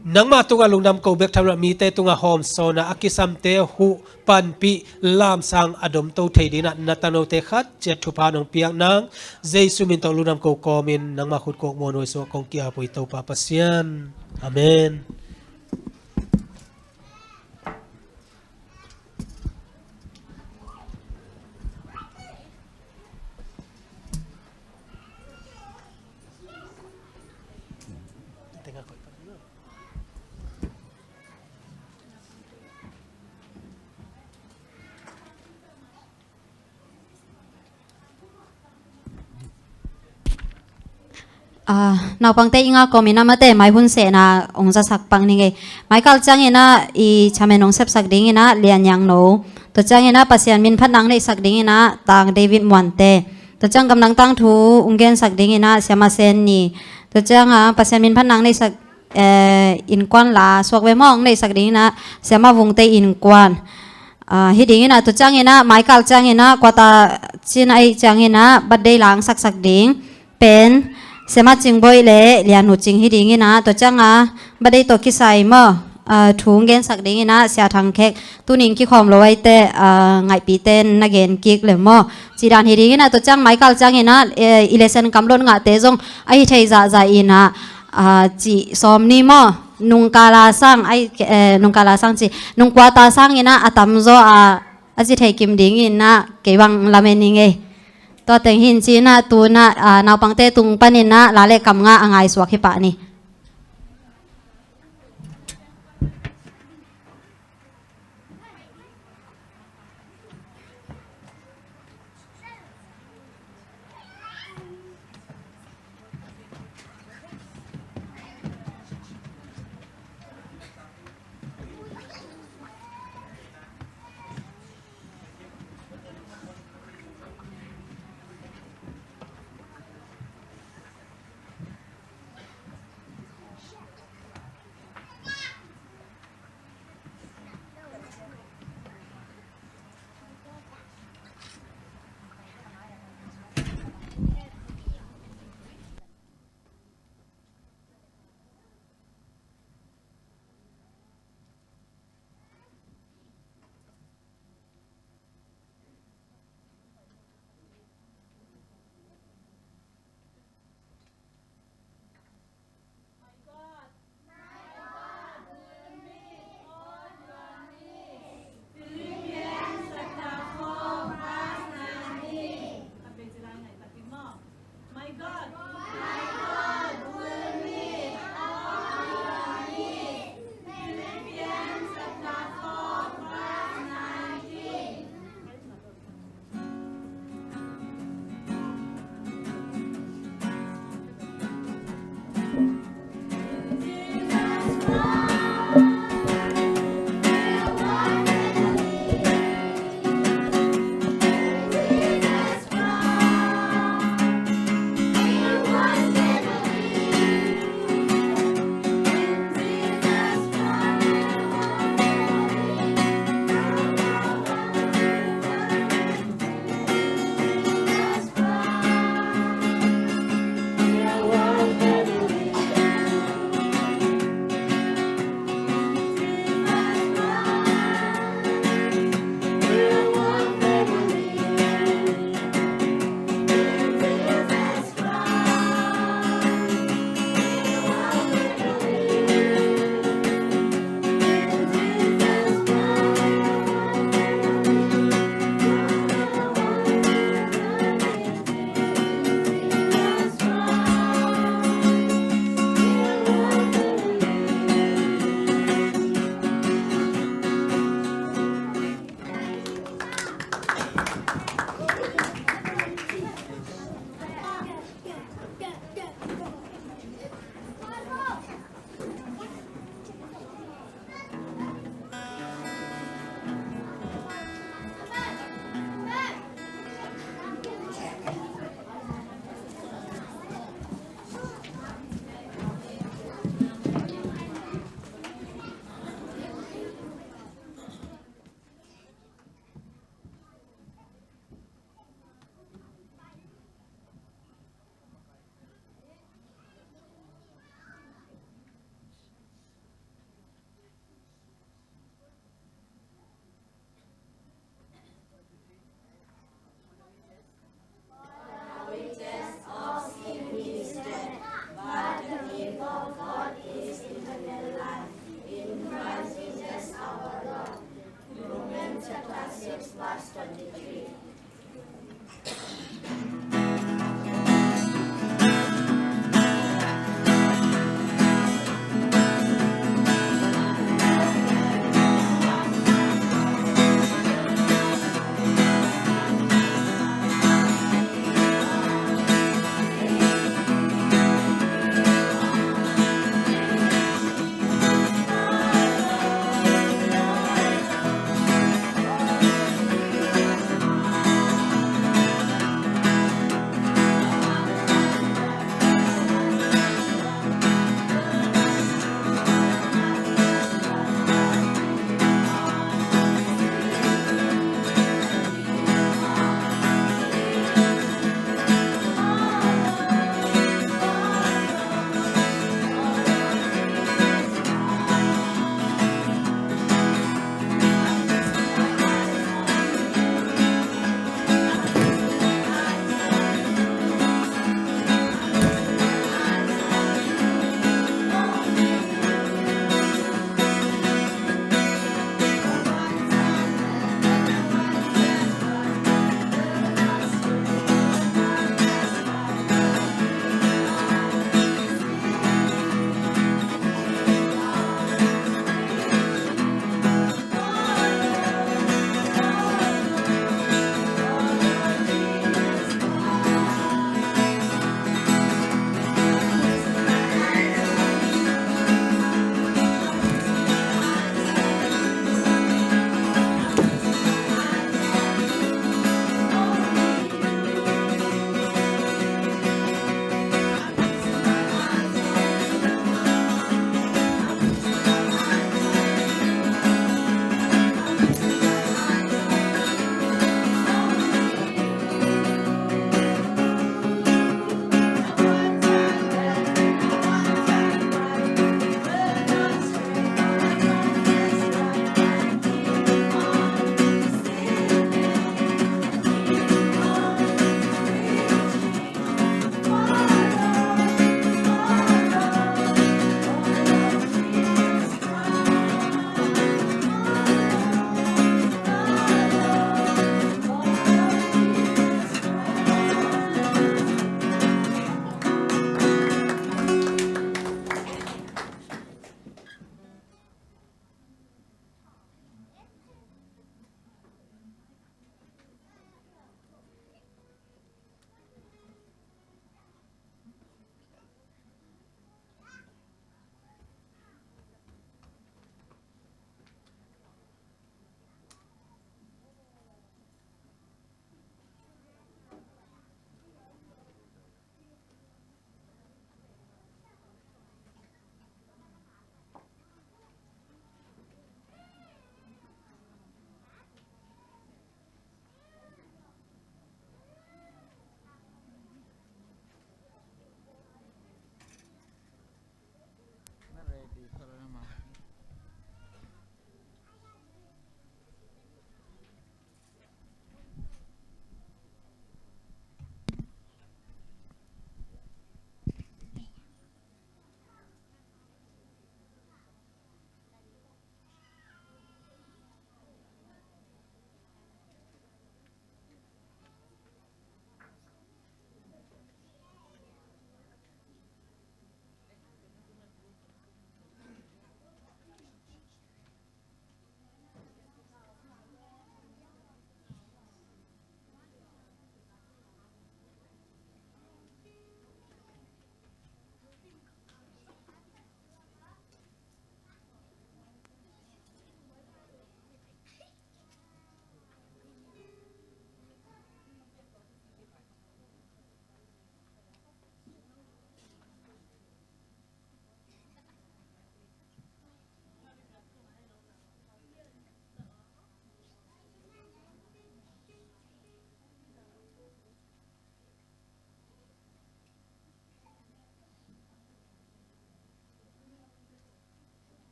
nangmah tungah lungdam ko bek tham lo, mite tungah hawmsawnna a kisamte huh panpih lamsang a domto thei dingin ah na tanote khat ciat thupha nong piak nang Jesu min tawh lungdam ko kawmin nangmah khut kawk muanhuai sungah kong ki-ap uh hi Topa Pasian. Amen. Ah, naupangte i ngak kawmin ah mate mai hun sehna hong zasak pak ning ei. Mai kal ciangin ah i thamen hong sepsak dingin ah Lian Yang No. Tua ciangin ah Pasian min phatna hong neihsak dingin ah Tang David Muante. Tua ciang gamdang tangthu hong gensak dingin ah Siama Sen Ni. Tua ciang ah Pasian min phatna hong neihsak eh, innkuan la suak ve maw, hong neihsak dingin ah Siama Vungte innkuan. Ah, hi dingin ah tua ciangin ah mai kal ciangin ah kuata cin a ei ciangin ah birthday la hong saksak ding pen Siama Cing Boih le Lian Nu Cing hi dingin ah tua ciang ah birthday tawh kisai maw, ah, thu hong gensak dingin ah Sia Thang Khek, tuni in kikhawm lo aite, ah, ngaihpihte na gen kik le maw. Cih dan hi dingin ah tua ciang mai kal ciangin ah, eh, i lesson kam lot ngahte zong a hi thei zahzah in ah, ah, cih sawm ni maw, nung kal a sang, ai, eh, nung kal a sang cih, nung kuata sangin ah a tamzaw a, a ci thei kim dingin ah kei bang lamen ning ei. Tua teng hi in ci-in ah tu-in ah, ah, naupangte tung panin ah la le kam ngah a ngaisuak hi pah ni.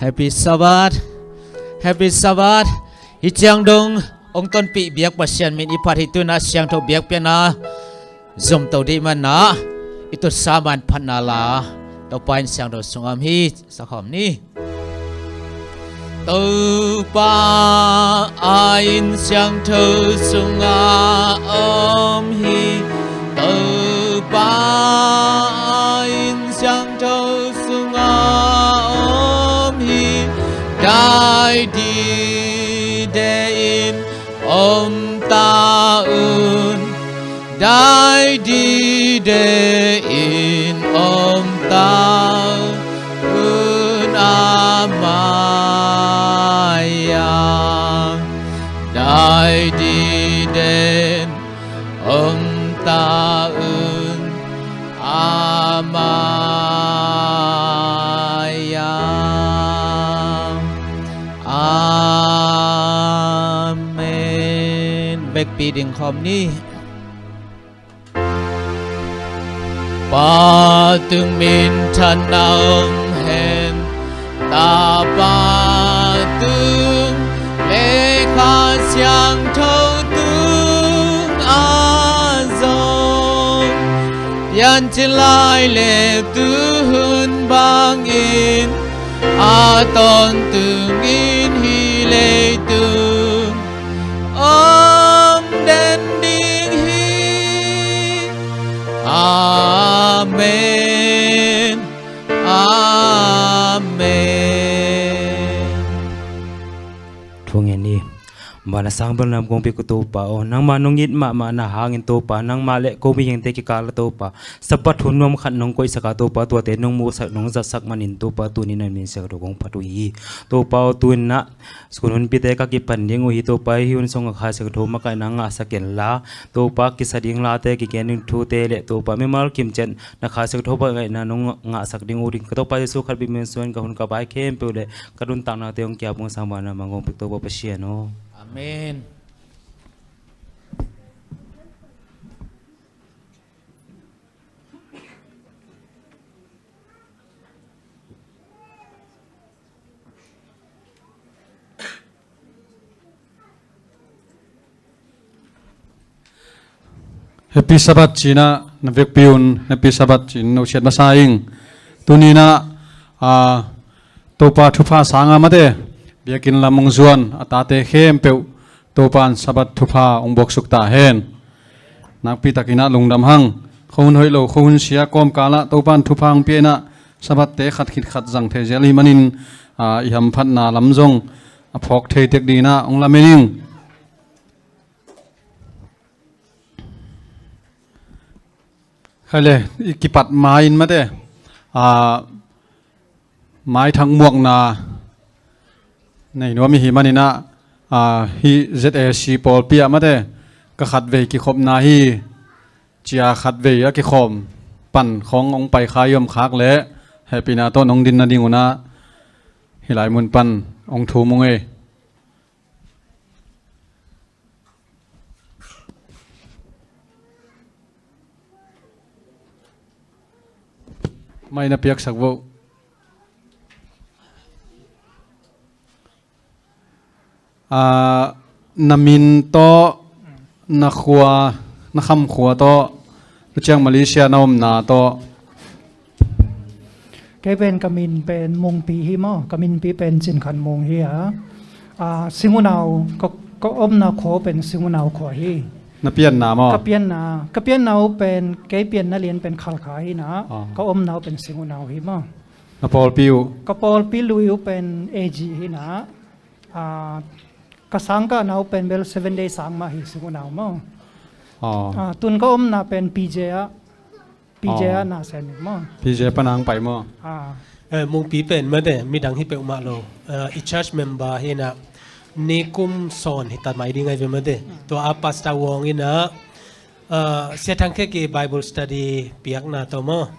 Happy Sabbath. Happy Sabbath. Hih ciang dong hong tonpih biak Pasian min i phat hi. Tu-in ah siangtho biakpiakna zom to dih manin i tutsa man phatna la Topa inn siangtho sungah om hi. Sakhawm ni. Topa a inn siangtho sungah om hi. Topa a inn siangtho sungah om hi. Dai dide in om ta un. Dai dide in om ta un a mai-ah. Dai dide in om ta un a mai-ah. Amen. Vekpi ding khawm ni. Pa tung minthanna om hen. Tapa tung le Kha Siangtho tung a zong, piancil lai le tuhun bangin a tawntung in hih leitung om den ding hi. Amen. Amen. Thu ngen ni. Van a sang bel nam kong pia ko Topa aw, nangmah nong it mahmahna hangin Topa, nangmah le ko mihingte kikal ah Topa, Sabbath hun nuam khat nong koihsak a Topa, tuate nong musak nong zatsak manin Topa, tuni na min siangtho kong phat uh hi. Topa aw, tu-in ah school hunpite ka kipan ding uh hi. Topa, hih hun sungah Kha Siangtho makaihna ngahsak in la, Topa, kisa ding late, kigen ding thute le Topa, mimal kimciat na Kha Siangtho makaihna nong ngahsak ding uh ding ka Topa Jesu khat bek min suang ka hun ka bai khempeuh le ka nuntaknate hong kiap ung. Sang van a mangngong pek Topa Pasian aw. Amen. Happy Sabbath ci-in ah na vekpi un, Happy Sabbath ci-in no siat masa ing. Tuni-in ah, ah, Topa thupha sangin mate, biakinn lam hong zuan a tate khempeuh Topa'n Sabbath thupha hong buaksuk ta hen. Nakpi takin ah lungdam hang. Khuahun hoih lo, khuahun sia kawmkal ah Topa'n thupha hong pia-in ah Sabbath-te khat khit khat zang thei zel ahih manin, aa, i hamphatna lam zong a phawk thei tek dingin ah hong lamen ing. Khai le, i kipat ma-in mate, aa, maithak muakna nei nuam i hih manin ah, aa, hih Z A C pawlpi ah mate, ka khatvei kikhopna hi, ci-a khatvei a kikhawm pan khawng hong paikhia i om khak leh, hehpihna tawh nong din nading un ah hih lai mun pan hong thum ung ei. Mai na piaksak vo. Aa, na min tawh, na khua, na khamkhua tawh, tua ciang Malaysia na omna tawh. Kei pen ka min pen Mungpi hi maw, ka minpi pen Cin Khan Mung hi a. Aa, Sing Unau, ka, ka omna khua pen Sing Unau khua hi. Na pianna maw? Ka pianna, ka pianna uh pen, kei pianna lian pen Khalkha hi na, ah, ka omna uh pen Sing Unau hi maw. Na pawlpi uh? Ka pawlpi lui uh pen A G hi na. Aa, ka sangkahna uh pen bel Seven Day sang mah hi, Sing Unau maw. Ah. Aa, tun ka omna pen P J ah, P J ah na sem hi maw. P J pan hong pai maw. Ah. Eh, Mungpi pen mate, midang hi peuhmah lo. Eh, i church member hi na, nikum sawm hi ta mai ding ahi ve mate. Tua a Pastor Wong in ah, ah, Sia Thang Khe Ki Bible study piakna tawh maw.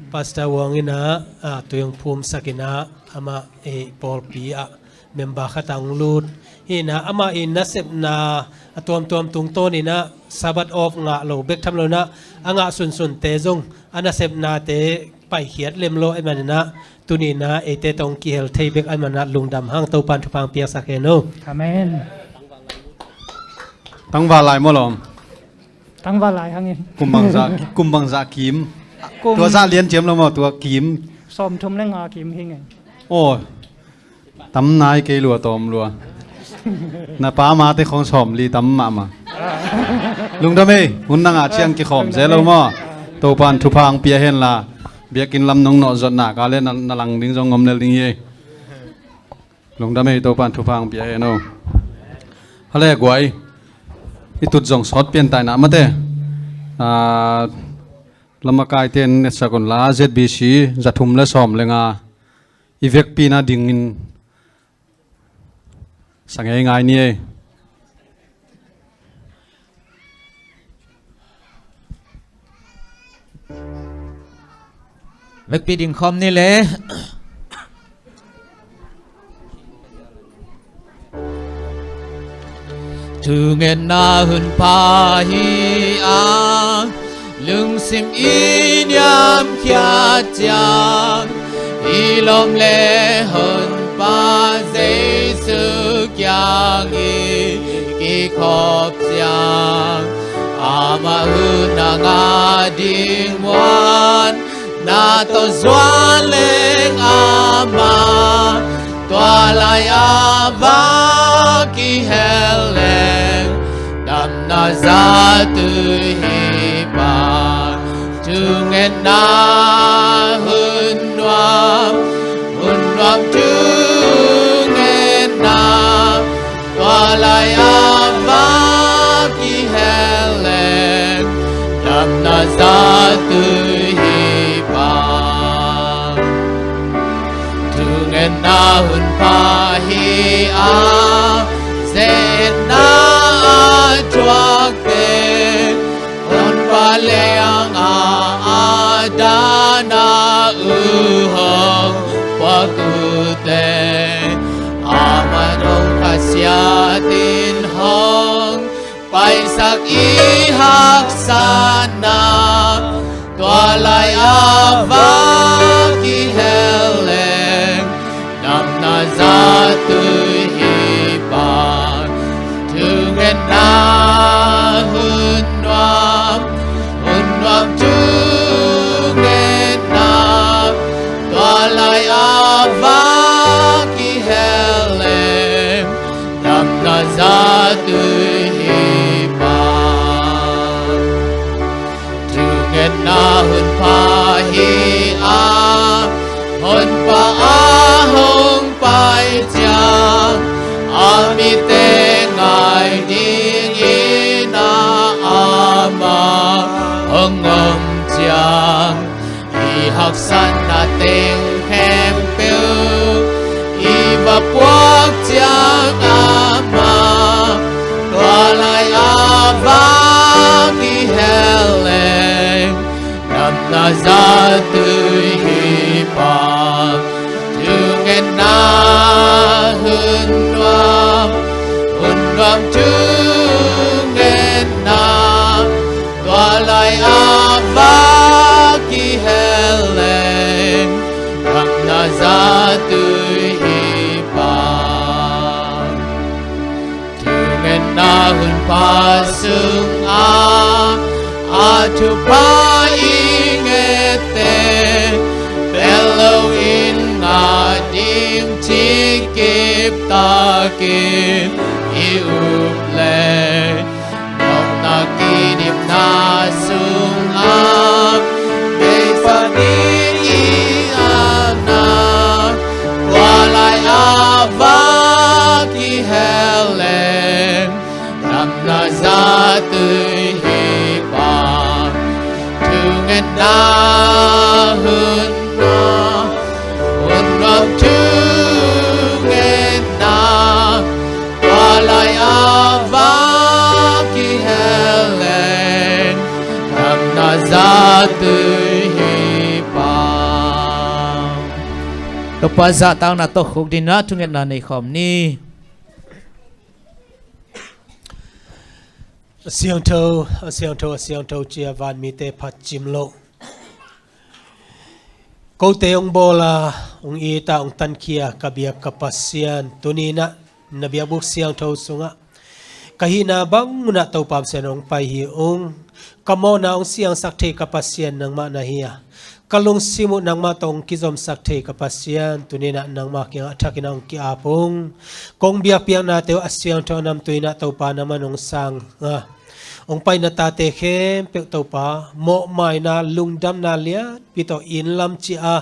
Pastor Wong in ah, ah, tui hong phumsak in ah, amah, eh, pawlpi ah member khat ah hong lut. Hi na, amah i nasepna a tuamtuam tungtawn in ah Sabbath off ngah lo bek tham lo in ah, a ngah sunsunte zong a nasepnate paikhiat lem lo ahih manin ah, tuni in ah eite tawh kihel thei bek ahih manin ah lungdam hang, Topa'n thupha piaksak hen aw. Amen. Tangval lai maw lawm? Tangval lai hang in. Kum bangzah, kum bangzah kim? Kum tua zah lian ciam lo maw, tua kim? Sawmthum le nga kim hi ngei. Aw. Tam nai kei lua, tawm lua. Na pa mate khawng sawmli tam mahmah. Lungdam ei, hun na ngah ciang kikhawm zel lo maw. Topa'n thupha pia hen la. Biakinn lam nong nawh zawhna ka le na, na lang ding zong om lel ding hi ei. Lungdam ei, Topa'n thupha pia hen aw. Hale guai. I tut zong sawt pian tai na mate. Ah, lamakaite'n etsak un la, Z B C, za thum le sawm le nga. I vekpi-in a dingin sa ngeingai ni ei. Vekpi ding khawm ni le. Thungetna hun pha hi a, lungsim i niamkhiat ciang, i lawm le Honpa Jesu kiang i kikhop ciang, amah hun a ngah ding muan na tawh zuan leng amah, tua lai-a va kihel leng, damna zatui hi pah. Thungetna hun nuam, hun nuam thungetna, tua lai-a va kihel leng, damna zatui hi pah. Thungetna hun pha hi a, ze-etna a thuakte, Honpa leng a, a dan a uh hong puak uhte, amah hong khasiatin hong paisak i haksatna, tua lai-a va kihel leng, damna zatui hi pah. Thungetna hun nuam, hun nuam thungetna, tua lai-a va kihel leng, damna zatui hi pah. Thungetna hun pha hi a, Honpa a hong pai ciang, a mite ngai dingin a, amah hong om ciang, i haksatna teng khempeuh i va puak ciang amah, tua lai-a va kihel leng, damna zatui hi pah. Thungetna hun nuam, hun nuam thungetna, tua lai-a va kihel leng, damna zatui hi pah. Thungetna hun pha sungah, a thupha i ngette, pel loin ngah ding ci kip takin i up leh, nopna kidimna sungah, beisa ding i apna, tua lai-a va kihel leng, damna zatui hi pah. Thungetna hun nuam, hun nuam thungetna, tua lai-a va kihel leng, damna zatui hi pah. Topa zahtakna tawh khukdin ah thungetna nei khawm ni. A siangtho, a siangtho, a siangtho ci-a van mite phat cim loh. Kote hong bawl a, hong it a, hong tankhia ka biak ka Pasian, tuni-in ah na biakbuk siangtho sungah ka hihna bang munah Topa Pasian hong pai hi ung. Ka mawhna hong siangsak thei ka Pasian nangmah na hi a, ka lungsim uh nangmah tawh hong kizomsak thei ka Pasian, tuni-in ah nangmah kiangah a thakin ah hong ki-ap ung. Kong biakpiaknate uh a siangtho a namtui-in ah Topa nangman hong sang a, hong paina tate khempeuh Topa, mawhmaina, lungdamna lianpi tawh inn lam ciah a,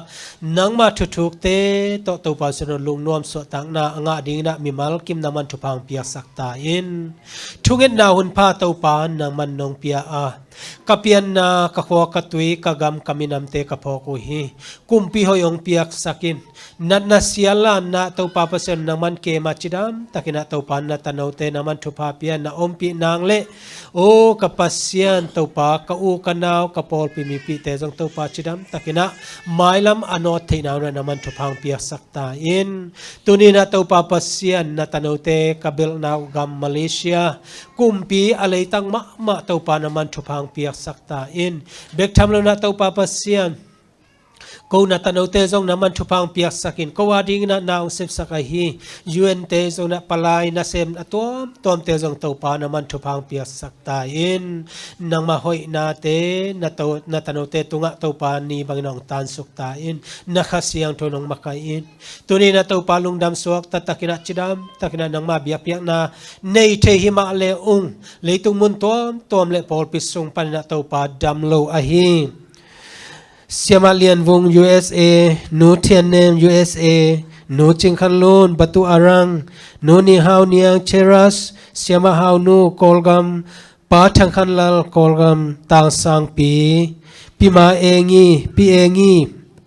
nangmah thuthukte tawh Topa Pasian aw, lungnuam suahtakna a ngah dingin ah mimal kim nangman thupha hong piaksak ta in. Thungetna hunpha Topa nangman nong pia a, ka pianna, ka khua, ka tui, ka gam, ka minamte ka phawk uh hi. Kumpi hoih hong piaksak in. Natna sialanna Topa Pasian nangman kem a, cidamtakin ah Topa na tanote nangman thupha pia, na ompih nang leh, aw ka Pasian Topa, ka u ka nau, ka pawlpi mipite zong Topa cidamtakin ah mailam a nawt theihna hun ah nangman thupha hong piaksak ta in. Tuni-in ah Topa Pasian na tanote ka belhna uh gam Malaysia kumpi a leitang mahmah Topa nangman thupha hong piaksak ta in. Bek tham lo-in ah Topa Pasian, ko na tanote zong nangman thupha hong piaksak in. Ko a dingin ah na hong sepsak ahi U N te zong, na palai nasem a tuamtuamte zong Topa nangman thupha hong piaksak ta in. Nangmah hoihnate na to, na tanote tungah Topa ni bangin hong tansuk ta in. Na Kha Siangtho in hong makaih in. Tuni-in ah Topa lungdam suak taktakin ah, cidamtakin ah nangmah biakpiakna nei thei hi mah le ung, leitung mun tuamtuam le pawlpi sung panin ah Topa dam lo ahi Siamah Lian Vung, U S A, Nu Thian Nem, U S A, Nu Cing Khan Lun, Batu Arang, Nu Ni Hau Niang, Cheras, Siamah Hau Nu, Kawlgam, Pa Thang Khan Lal, Kawlgam, Tang Sang Pi, Pi Ma Eng Ngi, Pi Eng Ngi,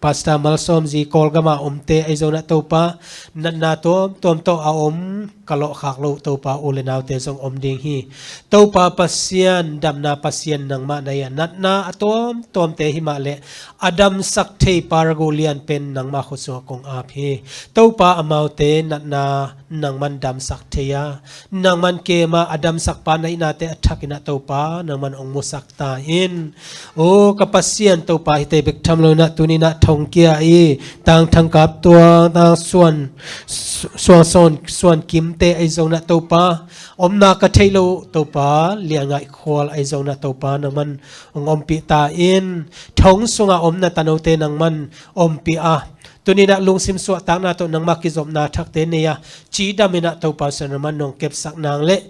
Pastor Malsawm Zi, Kawlgam a omte ahi zongin ah Topa, natna tuamtuam tawh a om ka lawhkhak loh Topa u le naute zong om ding hi. Topa Pasian, damna Pasian nangmah na hi a, natna a tuamtuamte hi mah leh a damsak thei paragu lian pen nangmah khut sungah kong ap hi. Topa, amaute natna nangman damsak thei a, nangman kem a, a damsakpa na hihnate a thakin ah Topa nangman hong musak ta in. Aw ka Pasian Topa, hihte bek tham lo-in ah tuni-in ah Thongkia i, Tang Thang Kap Tuang, Tang Suan, Suang Sawn, Suan Kimte ahi zongin ah Topa, omna ka theih loh Topa, Lian Ngaih Khual ahi zongin ah Topa nangman hong ompih ta in. Thong sungah om na tanote nangman ompih a, tuni-in ah lungsim suahtakna tawh nangmah kizopna thakte nei a, cidamin ah Topa Pasian nangman nong kepsak nang leh,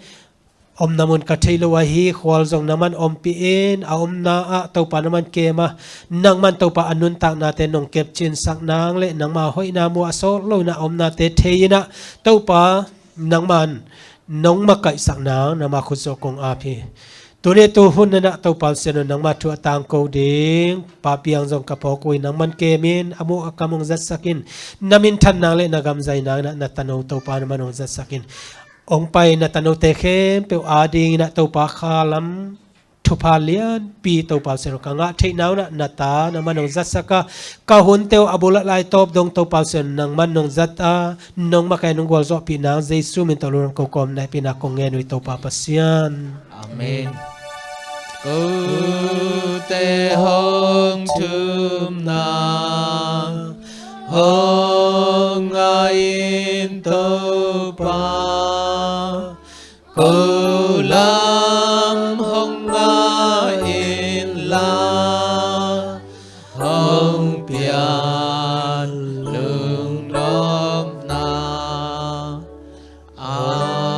omna mun ka thei lo ahi Khual zong nangman ompih in, a omna ah Topa nangman kem a, nangman Topa a nuntaknate nong kepcinsak nang leh, nangmah hoihna mu a sawt lo-in ah a omnate thei-in ah Topa nangman nong makaihsak nang nangmah khut sungah kong ap hi. Tuni tuhun in ah Topa Pasian aw, nangmah thu a tangko ding Pa Piang zong ka phawk uh hi. Nangman kem in, a muh a kam hong zatsak in. Na minthan nang leh na gam zai nangin ah na tano Topa nangman hong zatsak in. Hong pai na tanote khempeuh a dingin ah Topa khalam thupha lianpi Topa Pasian aw, ka ngah theihna hun ah na ta nangman hong zatsak a, ka hunte uh a bul ah laitawp dong Topa Pasian aw, nangman hong zat a, nong makaih, nong gualzawhpih nang Jesu min tawh lungdam ko kawm naipina kong ngen uh hi Topa Pasian. Amen. Kote hong thumna hong ngah in Topa, ko lam hong ngah in la, hong piak lungnopna. Amen.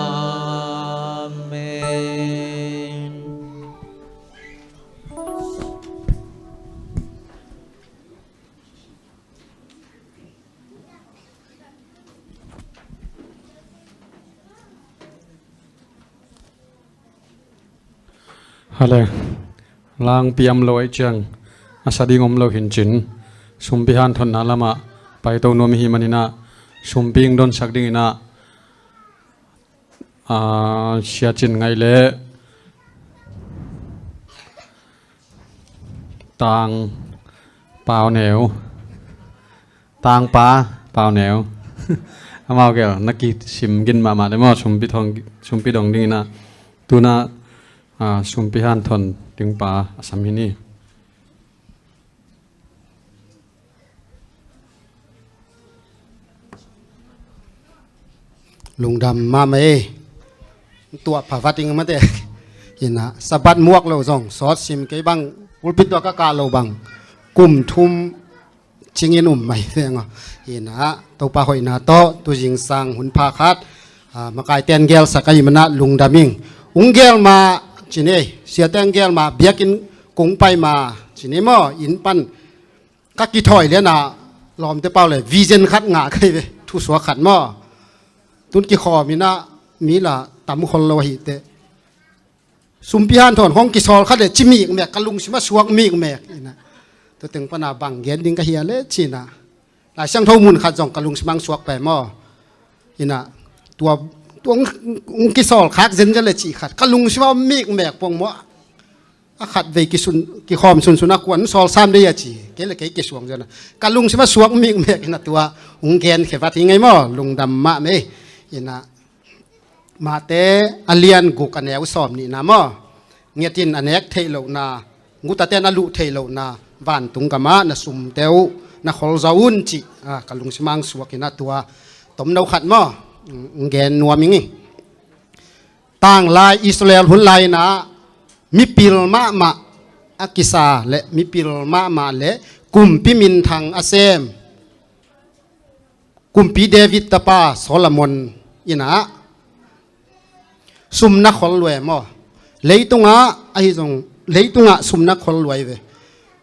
Hale, langpi om lo ahih ciang a sa ding om lo hi cin, sumpi hanthotna lamah paito nuam i hih manin ah, sumpi hong donsak dingin ah, aa, Sia Cin Ngaih le Tang Pau Neu, Tangpa Pau Neu, amau gel na kisim gin mahmah le maw, sumpi thong, sumpi dong dingin ah, tu-in ah, aa, sumpi hanthot ding pa a sam hi ni. Lungdam mahmah ei. Tuah pha vat ing mate. Ina Sabbath muak lo zong sawt sim kei bang, pulpit tua ka kah lo bang kum thum cingin um mai veng aw. Ina Topa hoihna tawh tu zingsang hun pha khat, ah, makaite'n gelsak ahih manin lungdam ing. Ung gel mah ci ni ei, siate'n gel mah, biakinn kong pai mah ci ni maw, inn pan ka kithawi lian a, lawmte pau le vision khat ngah kei ve, thusuak khat maw. Tun kikhawm ina mi la tam khol lo ahih teh, sumpi hanthawn khawng kisawl khat le ci mikmek, ka lungsim ah suak mikmek ina. Tua teng pan a bang gen ding ka hia le ci ina, Lai Siangtho mun khat zong ka lungsim ah suak pai maw. Ina tua, tua ung, ung kisawl khak zenzen le cih khat ka lungsim ah mikmek pong maw. A khatvei kisun, kikhawm sunsun a kuan sawl sam dei a ci, kei le kei kisuang zong a ka lungsim ah suak mikmek ina tua ung gen khia vat hi ing ei maw. Lungdam mahmah ei. Ina Mate a lian guk a neu sawm nihna maw. Nget in a nek theih lohna, gutate'n a luh theih lohna, vantung gam ah na sumte uh na khol zaw un cih, ah, ka lungsim ah suak ina tua tomno khat maw, ung gen nuam ing ei. Tanglai Israel hun lai ina mipil mahmah a kisa le mipil mahmah le kumpi minthang a sem Kumpi David tapa Solomon ina sum na khol lua ei maw. Leitungah ahi zong, leitungah sum na khol lua ei ve.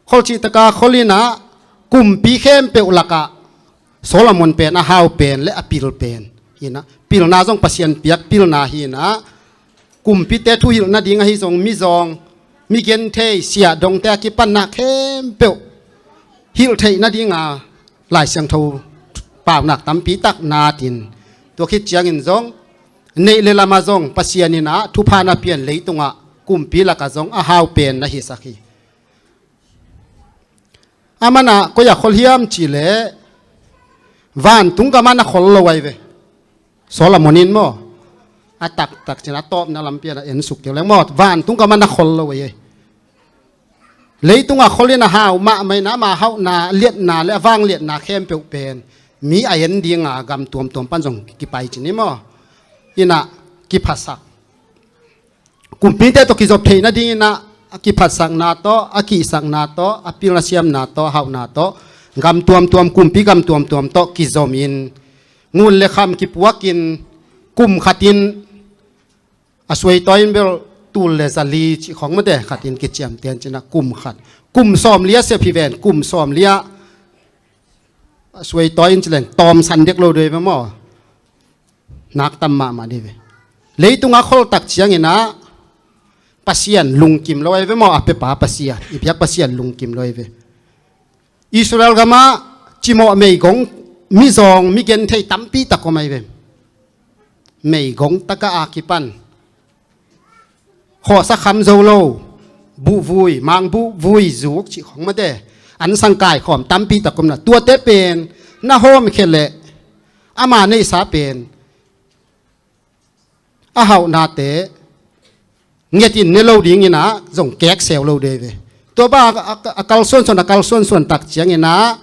Khol cih tak a khol ina kumpi khempeuh lakah Solomon pen a hau pen le a pil pen ina, pilna zong Pasian piak pilna hi ina, kumpite thuhilh nading ahi zong, mizawng, migenthei, siahdongte a kipanna khempeuh hilh theih nading a Lai Siangtho paunak tampi tak nat in, tua khit ciangin zong neih le lam ah zong Pasian ina thupha na pian, leitungah kumpi lakah zong a hau pen na hisak hi. Aman a koi ah khol hiam cih leh vantung gam ah na khol lo ei ve. Solomon in maw, a taktak ci ina tawpna lampi ah na ensuk kei leng maw, vantung gam ah na khol lo ei. Leitungah khol ina hau mahmah ina, ama hauhna, liatna le a vangliatna khempeuh pen mi a en ding a gam tuamtuam pan zong kipai ci ni maw. Ina kiphasak, kumpite tawh kizop theih nading ina a kiphatsakna tawh, a kihsakna tawh, a pilna siamna tawh, a hauhna tawh, gam tuamtuam, kumpi gam tuamtuam tawh kizom in, ngun le kham kipuak in, kum khat in a suaitawi in bel tul le za li cih khawng mate, khat in kiciamteh in ci ina kum khat, kum sawmli a sep hi ven, kum sawmli a suaitawi in ci leng tawmsan dek lo dei ve maw. Nak tam mahmah dei ve. Leitungah khol tak ciang ina Pasian lungkim lo ei ve maw, a pepa Pasian, i biak Pasian lungkim lo ei ve. Israel gam ah cimawh meigong, mizawng, migenthei tampi tak om ei ve. Meigong tagah a kipan, khawhsa kham zo lo, buhvui, mangbuhvui zuk cih khawng mate, an sang kaikhawm tampi tak om ina, tuate pen na hawmkhia leh ama neihsa pen a hauhnate nget in ne lo ding ina zong kekseu lo dei ve. Tua bang a, a, a kalsuansuan, a kalsuansuan tak ciang ina,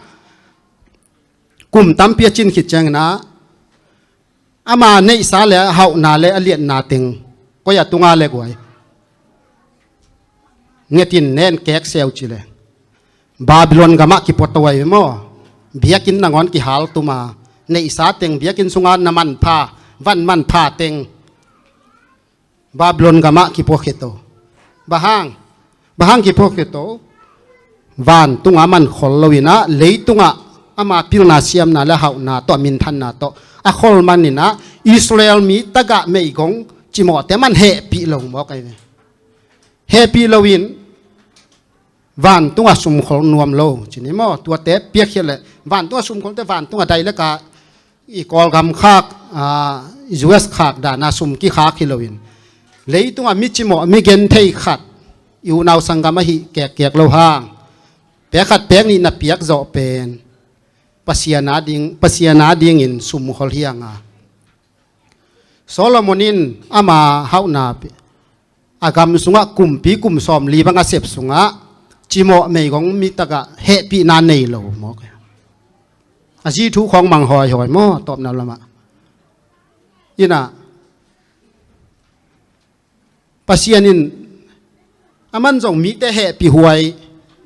kum tampi a cin khit ciang ina, ama neihsa le a hauhna le a liatna teng koi a tung a le guai nget in ne in kekseu ci leh Babylon gam ah kipua to ei ve maw. Biakinn nangawn kihal tum a, neihsa teng biakinn sungah na manpha, van manpha teng Babylon gam ah kipua khia to. Bang hang, bang hang kipua khia to? Vantungah a man khol lo ina, leitungah ama pilna siamna le hauhna tawh, a minthanna tawh a khol man ina, Israel mi tagah meigong cimawhte man hehpih lo mawk ei ve. Hehpih lo in vantungah sumkhol nuam lo ci ni maw. Tuate piakhia leh vantungah sumkholte, vantungah direct a i Kawlgam khak, ah, U S khak dan a sum kikhak hi lo in, leitungah mi cimawh, migenthei khat, i unau sanggam ahih kekkek lo hang, pek khat pek nih na piak zawh pen Pasian a ding, Pasian a dingin sumkhol hi hang a. Solomon in ama hauhna a gam sungah kumpi kum sawmli bang a sep sungah cimawh meigong mi tagah hehpihna nei lo mawk. A zi thu khawng mang hawihawi maw, tawpna lamah. Inah Pasian in aman zong mite hehpihhuai,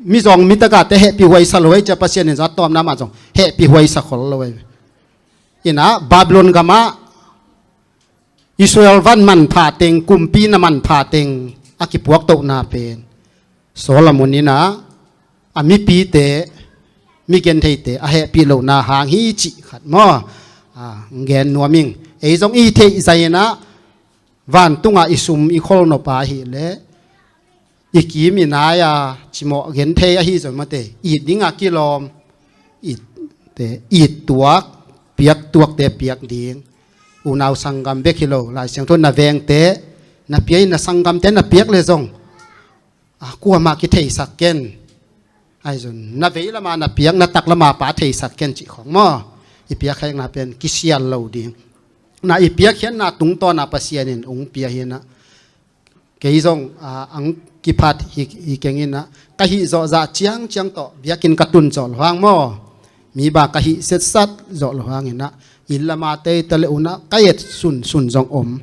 mi zong mi takate hehpihhuai sa lo ei cia, Pasian in zong a tawpna mah zong hehpihhuai sa khol lo ei. Inah Babylon gamah Israel van manpha teng, kumpi na manpha teng a kipuaktohna pen Solomon inah a mipite, mi gentheite a hehpih lohna hang hi cih khat maw? A, gen nuam ing. Ei zong i theih zah inah vantungah i sum i khol nop ahileh i kim i nai a cimawh genthei ahi zong mate, it dingah kilawm, itte, it tuak, piak tuakte piak ding. Unau sanggam bek hi lo, Lai Siangtho na vengte na pia in, na sanggamte na piak le zong a, kuamah kitheisak ken. Ahi zong na vei lama na piak, na tak lama pa theisak ken cih khong maw? I piak khaihna pen kisial lo ding. Na i piakkhiatna tungtawna Pasian in ung pia hinah. Kei zong, a, ang kiphat hi, hi keng inah ka hih zawh zah ciangciang tawh biakinn ka tun zawh lo hang maw? Mi ba ka hih setsat zawh lo hang inah inn lama teita le unah ka et sunsun zong om.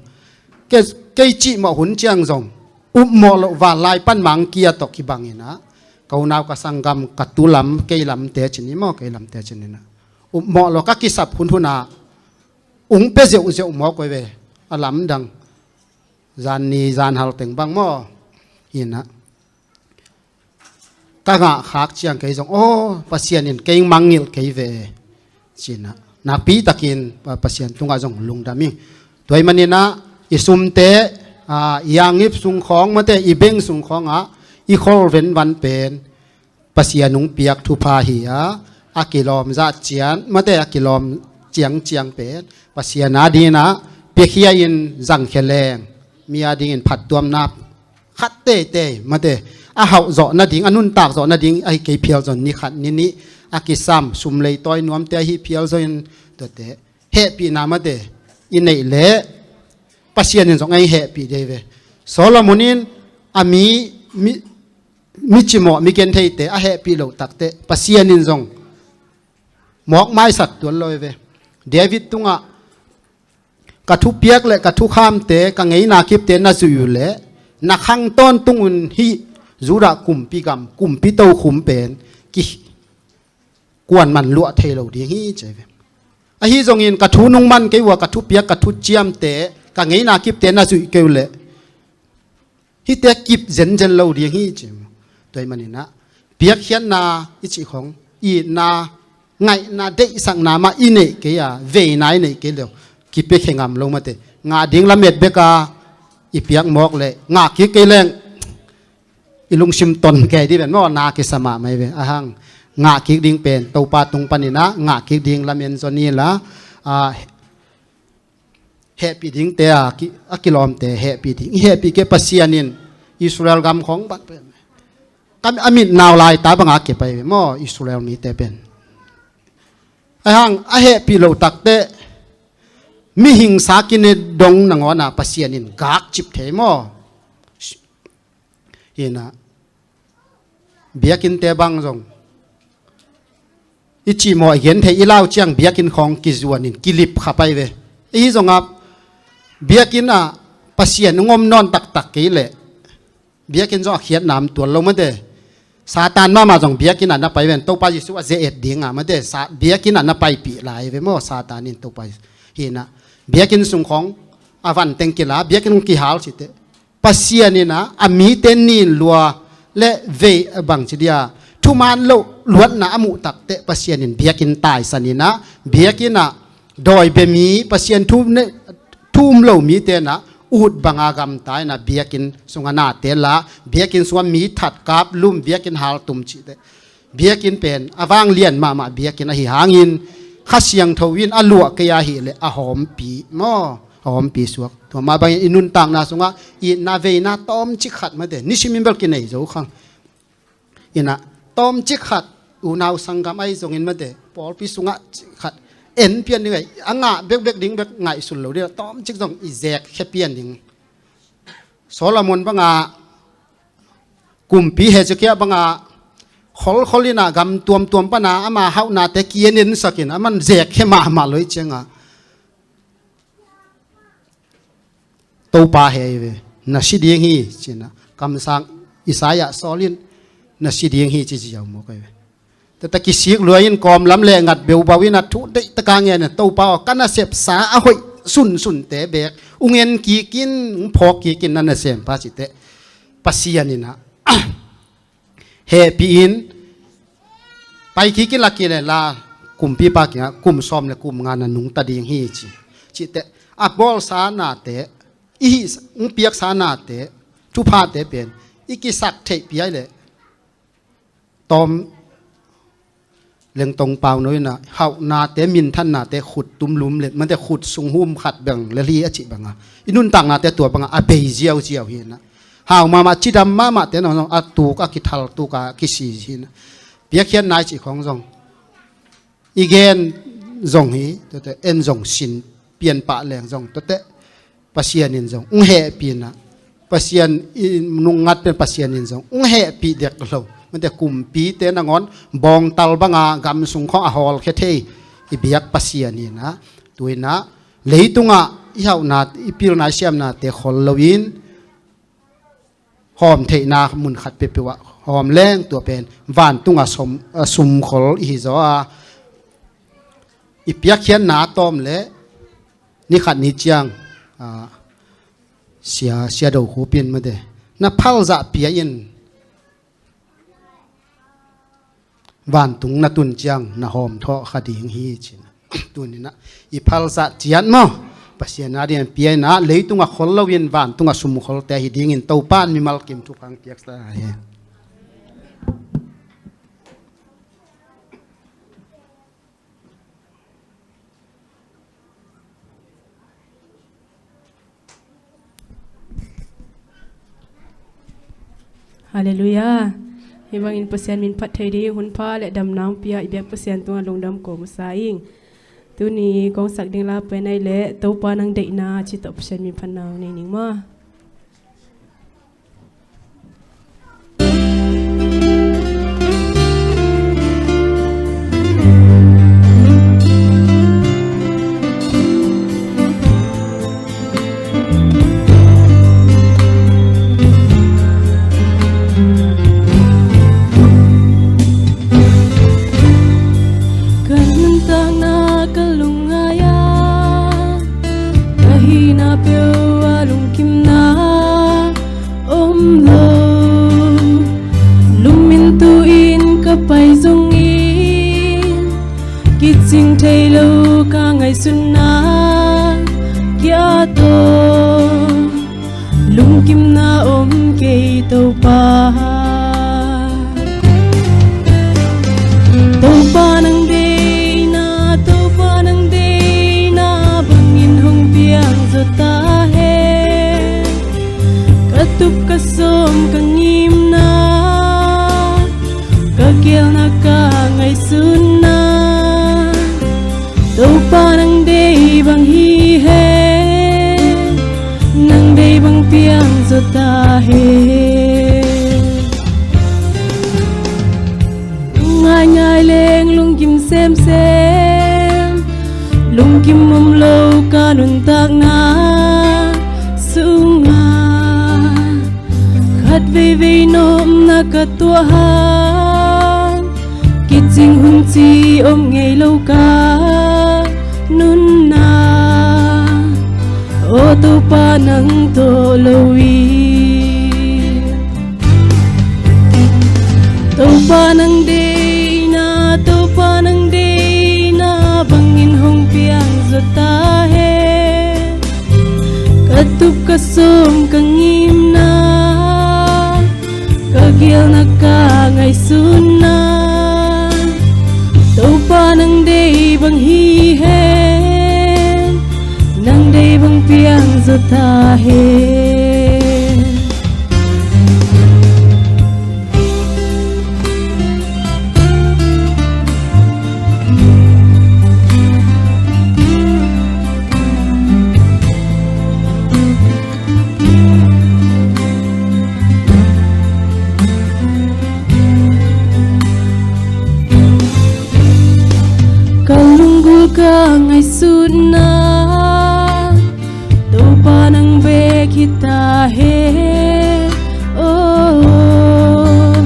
Kei, kei cihmawh hun ciang zong upmawh loh vanlai pan mangkia tawh kibang inah ka unau ka sanggam, ka tulam, kei lamte cin hi maw, kei lamte cin inah upmawh loh ka kisap hunhunah ung pia zeuhzeuh mawk oi ve. A lamdang zan ni zan hal teng bang maw? Inah ka ngah khak ciang kei zong, aw, Pasian in kei mangngilh kei ve, cinah nakpi takin Pa-, Pasian tungah zong lungdam ing. Tua ahih maninah i sumte, a, i angip sung khawng mate, i bank sung khawngah i khol venvan pen Pasian ung piak thupha hi a, a kilawm zah cian mate, a kilawm ciangciang pen Pasian adinah piakhia in zangkhia leng mi adingin phattuamna khat teitei mate, a hauh zawh nading, a nuntak zawh nading ahi kei phial zong ni khat ni nih a kisam sum leitawi nuamte ahi phial zongin tuate hehpihna mate i neih leh Pasian in zong a i hehpih dei ve. Solomon in a mi, mi, mi cimawh, mi gentheite a hehpih loh takteh Pasian in zong mawkmaisak tuan lo ve. David tungah ka thupiak le ka thukhamte, ka ngeina kipte na zuih uh leh na khang tawntung un hih Judah kumpi gam, kumpi tokhum pen ki kuan man luah thei lo ding hi ci ve. Ahi zongin ka thu nung man kei uh a, ka thupiak, ka thuciamte, ka ngeina kipte na zuih kei uh leh hihte kip zenzen lo ding hi ci. Tua ahih maninah piakkhiatna i cih khong, itna, ngaihna, deihsakna mah i neih kei a, veina i neih kei leh kipiakhia ngam lo mate. Ngah ding lamet bek a i piak mawk leh ngah kik kei leng i lungsim ton kei dih ven maw, na kisa mahmah hi ve. Ahang ngah kik ding pen Topa tung paninah ngah kik ding lamen zaw ni la, a, hehpih dingte a ki, a kilawmte hehpih ding. I hehpih kei Pasian in Israel gam khong bat pen ka, a mit nau lai ta banga kipai ve maw, Israel mite pen. Ahang a hehpih loh takteh mihing sa kine dong nangawnah Pasian in gakcip thei maw? Hinah biakinnte bang zong i cihmawh i genthei i lau ciang biakinn khawng kizuanin kilip kha pai ve. Ahi zongah biakinn ah Pasian ung om nawn taktak kei leh biakinn zong a khiatna om tuan lo mate. Satan mahmah zong biakinn ah na pai ven, Topa Jesuh a ze-et dingah mate, sa, biakinn ah na paipih lai ve maw Satan in, Topa Jesuh. Hinah biakinn sung khawng a vanteng kila, biakinn khawng kihal citeh Pasian inah a mite nin lua le vei a bangci dia thuman loh luatna a muh takteh Pasian in biakinn taisan inah biakinn ah dawi bia mi, Pasian thu ne, thu um lo mite inah ut banga gamta inah biakinn sunga nate la, biakinn sunga mi that kap lum, biakinn haltum cihte. Biakinn pen a vanglian mahmah biakinn ahi hangin Kha Siangtho in a luah kei ahileh a hawmpi maw, a hawmpi suak. Tua mah bangin i nuntakna sungah itna veina tawmcik khat mate, nisimin bel kinei zo khang. Inah tawmcik khat, unau sanggam ahi zongin mate, pawlpi sungah cik khat en pian ding ahi, a ngah bekbek ding bek ngaihsun lo ding, tawmcik zong i zek khia pian ding. Solomon banga kumpi Hezekiah banga kholkhol inah gam tuamtuam pana ama hauhnate kienensakin aman zek khia mahmah lo i cianga Topa hei ve, na si ding hi, ci-in ah kamsang Isaiah sawl in, na si ding hi, ci ziau mawk ahi ve. Tua ta kisik lua in kawm lam le ngat beubau in a thu deih taka ngen a, Topa aw, ka nasepsa a hoih sunsunte beek hong en kik in, hong phawk kik in, na nasempa, ci teh Pasian in ah hehpih in, pai kik in la, kile la, kumpipa kiangah kum sawm le kum nga na nungta ding hi, ci. Ci teh a bawlsa nate, i hih, hong piaksa nate, thuphate pen i kisak theih piai leh, tawm Lengtong Pauno in ah hauhnate, minthannate khut tum lum le, mate khut sung hum khat bang le li a cih banga, i nuntaknate tua banga a bei ziauziau hi in ah, hau mahmah, cidam mahmahte zong a tuk, a kithal tuk a kisi hi in ah, piakkhiatna i cih khawng zong i gen zong hi, tuate en zong sin pian pah leng zong, tuate Pasian in zong hong hehpih in ah, Pasian i nungngat pen Pasian in zong hong hehpih dek lo. Mate kumpite nangawn bawngtal banga gam sung khawng a hawlkhia thei i biak Pasian in ah, tu in ah leitungah i hauhna, i pilna, i siamnate khol loin hawm theihna mun khat peuhpeuh ah hawm leng, tua pen vantung a sum, a sumkhol i hi zaw a, i piakkhiatna a tawm leh ni khat ni ciang, a, sia, sia do khupin mate na phalzah pia in, vantung na tun ciang na hawmthawh kha ding hi, ci-in ah. Tuni in ah i phalzah ciat maw, Pasian a dingin pia in ah, leitung a khol loin vantung a sumkholte hi dingin Topa in mimal kim thupha piaksa hi. Halleluiah. Hih bangin Pasian min phat thei ding hun pha le damna hong pia i biak Pasian tungah lungdam ko masa ing. Tuni kong sak ding la pen ahih leh Topa nang deihna cih tawh Pasian min phatna hong nei ning maw. Ka nuntakna ka lungngai a, ka hihna peuh ah lungkimna om lo. Lungmin tu-in ka pai zongin kicing thei lo ka ngaihsutna kia tawh lungkimna om kei Topa. Topa nang deihna, Topa nang deihna bangin hong piang zaw ta hen. Ka tup ka sawm ka ngimna, ka gelna ka ngaihsutna, Topa nang deih bang hi hen, nang deih bang piang zaw ta hen. Lungngaingai leng lungkim semsem, lungkim om lo ka nuntakna sungah. Khat veivei nopna ka tuah hang, kicing hun ci om ngei lo ka nunna. Aw Topa nang tawh lo in, Topa nang deihna, Topa nang deihna bangin hong piang zaw ta hen. Ka tup ka sawm ka ngimna, ka gelna ka ngaihsutna, Topa nang deih bang hi hen, nang deih bang piang zaw ta hen. Ka lunggulh ka ngaihsutna, Topa nang bek hita hen. Oh,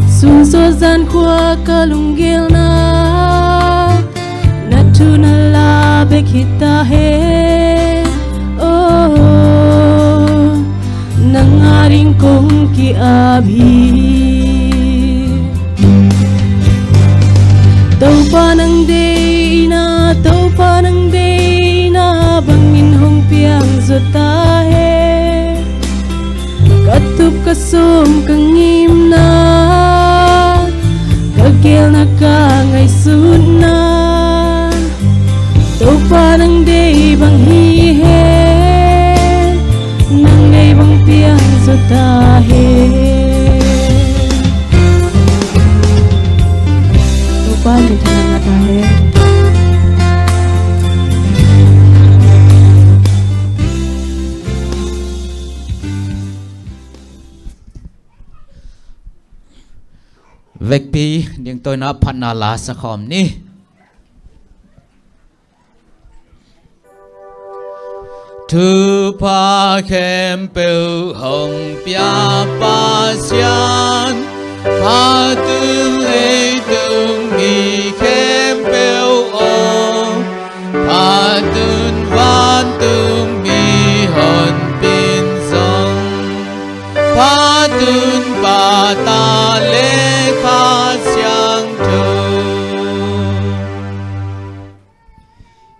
sunso zan khua ka lunggel na, na thu na la bek hita hen. Oh, nang a ding kong ki-ap hi. Topa nang deihna, Topa nang deihna bangin hong piang zaw ta hen. Ka tup ka sawm ka ngimna, ka geelna ka ngaihsutna, Topa nang deih bang hi hen. Nang deih bang piang zaw ta hen. Topa min thang a ta hen. Vekpi dingtawina phatna la sa khawm ni. Thupha khempeuh hong pia Pasian, phatun leitung mi khempeuh aw, phatun vantung mi honpin zong, phatun Pa, Ta le Kha Siangtho.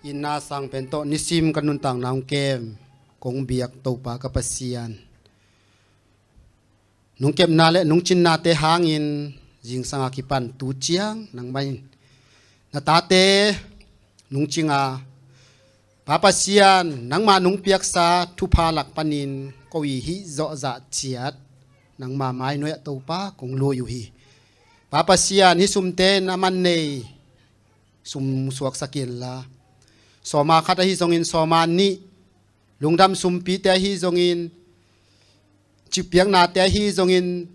Itna sang pen tawh nisim ka nuntakna hong kem kong biak Topa ka Pasian, nong kepna le nong cinnate hangin zingsang a kipan tu ciang nangmah in na tate nong cing a, Pa Pasian, nangmah nong piaksa thupha lak panin ko i hih zawhzah ciat nangmah mai nuai ah Topa kong lui uh hi. Pa Pasian, hih sumte na man nei sum suaksak inla, sawma khat ahi zongin, sawma nih, lungdam sumpite ahi zongin, cipiaknate ahi zongin,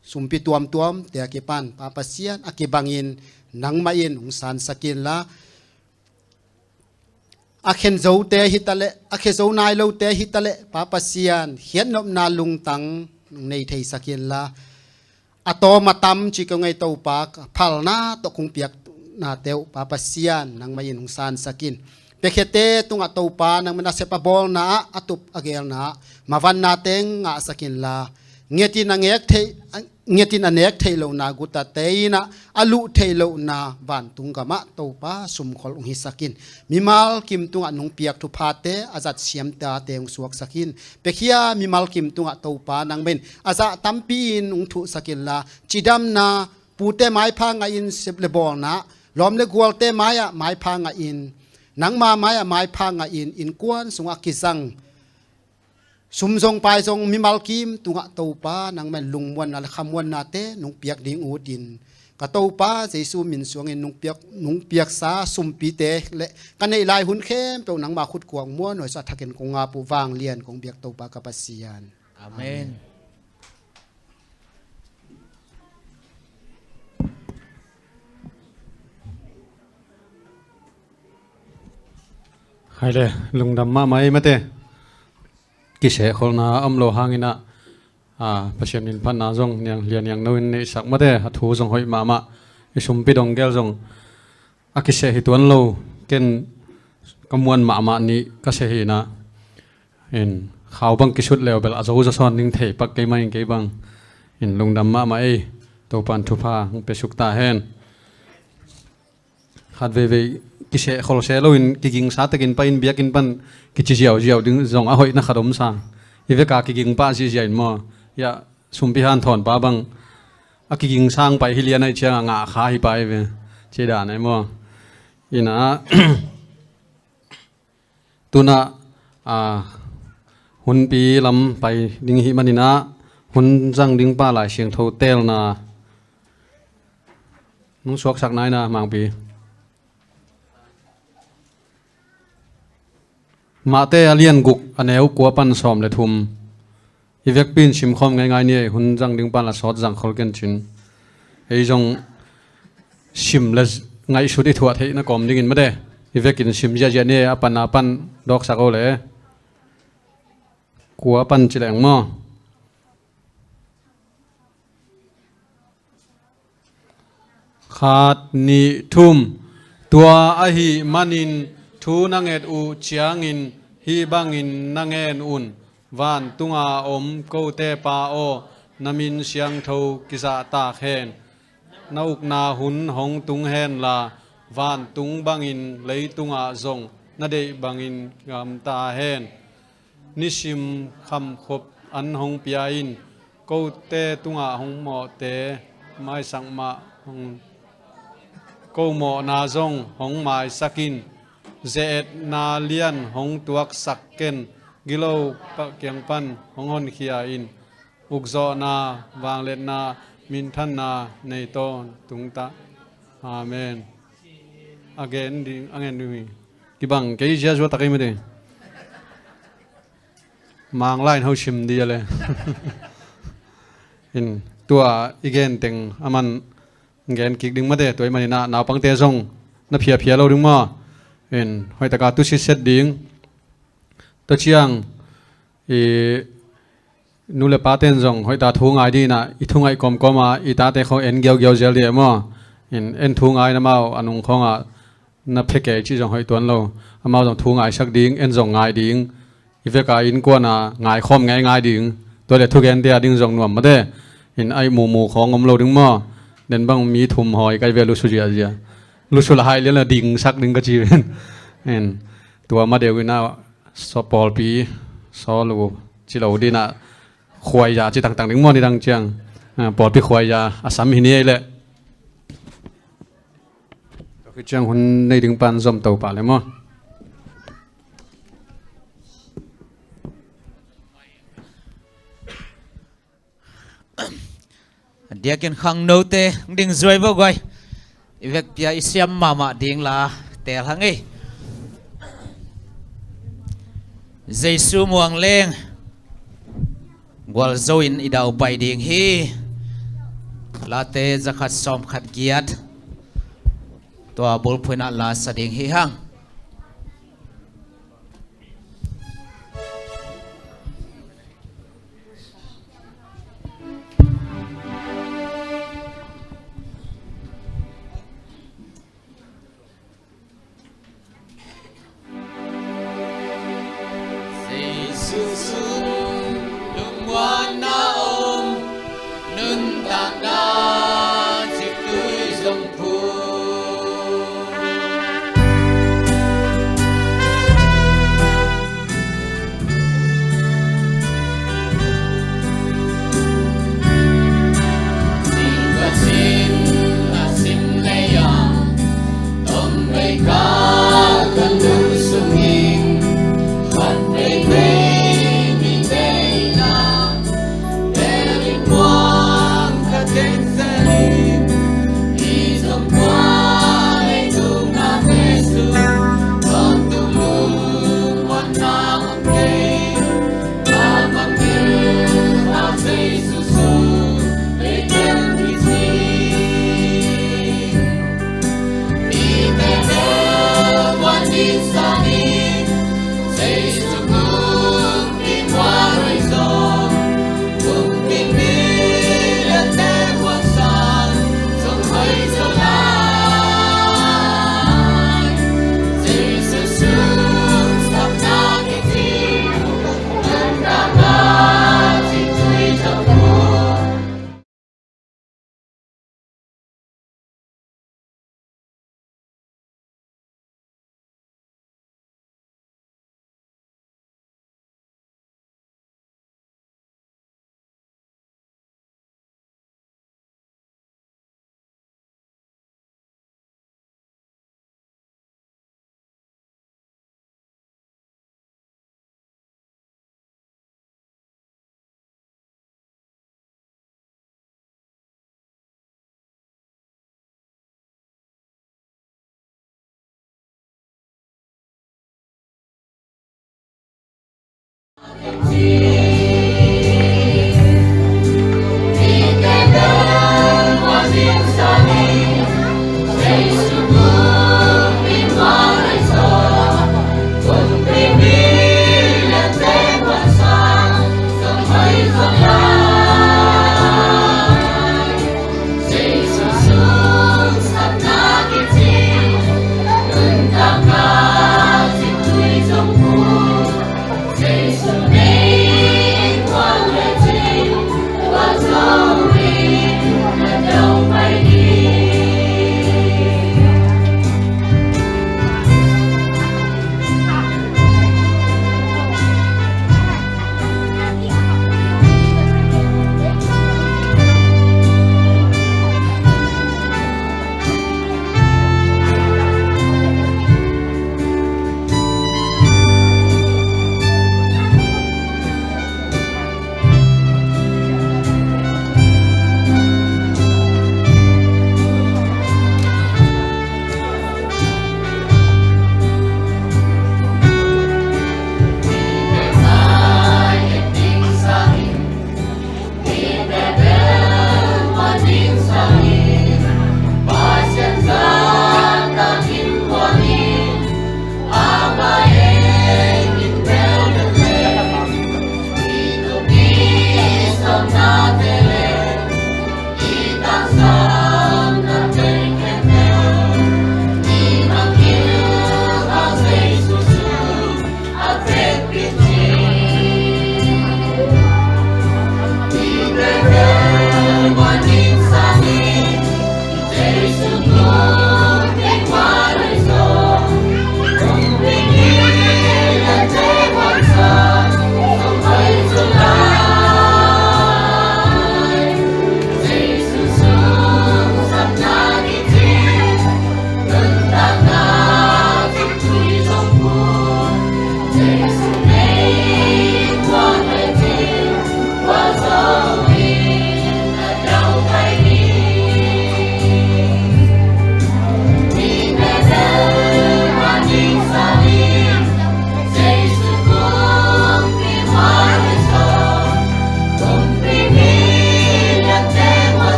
sumpi tuamtuamte a kipan Pa Pasian, a kibangin nangmah in hong sansak inla, a khen zote hi ta leh, a khe zo nai lote hi ta leh, Pa Pasian, khiatnopna lungtang nei theisak inla, a tawm a tam ci kong ei Topa, phalna tawh kong piaknate uh Pa Pasian nangmah in hong sansak in. Piakhiate tungah Topa nangmah in a sep a bawlna ah, a tup a geelna ah mavanna teng ngahsak inla, ngetin a ngek theih, ngetin a nek theih lohna gutate in ah a luh theih lohna vantung gamah Topa sumkhol hong hisak in. Mimal kim tungah nong piak thuphate a zat siamtate hong suaksak in. Piakhia mimal kim tungah Topa nangmah in a zah tampi in hong thuhsak inla, cidamna, pute maipha ngahin sep le bawlna, lawm le gualte mai-ah maipha ngahin, nangma mai-ah maipha ngahin, innkuan sungah kizang sum zong pai zong mimal kim tungah Topa nangmah in lungmuanna le khamuannate nong piak ding utin, ka Topa Jesu min suangin nong piak, nong piaksa sumpite le ka neih lai hun khempeuh nangma khutkuak muanhuai sungah thakin kong ap uh. Vanglian kong biak Topa ka Pasian. Amen. Hai le, lungdam mahmah ei mate. Kisehkholna a om lo hangin ah, a, Pasian min phatna zong niang lian niang no in neihsak mate, a thu zong hoih mahmah. I sumpi dong gel zong a kiseh hi tuan lo, ken ka muan mahmah nih ka seh hi na. In khau bang kisut leu bel a zo zaw sawn ning thei pak kei mah in kei bang. In lungdam mahmah ei, Topan thupha hong pia suk ta hen. Khat veivei kiseh kholse loin kigingsa tekin pai in biakinn pan kici ziauziau ding zong a hoihna khat om sang. I veka kiging pah ziahziah in maw. Iah sumpi hanthawn pa bang a kiging sang pai hi lian aih ciangah ngah kha hi pai ve. Ci dan aih maw. Inah tunah, a, hunpi lam pai ding hih maninah hun zang ding pa Lai Siangtho teelna nung suaksak naina Mangpi. Mate a lian guk a neu kua pan sawm le thum. I vekpi in simkhawm ngeingai ni ei, hun zang ding pan la sawt zang khol ken cin. Ei zong sim le ngaihsut i thuah theihna kawm dingin mate i vekin sim ziahziah ni ei, a pan a pan dawksak o le. kua pan ci leng maw? Khat, nih, thum. Tua ahih manin thu na nget uh ciangin hih bangin na ngen un: Vantunga om kote Pa aw, na min siangtho kizahtak hen. Na ukna hun hong tung henla, vantung bangin leitungah zong na deih bangin gamta hen. Nisim khamkhop an hong pia in, kote tungah hong mawhte maisak mah hong, ko mawhna zong hong maisak in. Ze-etna lian hong tuaksak ken, gilo kiang pan hong honkhia in. Ukzawhna, vangliatna, minthanna nei tawntung ta. Amen. A gen ding, a gen ding hi. Kibang kei zia zua tak ei mate. Mang lai in ho sim di a le. In, tua i gen teng a man gen kik ding mate, tua i maninah naupangte zong na phiaphia lo ding maw? In, hoihtaka tusi set ding. Tua ciang i nu le paten zong hoihta thu ngai dinah, i thu ngaih kawmkawma i tate khong en giaugiau zel dih e maw? In, en thu ngai na mau a nung khawngah na phe kei cih zong hoih tuan lo. Amau zong thu ngaisak ding, en zong ngai ding. I veka innkuana ngaikhawm ngei ngai ding. Tua le thugente a ding zong nuam mate. In, aih mumu khawng om lo ding maw? Den bang mi thum hawi kai ve lusu ziazia. Lusu la hai lian la dingsak ding ka ci ven. In, tua ma deuh inah so pawlpi, so lu ci lo dinah khuaiza ci tangtang ding maw ni dang ciang. Ah, pawlpi khuaiza a sam hi ni ei leh. Tua khit ciang hun nei ding pan zom to pah le maw? Diakin khangnote ding zuai vo guai. I vekpia i siam mahmah ding la teel hang ei. Jesu muang leng gualzo in i daupai ding hi. Late zakhat sawmkhat giat. Tua bulphuina la sa ding hi hang. Jesu sung lungmuanna om, nuntakna ciktui zong phu. Singkhat sin a sim lei a, tom vei ka kan lung sung in, khat vei vei mi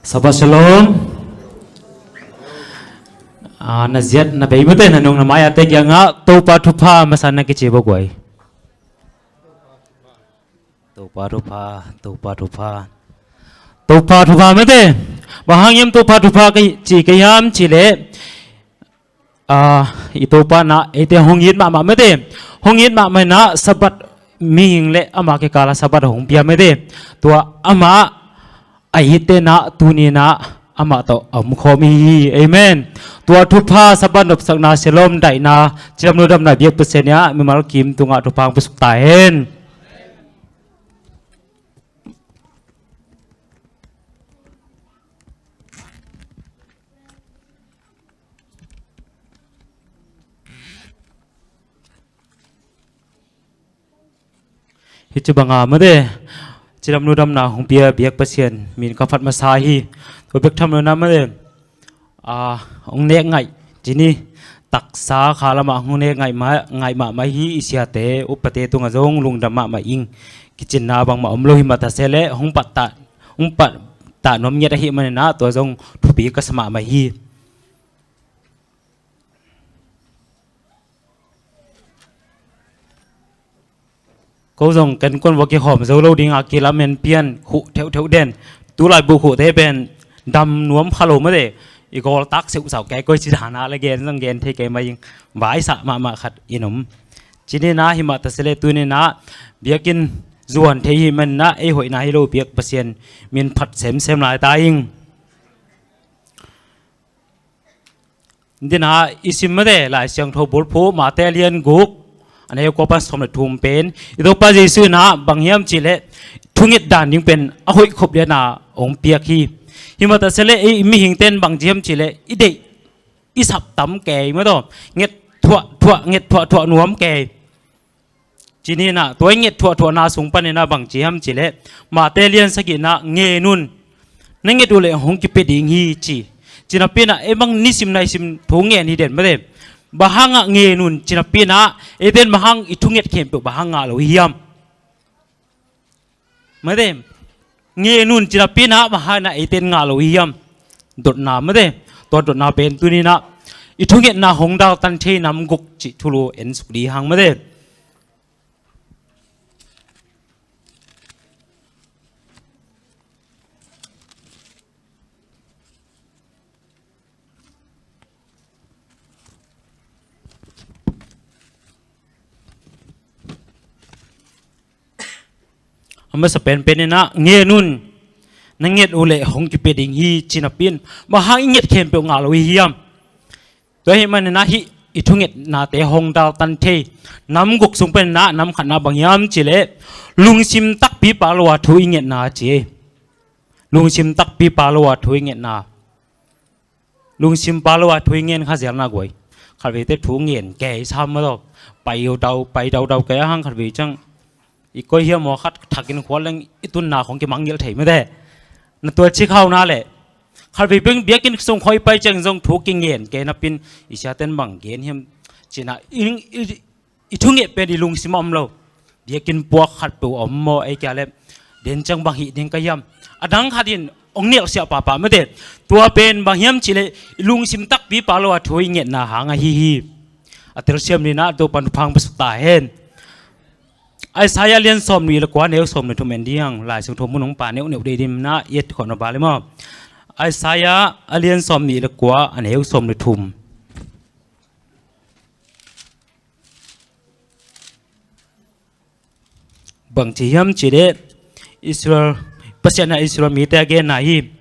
Shabbat Shalom. Ah, na ziat na bei mate, na nung na mai-ate kiangah Topa thupha masa na kici bawk uh hi. Topa thupha, Topa thupha. Topa thupha mate. Bang hang hiam Topa thupha ka ci ka hiam cih leh, ah, i Topa in ah eite hong it mahmah mate. Hong it mahmah in ah Sabbath mihing le amah kikal ah Sabbath hong pia mate. Tua amah a itte in ah tuni in ah amah tawh a omkhawm i hi hi. Amen. Tua thupha, Sabbath nopsakna, Shalom daihna, cidam ludamna biak Pasian in ah mimal kim tungah thupha hong piasuk ta hen. Hi ci banga mate, cidam ludamna hong pia biak Pasian min ka phat masa hi. Tua bek tham lo in ah mate, ah, hong nek ngaih ci ni, taksa kha lamah hong nek ngaih mah, ngaih mahmah hi. I siate upate tungah zong lungdam mahmah ing. Kicinna bangmah om lo hi mah ta se leh hong pattah, hong pattah nuam ngiat ahih manin ah tua zong thupi ka sa mahmah hi. Ko zong ken kuan va kikhawm zo lo ding a, kilamen pian khuh theuhtheuh den. Tu laibu khuhte pen dam nuam kha lo mate. I gawl tak seuhsauh kei, koi ci dan a le gen zong gen thei kei mai ing. Vaisa mahmah khat in om. Ci ni in ah hi mah ta se leh tuni in ah biakinn zuan thei hi manin ah ei hoihna hi lo biak Pasian min phat semsem lai ta ing. Dina i sim mate Lai Siangtho bulphuh Mate lian guk, a neu kua pan sawm le thum pen i Topa Jesu in ah bang hiam cih leh thunget dan ding pen a hoih khop lian a hong piak hi. Hi mah ta se leh ei mihingte in bang ci hiam cih leh i deih i sap tam kei mate, nget thuah thuah, nget thuah thuah nuam kei. Ci ni in ah tua i nget thuah thuahna sung panin ah bang ci hiam cih leh Mate lian sagihna, ngen un, na nget uh leh hong kipia ding hi ci. Ci napi in ah ei bang nisim naisim thu ngen hi den mate. Bang hangah ngen un ci napi in ah eite in bang hang i thunget khempeuh bang hang ngah lo hi hiam? Mate, ngen un ci napi in ah bang hang in ah eite in ngah lo hi hiam? Dotna mate. Tua dotna pen tuni in ah i thungetna hong daltan thei nam guk cih thulu en suk dih hang mate. A masa penpen in ah ngen un, na nget uh leh hong kipia ding hi ci napi in bang hang i nget khempeuh ngah lo hi hiam? Tua ahih manin ah hih i thungetnate hong daltan thei nam guk sung panin ah nam khatna bang hiam cih leh lungsim takpi pha lo a thu i ngetna ci. Lungsim takpi pha lo a thu i ngetna. Lungsim pha lo a thu i ngen kha zelna guai. Khatveite thu ngen kei sam mah lo. Pai daudau, pai daudau kei a hang khatve ciang i koi hiam maw khat thakin khual leng i tunna khong kimangngilh thei mate. Na tua ci khau na leh khatve beng biakinn sung khawng i pai ciang zong thu kingen kei napi in i siate in bang gen hiam ci in ah i, i, i thunget pen i lungsim ah om lo. Biakinn puak khatpeuh a om maw, ei kia leh den ciang bang hih ding ka hiam? A dang khat in hong nelsiah pahpah mate. Tua pen bang hiam cih leh i lungsim takpi pha lo a thu i ngetna hang ahi hi. A telsiam ni in ah Topa'n thupha hong piasuk ta hen. Isaiah lian sawmnih le kua, neu sawm le thum en dih hang. Lai Siangtho mun hong pha neuhneuh dei ding in ah i et khawm na bang leh maw. Isaiah a lian sawmnih le kua, a neu sawm le thum. Bang ci hiam cih leh Israel, Pasian in ah Israel mite a genna hi.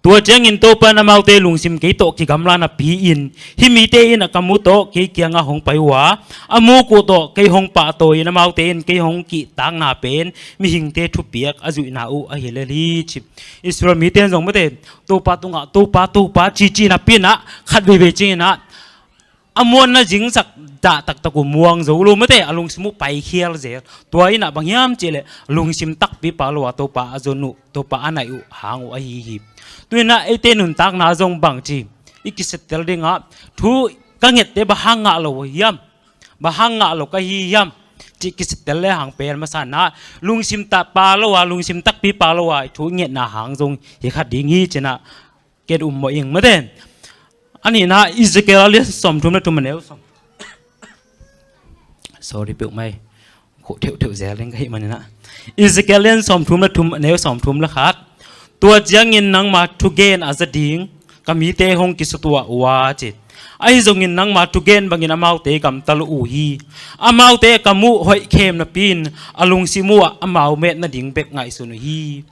Tua ciangin Topa in amaute lungsim kei tawh kigamla napi-in, hih mite in a kam uh tawh kei kiangah hong pai uh a, a muk uh tawh kei hong pahtawi-in amaute in kei hong kihtakna pen mihingte thupiak a zuihna uh ahi lel hi ci. Israel mite in zong mate, Topa tungah Topa, Topa cici napi in ah khat veivei ciangin ah a muanna zingsak dah taktak uh muang zo lo mate, a lungsim uh paikhial zel. Tua in ah bang hiam cih leh lungsim takpi pha lo a Topa a zon uh, Topa a naih uh hang uh ahi hi. Tu in ah eite nuntakna zong bang ci i kisettle ding ah thu ka ngette bang hang ngah lo hiam? Bang hang ngah lo ka hi hiam? cih kisittel le hang pel masa in ah, lungsim ta pa lo a, lungsim takpi pa lo a i thu i ngetna hang zong hi kha ding hi ci in ah, ken um mawh ing mate. A nihna, Ezekiel a lian sawmthum le thum a neu sawm. Sorry peuhmah hi. Khuh theuhtheuh zel ding ka hih manin ah. Ezekiel lian sawmthum le thum a neu sawmthum le khat. Tua ciangin nangma thugen a za ding ka mite hong kisutuah uh a ci. Ahi zongin nangma thugen bangin amaute gamta lo uh hi. Amaute ka muh hoih khem napi-in a lungsim uh ah amau met nading bek ngaihsun uh hi.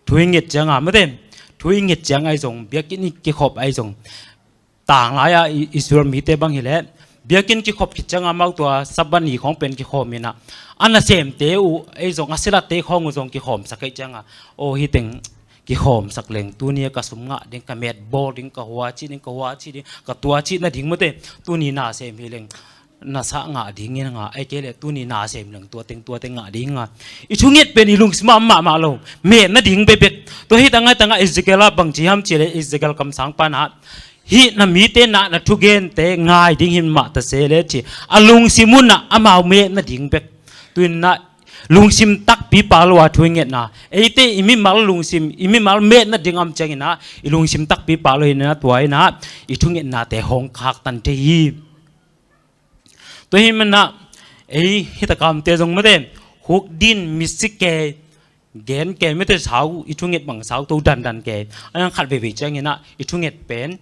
Thu i nget cianga mate, thu i nget ciang ahi zong, biakinn i kikhop ahi zong, tanglai-a i-, Israel mite bang hileh, biakinn kikhop khit cianga amau tua Sabbath ni khawng pen kikhawm in ah, a nasemte uh ahi zong, a silatte khawng uh zong kikhawmsak ahih cianga, aw, hih teng kikhawmsak leng tuni-a ka sum ngah ding, ka met bawl ding, ka hua cih ding, ka hua cih ding, ka tua cih nading mate, tuni nasem hi leng na sah ngah dingin a ngah, ahih kei leh tuni nasem leng tua teng, tua teng ngah ding a. I thunget pen i lungsim ah mahmah lo, met nading bekbek. Tua hi tangah, tangah Ezekiel ah bang ci hiam cih leh, Ezekiel kamsang pan ah, hih na mite na, na thugente ngai ding hi mah ta se leh ci, a lungsim un ah amau met nading bek. Tu-in ah lungsim takpi pa lo a thu i ngetna, eite i mimal lungsim, i mimal met nading om ciangin ah, i lungsim takpi pa lo hi in ah, tua in ah i thungetnate hong khaktan thei hi. Tua hi manah, ei, hita kamte zong mate, huk din, misi kei, gen kei mate, sau, i thunget bang sau to dandan kei. A yang khat veivei ciangin ah i thunget pen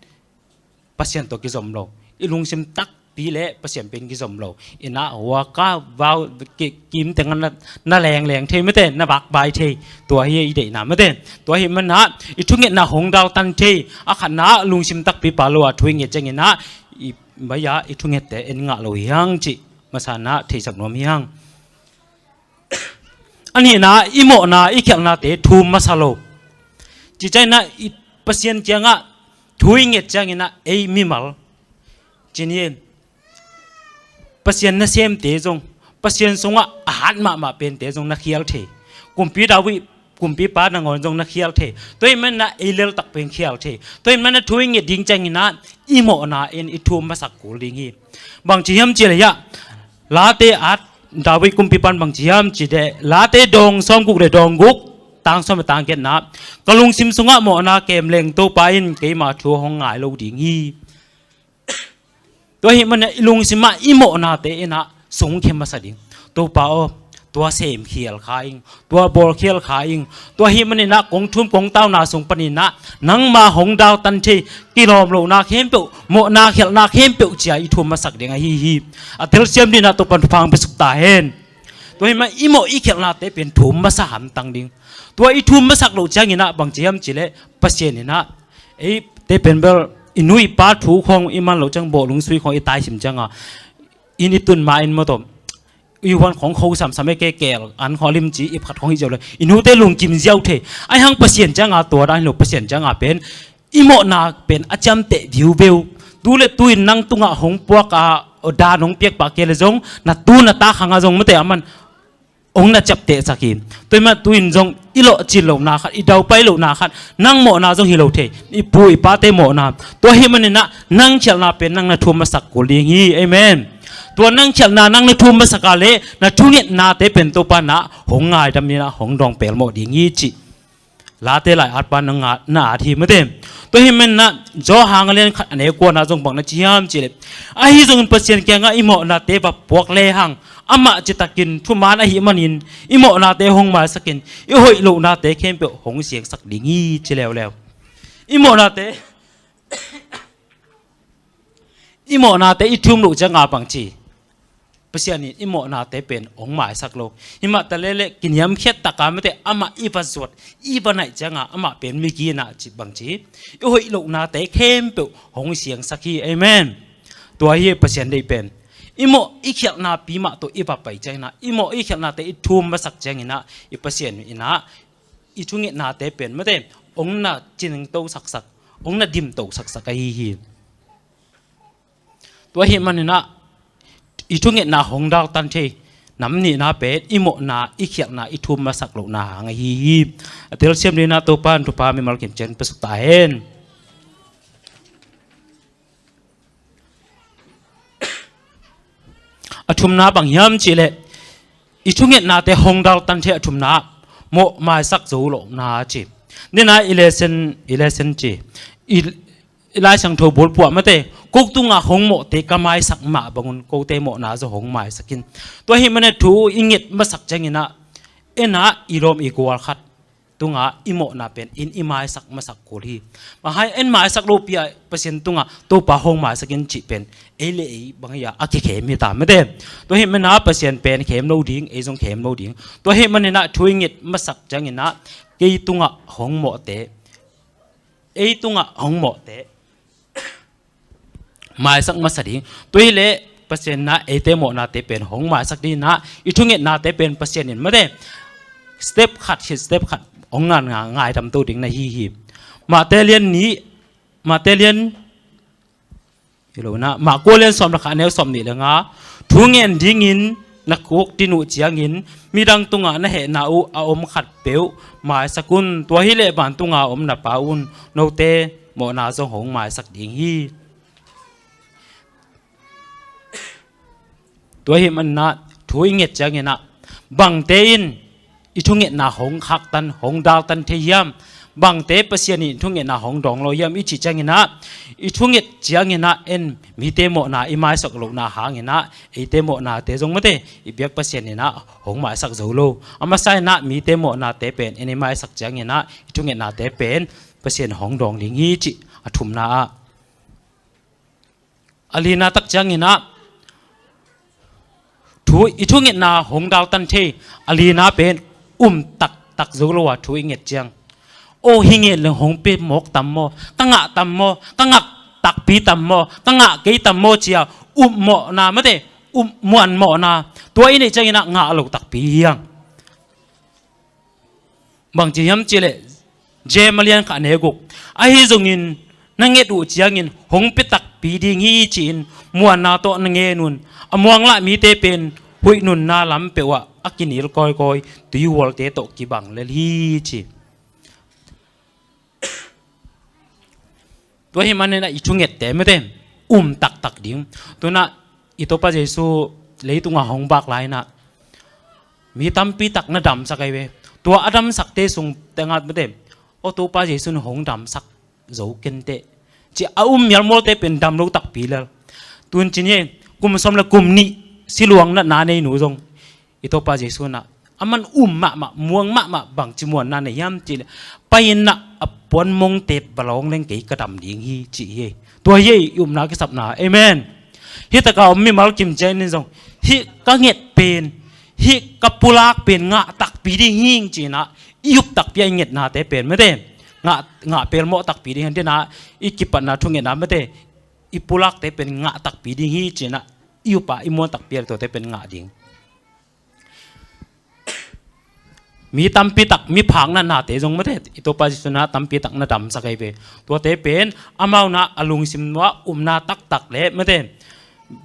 Pasian tawh kizom lo, i lungsim takpi le Pasian pen kizom lo. In ah hua ka vau ki-, kim teng na, na lengleng thei mate, na bakbai thei. Tua hi i deihna mate. Tua hi manah i thungetna hong dau tan thei. A khatna, lungsim takpi pa lo a thu i nget ciangin ah i mai-a i thungette en ngah lo hi hang cih masa in ah theisak nuam hi hang. A nihna, i mawhna i khialhnate thum masa lo. Cih ciangin ah i Pasian kiangah thu i nget ciangin ah ei mimal, ci ni, Pasian nasemte zong, Pasian sungah a hat mahmah pente zong na khial thei. Kumpi David, kumpipa nangawn zong na khial thei. Tua hi manah ei leltak pen khial thei. Tua hi manah thu i nget ding ciangin ah i mawhna in i thum masak kul ding hi. Bang ci hiam cih leh hiah, Late at, David kumpipan bang ci hiam cih leh, Late dawng sawmguk le dawng guk, tang sawm le tang giatna, ka lungsim sungah mawhna kem leng Topa in keima thu hong ngai lo ding hi. Tua hi manah i lungsim ah i mawhnate in ah sungkhia masa ding. Topa aw, tua semkhial kha ing, tua bawlkhial kha ing. Tua hi manin ah kong thum kong tauna sung panin ah nangma hong dau tan thei, kilawm lohna khempeuh, mawhna khialhna khempeuh ci-a i thum masak ding ahi hi. A telsiam dingin ah Topa'n thupha hong pia suk ta hen. Tua hi mah i mawh i khialhnate pen thum masa hamtang ding. Tua i thum masak loh ciangin ah bang ci hiam cih leh Pasian in ah, eite pen bel i nu i pa thu khawng i man loh ciang, bawhlung sui khawng i taisim ciangah, inn i tun ma-in maw tawh, i huan khawng kho samsam e, ke keel an khawng a limci ip khat khawng hi ziau le i nute lungkim ziau thei. Ahi hang Pasian ciangah tua dan hi lo, Pasian ciangah pen i mawhna pen a ciamteh viuveu. Tu le tu-in nang tungah hong puak a, dan hong piak pah kei le zong, na tu na ta khangah zong mate, aman hong na ciaptehsak hi. Tua hi mah tu-in zong i lawhcin lohna khat, i daupai lohna khat, nang mawhna zong hi lo thei, i pu i pate mawhna. Tua hi manin ah nang khialhna pen nang na thum masak kul ding hi. Amen. Tua nang khialhna nang na thum masak a leh na thungetnate pen Topa in ah hong ngaidam in ah hong dawng pelmawh ding hi cih Late lai-atpa na nga-, na at hi mate. Tua hi manin ah Johan a lian khat a neu kuana zong bang na ci hiam cih leh, ahi zongin Pasian kiangah i mawhnate va puak lehang, amah citakin thuman ahih manin i mawhnate hong maisakin i hoih lohnate khempeuh hong siangsak ding hi, ci leuleu. I mawhnate I mawhnate i thum loh ciangah bang ci, Pasian in i mawhnate pen hong maisak lo. Hi mah ta leh leh kiniamkhiat takin mate, amah i va zuat, i va naih ciangah amah pen migina ci bang ci, i hoih lohnate khempeuh hong siangsak hi. Amen. Tua hi Pasian deih pen. I mawh i khialhna pi mah tawh i va pai ciangin ah, i mawh i khialhnate i thum masak ciangin ah, i Pasian in ah i thungetnate pen mate hong na ciningto saksak, hong na dimto saksak ahi hi. Tua ahih manin ah i thungetna hong daltan thei nam nihna pen i mawhna i khialhna i thum masak lohna hang ahi hi. A telsiam dingin ah Topa'n thupha mimal kim ciang pia suk ta hen. A thumna bang hiam cih leh, i thungetnate hong daltan thei a thumna ah mawh maisak zo lohna ci. Nina i lesen, i lesen ci. I, i Lai Siangtho bulphuh ah mate, ko tungah hong mawhte ka maisak mah bangun kote mawhna zong hong maisak in. Tua ahih manin thu i nget masak ciangin ah, en ah i lawm i gual khat tungah i mawhna pen in i maisak masak kul hi. Mahai en maisak lopi ah Pasian tungah Topa hong maisak in cih pen ei le ei bang hi a, a kikhem hi ta mate. Tua ahih manin ah Pasian pen khem lo ding, ei zong khem lo ding. Tua ahih manin ah thu i nget masak ciangin ah kei tungah hong mawhte, ei tungah hong mawhte maisak masa ding. Tua hileh Pasian in ah eite mawhnate pen hong maisak ding in ah i thungetnate pen Pasian in mate step khat khit step khat hong ngan nga ngaidam to ding na hi hi. Mate lian nih, Mate lian, hi lo na, Mate kua lian sawm le khat, a neu sawm nih le nga. Thu ngen dingin na kuk din uh ciangin midang tungah na hehna uh a om khatpeuh maisak un. Tua hileh vantunga om na Pa un note mawhna zong hong maisak ding hi. Tua ahih manin ah thu i nget ciangin ah bangte in i thungetna hong khaktan, hong daltan thei hiam? Bangte Pasian in i thungetna hong dawng lo hiam i cih ciangin ah, i thunget ciangin ah en mite mawhna i maisak lohna hangin ah eite mawhnate zong mate i biak Pasian in ah hong maisak zo lo. A masa in ah mite mawhnate pen en i maisak ciangin ah i thungetnate pen Pasian hong dawng ding hi cih a thumna ah. A lina tak ciangin ah thu i thungetna hong daltan thei. A lina pen um taktak zo lo a thu i nget ciang. Aw, hi ngen leng hong pe mawk tam maw, ka ngah tam maw, ka ngah takpi tam maw, ka ngah kei tam maw ci a um mawhna mate, um muan mawhna. Tua i neih ciangin ah ngah lo takpi hi hang. Bangci hiam cihleh James a lian khat a neu guk. Ahi zongin na nget uh ciangin hong pia takpi ding hi ci-in muanna tawh na ngen un. A muanglah mite pen huih nunna lam peuh ah a kinil kawikawi tuihualte tawh kibang lel hi ci. Tua ahih manin ah i thungette mate um taktak ding. Tu-in ah i Topa Jesu leitungah hong vak lai-in ah mi tampi tak na damsak ahi ve. Tua a damsakte sung tengah mate, aw, Topa Jesu in hong damsak zo kenteh ci a um mialmualte pen dam lo takpi lel. Tu-in ci ni, kum sawm le kum nih siluang natna nei nu zong i Topa Jesu in ah aman um mahmah, muang mahmah, bangci muanna nei hiam cihleh pai-in ah a puanmongte va lawng leng kei ka dam ding hi ci hi. Tua hi ei i upna kisapna. Amen. Hih takah om mimal kim ciang in zong hih ka nget pen, hih ka pulak pen ngah takpi ding hi ci-in ah i up takpi a i ngetnate pen mate ngah, ngah pelmawh takpi ding hi. Dena i kipatna thungetna mate i pulakte pen ngah takpi ding hi ci-in ah i up a i muan takpi a tuate pen ngah ding. Mi tampi tak, mi phak natnate zong mate i Topa Jesu in ah tampi tak na damsak ahi ve. Tuate pen amau in ah a lungsim nuah upna taktak le mate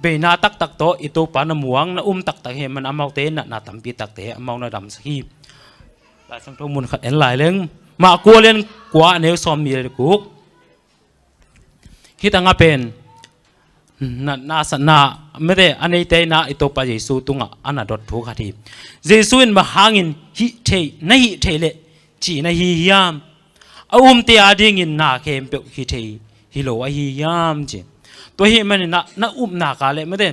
beina taktak tawh i Topa na muang, na um taktak hi man amaute natna tampi takte amau na damsak hi. Lai Siangtho mun khat en lai leng, Mate kua lian kua a neu sawm nih le guk. Hih tangah pen na, na satna mate a neite in ah i Topa Jesu tungah a na dot thu khat hi. Jesu in bang hangin hih thei, na hih thei leh ci na hi hiam? A umte adingin na khempeuh hih thei hi lo ahi hiam ci. Tua ahih manin ah na upna ka leh mate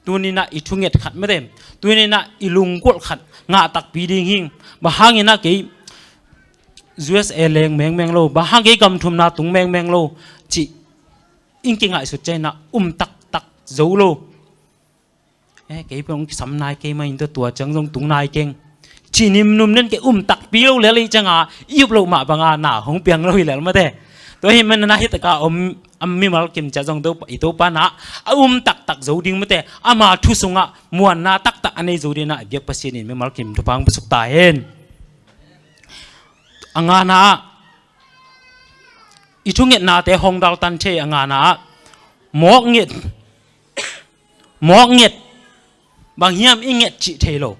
tuni-in ah i thunget khat mate, tuni-in ah i lunggulh khat ngah takpi ding hi. Bang hangin ah kei U S A leng mengmeng lo, bang hang kei gam thumna tung mengmeng lo cih in kingaihsut ciangin ah um taktak zo lo. Eh, kei peuh hong kisam nai kei mah in tua, tua ciang zong tung nai keng cih nimnum nen kei um takpi lo lel ahih ciangin i up loh mah bangin na hong piang lo hi lel mate. Tua ahih manin ah hih takah om a mimal kim ciat zong i Topa in ah a um taktak zo ding mate, ama thu sungah muanna taktak a nei zo dingin ah i biak Pasian in mimal kim thupha hong piasuk ta hen. A ngana ah i thungetnate hong daltan thei a ngana ah mawk nget, mawk nget, bang hiam i nget cih thei lo.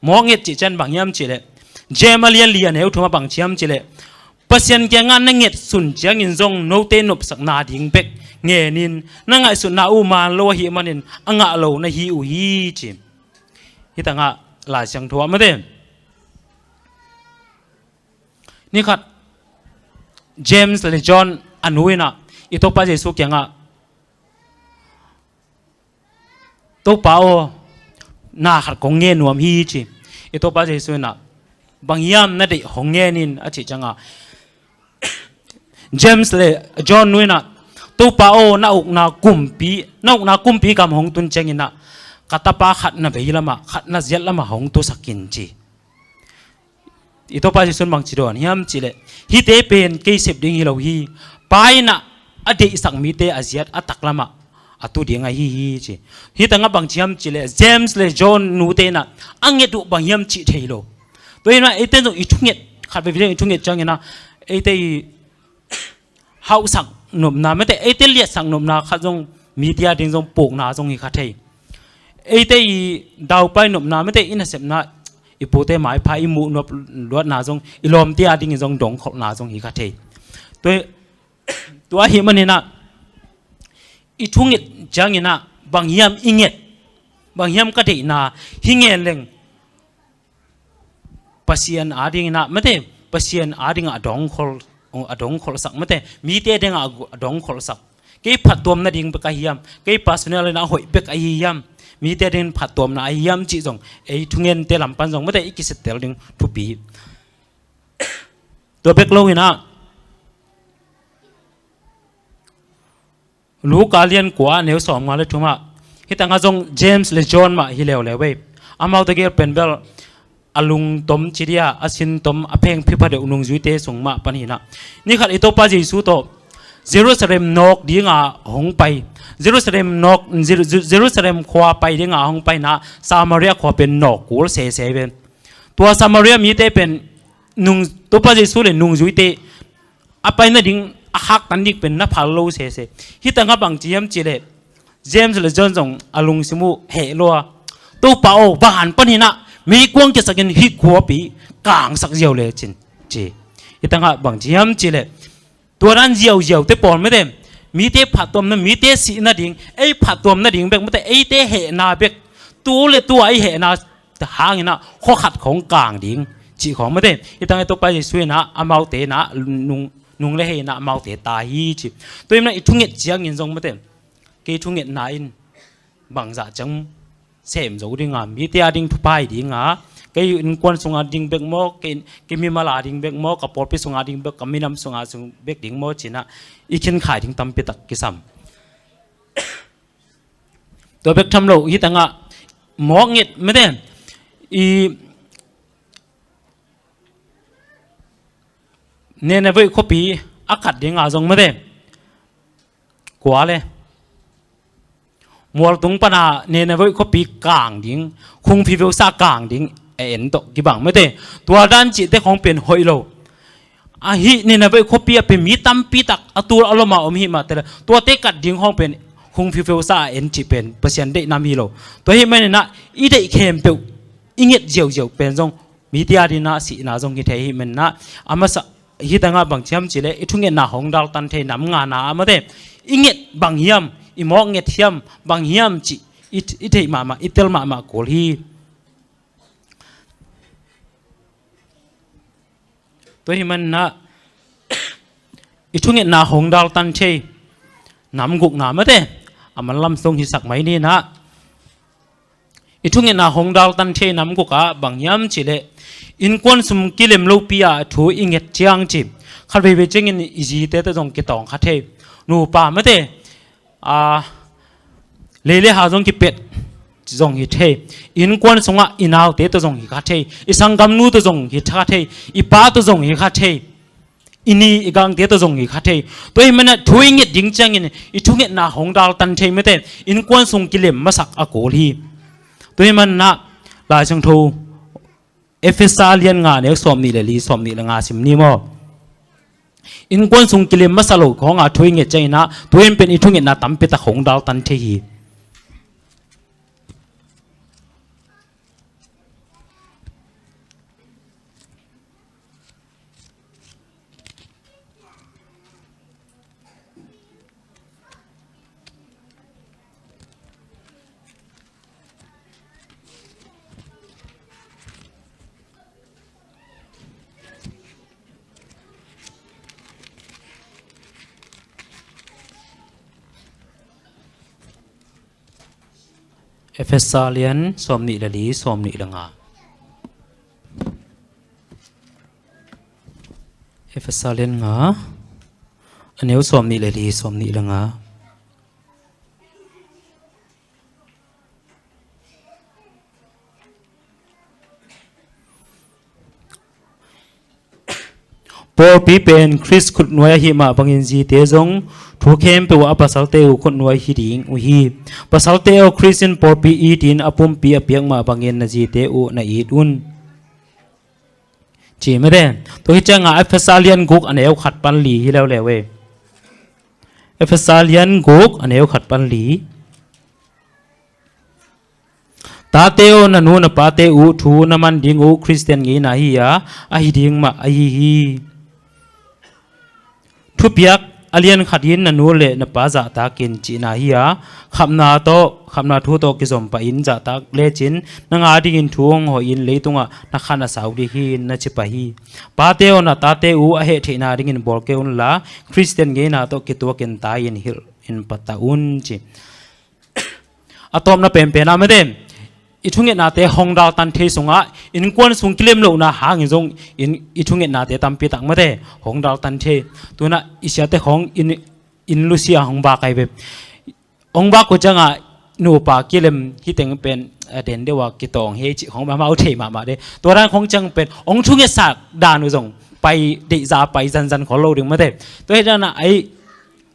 Mawk nget cih ciang bang hiam cihleh James a lian li a neu thum ah bang ci hiam cihleh Pasian kiangah na nget sun ciangin zong note nopsakna ding bek ngenin na ngaihsutna uh man lo ahih manin a ngah lo na hi uh hi ci. Hih tangah Lai Siangtho ah mate, ni khat James le John a nu in ah i Topa Jesu kiangah, "Topa aw, na khat kong ngen nuam hi," ci. I Topa Jesu in ah, "Bang hiam na deih hong ngen in," a cih ciangah, James le John nu in ah, "Topa aw, na ukna kumpi, na ukna kumpi gam hong tun ciangin ah ka tapa khat na vei lamah, khat na ziat lamah hong tusak in," ci. I Topa Jesu in bang ci dawn hiam cih leh, "Hihte pen kei sep ding hi lo hi. Pa in ah a deihsak mite a ziat a taklamah a tu ding ahi hi," ci. Hih tangah bang ci hiam cih leh, James le John nute in ah a nget uh bang hiam cih thei lo. Tua hi in ah eite zong i thunget, khat vei vei i thunget ciangin ah eite i hauhsak nopna, mate, eite liatsak nopna khat zong mite a ding zong pukna zong hi kha thei. Eite i daupai nopna, mate, i nasepna, i pute maipha i muh nop luatna zong, i lawmte a ding zong dongkholhna zong hi kha thei. Tua, tua ahih manin ah i thunget ciangin ah bang hiam i nget, bang hiam ka deihna hi ngen leng, Pasian a dingin ah, mate, Pasian a dingah a dongkhol, a dongkholhsak, mate, mite dingah a dongkholhsak. Kei phattuamna ding bek ahi hiam, kei personal in ah a hoih bek ahi hiam, mite dingin phattuamna ahi hiam cih zong ei thungente lam pan zong, mate, i kisettel ding thupi. Tua bek lo in ah Luka lian kua a neu sawmnga le thumah, hih tangah zong James le John mah hi leuleu ei. Amaute gel pen bel a lungtom ci dia, a sintom, a phengphi phadeuh nungzuite sung mah pan hi in ah, ni khat i Topa Jesu tawh Jerusalem nawk dinga hong pai, Jerusalem nawk, Jeru-, Jeru-, Jerusalem khua pai dinga hong pai in ah Samaria khua pen nawk kul sese ven. Tua Samaria mite pen nung, Topa Jesu le nungzuite a pai nading a khaktan ding pen na phal lo sese. Hih tangah bang ci hiam cih leh, James le John zong a lungsim uh heh lua, "Topa aw, van pan hi in ah meikuang kiatsakin hih khuapi kangsak ziau lecin," ci. Hih tangah bang ci hiam cih leh, tua dan ziauziaute pawl, mate, mite phattuamna, mite sihna ding, ei phattuamna ding bek, mate, eite hehna bek, tu le tu a ei hehna hangin ah khua khat khong kang ding cih khong, mate. Hih tangah i Topa Jesu in ah amaute in ah nung, nung le hei in ah amaute ta hi ci. Tua hi in ah i thunget ciangin zong, mate, kei thungetna in bangzah ciang sem zo dinga, mite a ding thupha hi dinga, kei innkuan sunga ding bek maw, kei, kei mimal a ding bek maw, ka pawlpi sunga ding bek, ka minam sunga sung bek ding maw ci in ah i khinkhai ding tampi tak kisam. Tua bek tham lo, hih tangah mawk nget, mate, i Nineveh khuapi a kat dinga zong, mate, kua le mualtung pana Nineveh khuapi kang ding, khungfi veusa kang ding a en tawh kibang, mate, tua dan cihte khong pen hoih lo. Ahi, Nineveh khuapi a pen mi tampi tak a tul a lom a om hi mah teh le, tuate kat ding hong pen khungfi veusa a en cih pen Pasian deih nam hi lo. Tua hi manin ah i deih khempeuh, i nget ziauziau pen zong mite a dingin ah sihna zong hi thei hi manin ah, a masa, hih tangah bang ci hiam cih leh, i thungetna hong daltan thei nam ngana ah, mate, i nget bang hiam, i mawk nget hiam, bang hiam cih i, i theih mahmah, i tel mahmah kul hi. Tua hi manin ah i thungetna hong daltan thei nam gukna, mate, a manlam sung hisak mai ni in ah, i thungetna hong daltan thei nam guk ah bang hiam cih leh, innkuan sung kilem lopi a thu i nget ciang ci, khat veivei ciangin i zite tawh zong kitawng kha thei. Nupa, mate, a, lei le ha zong kipet zong hi thei. Innkuan sungah i naute tawh zong hi kha thei. I sanggamnu tawh zong hi kha thei. I pa tawh zong hi kha thei. I ni i gangte tawh zong hi kha thei. Tua hi manin ah thu i nget ding ciangin i thungetna hong daltan thei, mate, innkuan sung kilem masak a kul hi. Tua hi manin ah Lai Siangtho Efesa lian nga neu sawmnih le li, sawmnih le nga sim ni maw. Innkuan sung kilem masa lo khong a thu i nget ciangin ah, tua in pen i thungetna tampi tak hong daltan thei hi. Efesa lian sawmnih le li, sawmnih le nga. Efesa lian nga, a neu sawmnih le li, sawmnih le nga. Pawlpi pen Khrist khutnuai ahih mah bangin zite zong thu khempeuh ah a pasalte uh khutnuai hi ding uh hi. Pasalte aw, Khrist in pawlpi it in a pumpi a piak mah bangin na zite uh na it un. Ci mete. Tua hi ciangah Efesa lian guk a neu khat pan li hi leuleu e. Efesa lian guk a neu khat pan li. Tate aw, na nu na pate uh thu na man ding uh Khristian ngeina hi a, ahi ding mah ahi hi. Thupiak a lian khat in na nu le na pa zahtak in cihna hi a, khapna tawh, khapna thu tawh kizom pah in zahtak lecin nang a dingin thu hong hawh in leitungah na khan a sau ding hi in na ci pah hi. Pate aw, na tate uh a heh theihna dingin bawl kei unla, Khristian ngeina tawh kituakin tai in hilh in pata un ci. A tawpna penpen ah mete, i thungetnate hong daltan thei sungah innkuan sung kilem lohna hangin zong in, i thungetnate tampi tak mete hong daltan thei. Tunah i siate khong in, in lusia hong bak ai ve. Hong bak uh ciangah nupa kilem hi teng pen, eh, den deuh a kitawng hi cih khong amau thei mahmah de. Tua dan khong ciang pen hong thungetsak dan uh zong pai deihza pai zanzan khol lo ding mete. Tua hi danah ai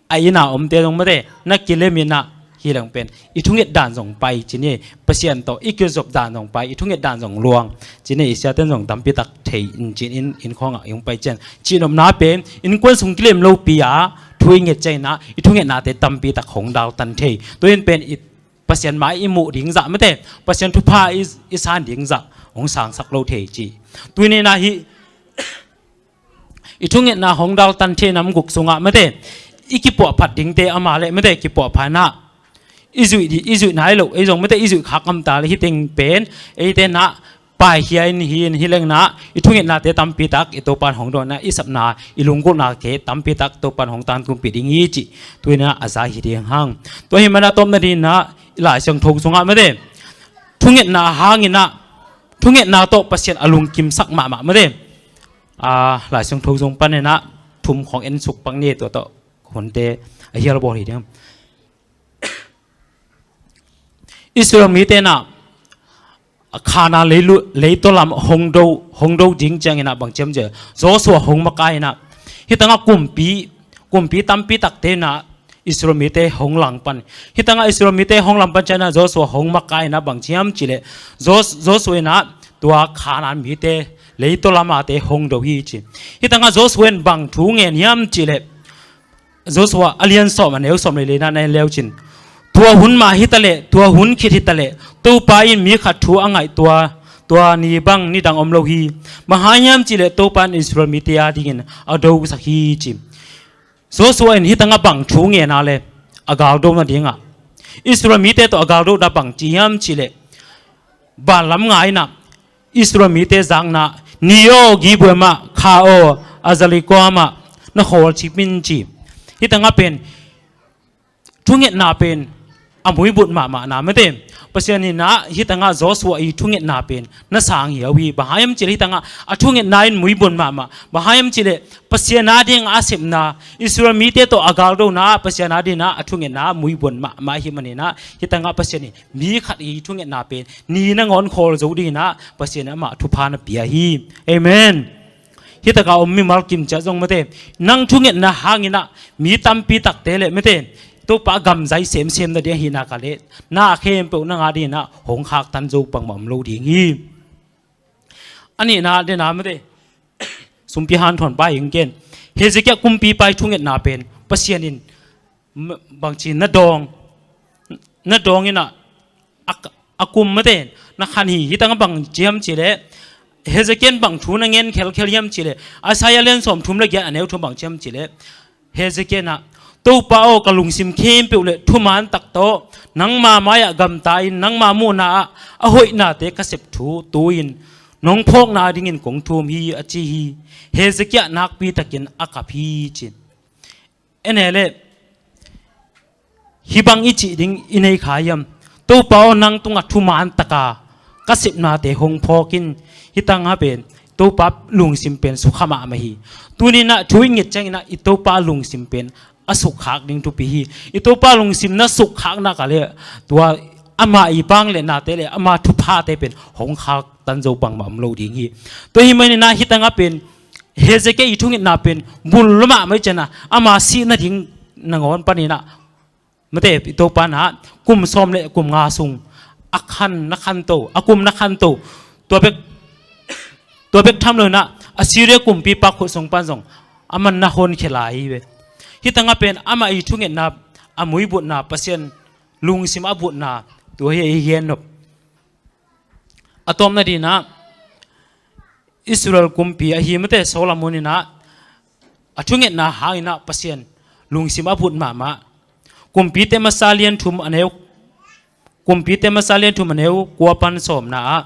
a inn a omte zong mete na kilem in ah hi leng pen i thunget dan zong pai ci ni, Pasian tawh i kizop dan zong pai, i thunget dan zong luang ci ni, i siaten zong tampi tak thei in cin in, inn khawngah i hong pai cian cihnopna pen innkuan sung kilem lopi a thu i nget ciangin ah i thungetnate tampi tak hong daltan thei. Tua in pen i Pasian mai i muh ding zah mete, Pasian thupha i, i san ding zah hong sangsak lo thei ci. Tuni in ah hih i thungetna hong daltan thei nam guk sungah mete i kipuahphat dingte ama le mete kipuahphat in ah i zuih di, i zuih nai lo, ei zong mete i zuih khak ngam ta le hi teng pen eite in ah paikhia in hi in hi leng in ah i thungetnate tampi tak i Topan hong dawn in ah i sapna i lunggulhnate tampi tak Topan hong tantumpih ding hi cih tuni in ah a za hi ding hang. Tua hi mana tawpna ding in ah i Lai Siangtho sungah mete thungetna hangin ah thungetna tawh Pasian a lungkimsak mahmah mete. A, Lai Siangtho zong panin ah thum khong en suk pak ni, tua tawh hunte a hial bawl hi ding. Israel mite in ah Khanaan leilu-, leitaw lam hong do, hong do ding ciangin ah bang ciam cia Joshua hong makai in ah hi tangah kumpi, kumpi tampi takte in ah Israel mite hong langpan. Hi tangah Israel mite hong langpan ciangin ah Joshua hong makai in ah bang ciam cih leh Jos-, Joshua in ah tua Khanaan mite leitaw lamate hong do hi ci. Hi tangah Joshua in bang thu ngen hiam cih leh Joshua a lian sawm a neu sawm le li in ah na en leu cin, tua hun mah hi ta leh, tua hun khit hi ta leh Topa in mi khat thu a ngaih tua, tua ni bang nidang om lo hi. Bang hang hiam cih leh Topa in Israel mite a dingin a dosak hi ci. Joshua in hi tangah bang thu ngen a le a galdo nadingah Israel mite tawh a galdona bang ci hiam cih leh vanlam nga in ah Israel mite zakna, ni aw Gibeon ah, kha aw a Jeriko ah na khawl cip in ci. Hi tangah pen thungetna pen a muibut mahmah na mete. Pasian in ah hi tangah Joshua i thungetna pen na sang hiau hi. Bang hang hiam cih leh hi tangah a thungetna in muibut mahmah. Bang hang hiam cih leh Pasian a ding a sepna, Israel mite tawh a galdona Pasian a ding ah a thungetna muibut mahmah hi manin ah hi tangah Pasian in mi khat i thungetna pen ni nangawn khawl zo dingin ah Pasian in amah thupha na pia hi. Amen. Hi takah om mimal kim ciat zong mete nang thungetna hangin ah mi tampi takte le mete Topa gam zai semsem nading ahih nak leh na khempeuh nang a dingin ah hong khaktan zo bangmah om lo ding hi. A nihna dena mete sumpi hanthawn pa hi ing ken. Hezekiah kumpipa i thungetna pen Pasian in bangci na dawng, na dawng in ah a, a kum mete na khan hi. Hi tangah bang ci hiam cih leh Hezekiah in bang thu na ngen khelkhel hiam cih leh Isaiah lian sawm thum le giat a neu thum bang ci hiam cih leh Hezekiah in ah Topa aw, ka lungsim khempeuh le thuman tak tawh nangma mai-ah gamta in nangma muhna ah a hoihnate ka sep thu tu-in nong phawkna dingin kong thum hi a ci hi. Hezekiah nakpi takin a kap hi ci. En e le hih bang i cih ding i nei kha hiam? Topa aw, nang tungah thuman taka ka sepnate hong phawk in. Hih tangah pen Topa lungsim pen sukha mahmah hi. Tuni-in ah thu i nget ciangin ah i Topa lungsim pen a sukkhak ding thupi hi. I Topa lungsim na sukkhak nak leh tua ama i pang le nate le ama thuphate pen hong khaktan zo bangmah om lo ding hi. Tua ahih manin ah hih tangah pen Hezekiah i thungetna pen bul mahmah hi. Ciangin ah ama sih nading nangawn panin ah, mate, i Topa in ah kum sawm le kum nga sung a khan na khanto, a kum na khanto, tua bek, tua bek tham loin ah Assyria kumpipa khut sung pan zong aman na honkhia lai hi ve. Hih tangah pen amah i thungetna, a muibutna, Pasian lungsim a butna, tua hi a i gen nop. A tawpna dingin ah Israel kumpi ahi, mate, Solomon in ah a thungetna hangin ah Pasian lungsim a but mahmah. Kumpite Masa lian thum a neu, Kumpite Masa lian thum a neu kua pan sawmna ah,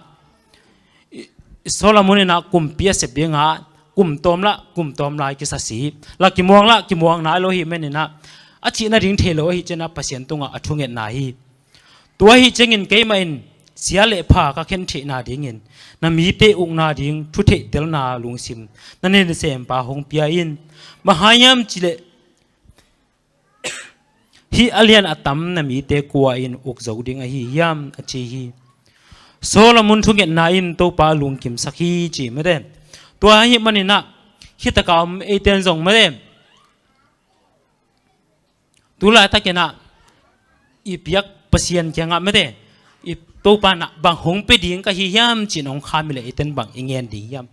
i, Solomon in ah kumpi a sep dingah kum tawm lah kum tawm lai kisa si, la kimuang lah kimuang nai lo ahih manin ah a cih nading thei lo ahih ciangin ah Pasian tungah a thungetna hi. Tua ahih ciangin keimah in sia le pha ka khen theihna dingin na mite ukna ding thu theihtelna lungsim na nei nasempa hong pia in. Bang hang hiam cih leh hih a lian a tam na mite kua in uk zo ding ahi hiam, a ci hi. Solomon thungetna in Topa lungkimsak hi, ci, mate. Tua ahih manin ah hih takah om eite in zong, mate, tu laitakin ah i biak Pasian kiangah, mate, i Topa in ah bang hong pia ding ka hi hiam ci-in hong kham leh eite in bang i ngen ding hiam?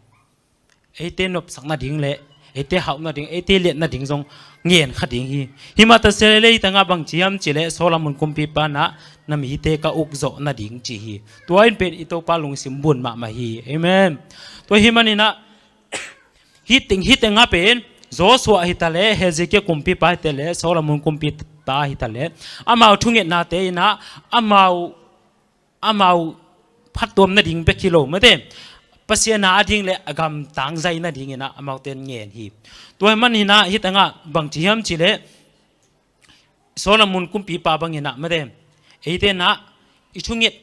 Eite nopsak nading le eite hauh nading, eite liat nading zong ngen kha ding hi. Hih mah ta se leh hih tangah bang ci hiam cih leh Solomon kumpipa in ah na mite ka uk zawh nading, ci hi. Tua in pen i Topa lungsim bun mahmah hi. Amen. Tua ahih manin ah hih teng, hih tengah pen Joshua hi ta leh, Hezekiah kumpipa hi ta leh, Solomon kumpipa hi ta leh, amau thungetnate in ah amau, amau phattuam nading bek hi lo, mate, Pasian a ding le a gam tangzai nadingin ah amaute in ngen hi. Tua ahih manin ah hih tangah bang ci hiam cih leh Solomon kumpipa bangin ah, mate, eite in ah i thunget,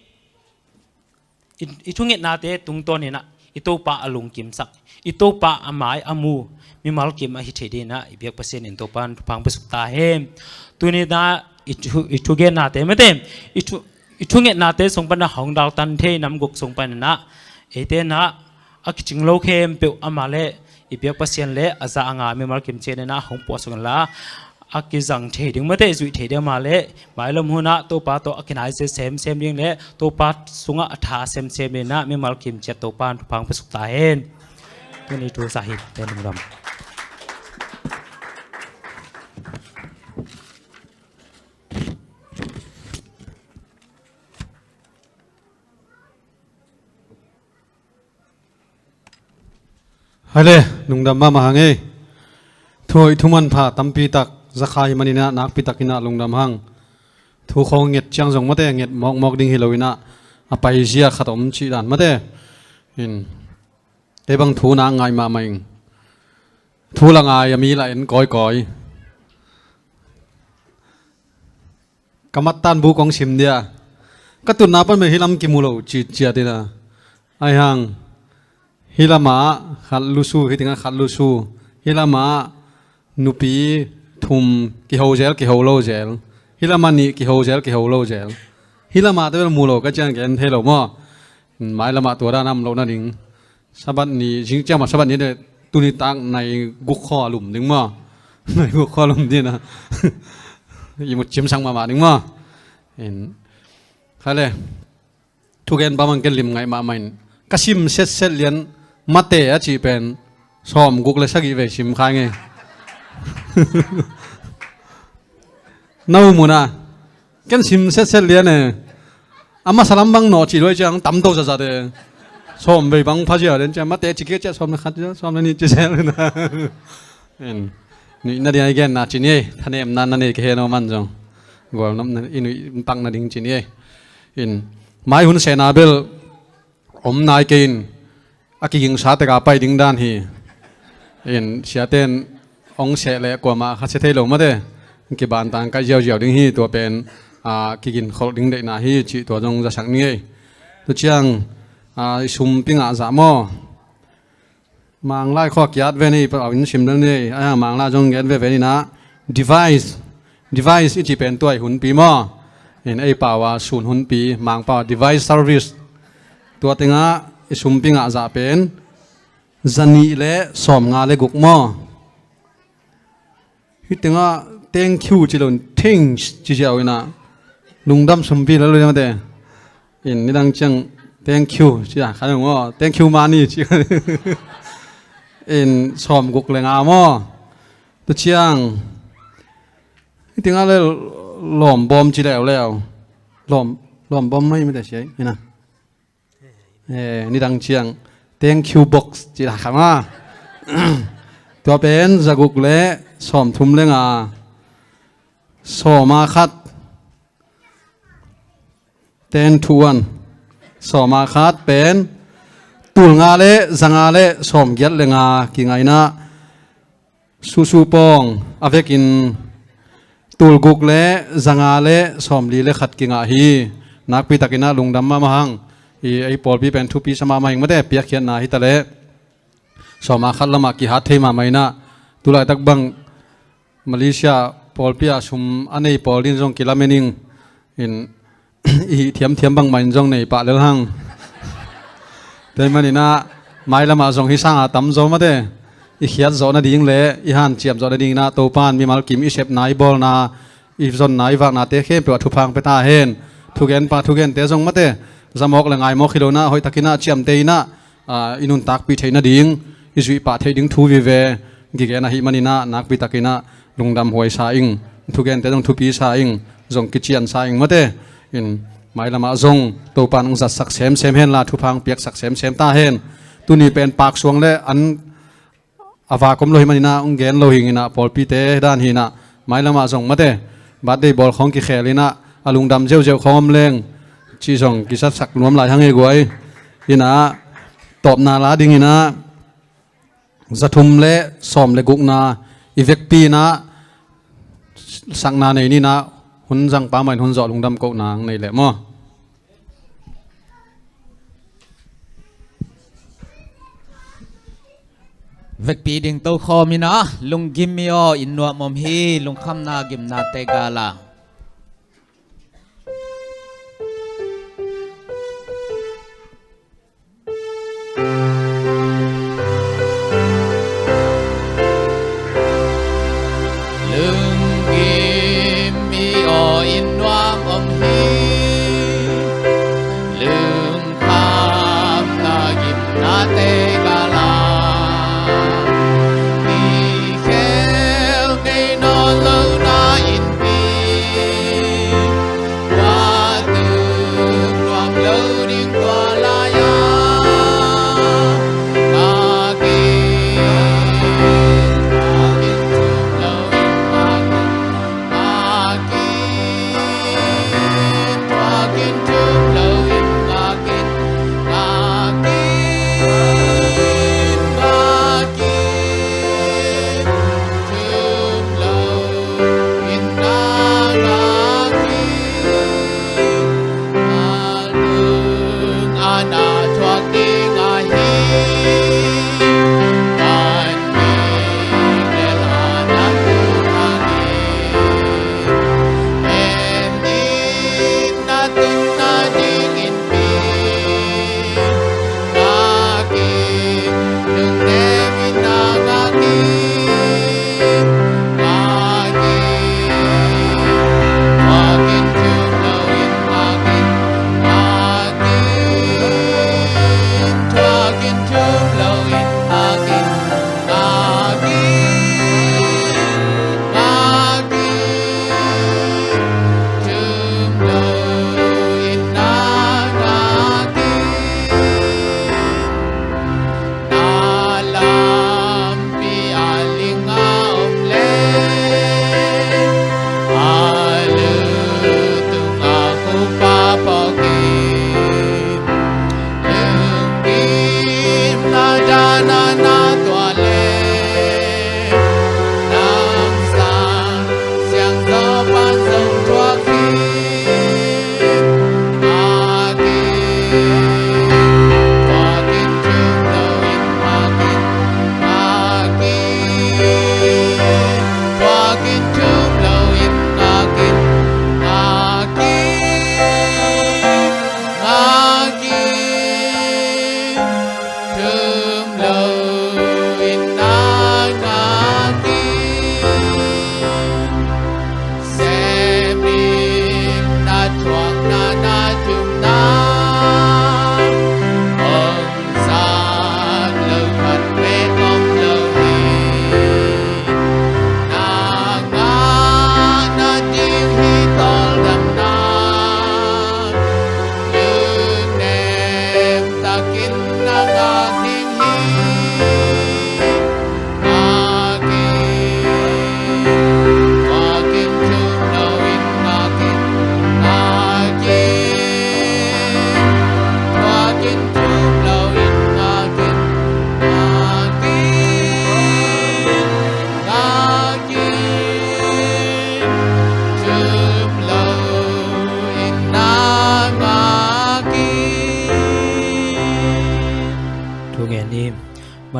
i, i thungetnate tungtawnin ah i Topa a lungkimsak, i Topa a mai a mu mimal kim ahi thei dingin ah i biak Pasian in Topa in thupha hong piasuk ta hen. Tuni-in ah i thu, i thugennate, mate, i thu, i thungetnate sung pan a hong daltan thei nam guk sung panin ah eite in ah a kicing lo khempeuh amah le i biak Pasian le a za a nga mimal kim cianin ah hong puahsuk inla, a kizang thei ding, mate, zuih thei ding amah le mailam hunah Topa tawh a kinaiset semsem ding le Topa sungah a tha semsem dingin ah mimal kim ciat Topa in thupha hong piasuk ta hen. Tuni thu sa hi, te lungdam. Hai le, lungdam mahmah hang ei. Thu hoih thu manpha tampi tak za kha hi manin ah nakpi takin ah lungdam hang. Thu khawng nget ciang zong, mate, nget mawkmawk ding hi loin ah a paizia khat om cih dan, mate. In, kei bang thu nak ngai mahmah ing. Thu la ngai a mi la en kawikawi. Ka mattan bu kong sim dia. Ka tutna pan pen hih lam kimu lo citciat in ah, ahi hang hih lamah khat lusu, hih tengah khat lusu, hih lamah nupi thum kiho zel, kiho lo zel, hih lamah nih kiho zel, kiho lo zel. Hih lamah te bel mu lo ka ciang gen thei lo maw? Mai lamah tua dan a om loh nading. Sabbath ni, zing ciang mah Sabbath ni le tuni tak nai guk khaw a lum ding maw? Nai guk khaw a lum ding a, ihmut cimsak mahmah ding maw? In, khai le, thugen bang bang ken lim ngaih mahmah in ka sim setset lian, Mate a cih pen sawm guk le sagih vei sim khai ngei. Na uh mun a, ken sim setset lian e. A masa lam bang nawh cih luai ciang tam to zatzat e. Sawm vei bang phazia den ciang, Mate ci kik ciah sawm le khat, sawm le nih ci sel na. En, nuihna ding a i genna ci ni ei, thanemna na nei ka hen aw man zong. Gualnopna, i nuih pakna ding ci ni ei. In, mai hun sehna bel om nai kei in, a kigingsa tek a pai ding dan hi. In, siate in hong seh leh kuamah kha sia thei lo, Mate. Kiban tang kai ziauziau ding hi, tua pen a, kiginkholh ding deihna hi cih tua zong zasak ni ei. Tua ciang, a, i sumpi ngah zah maw? Manglai khua kiat ve ni, pa au in sim dan ni ei. A, Manglai zong nget ve ve ni na. Device. Device i ci pen tua i hunpi maw? In ei pau a sun hunpi, Mangpau a device service. Tua tengah i sumpi ngah zah pen zanih le sawmnga le guk maw? Hih tengah thank you ci lo in thanks ci ziau inah lungdam sumpi lo lo mate. In nidang ciang thank you ci a khan maw, thank you money ci. In sawmguk le nga maw? Tua ciang hih tengah le lawmbawm ci leuleu. Lawm, lawmbawm mai mate siai inah. Eh, nidang ciang thank you box ci la kha ma. Tua pen zaguk le sawmthum le nga, sawma khat, ten to one, sawma khat pen tulnga le zanga le sawmgiat le nga kingaina. Susu pawng a vekin tulguk le zanga le sawmli le khat kingah hi. Nakpi takinah lungdam mahmah hang. I ei pawlpi pen thupi sa mahmah hing mate, piakkhiatna hi taleh sawma khat lamah kihat thei mahmah inah. Tulaitak bang Malaysia pawlpi ah sum a nei pawl din zong kilamen ing. In i hih thiamthiam bangmah in zong nei pah lel hang. Tua ahih maninah mailamah zong hih sanga tamzaw mate i khiat zawh nading le i hanciam zawh nadinginah Topan mimal kim i sepna, i bawlna, i zonna, i vaknate khempeuh ah thupha hong pia ta hen. Thugenpa thugente zong mate zamawk le ngaimawk hi lonah hoihtakinah ciamteh inah, a, i nuntakpih theih nading i zuih pah theih ding thu vive kigen ahih maninah nakpi takinah lungdam huai sa ing. Thugente zong thupi sa ing, zong kician sa ing mate. In mailamah zong Topan hong zatsak semsem henla thupha hong piaksak semsem ta hen. Tuni pen paksuang le an a vak om lo hi maninah hong gen lo hinginah pawlpite dan hinah mailamah zong mate birthday bawl khawng kikhel inah a lungdam ziauziau khawng om leng cih zong kizatsak nuam lai hang e guai. Inah tawpna la dinginah zathum le sawm le gukna i vekpi inah sakna nei ninah hun zangpa mah in hun zawh lungdam kohna hong nei leh maw? Vekpi ding tokhawm inah lunggim mi aw in nuam om hi, lungkhamna gimnate gala. Lunggim mi aw in nuam om hi, lungkhamna gimnate gala. Mi khel ngei nawn lo na innpi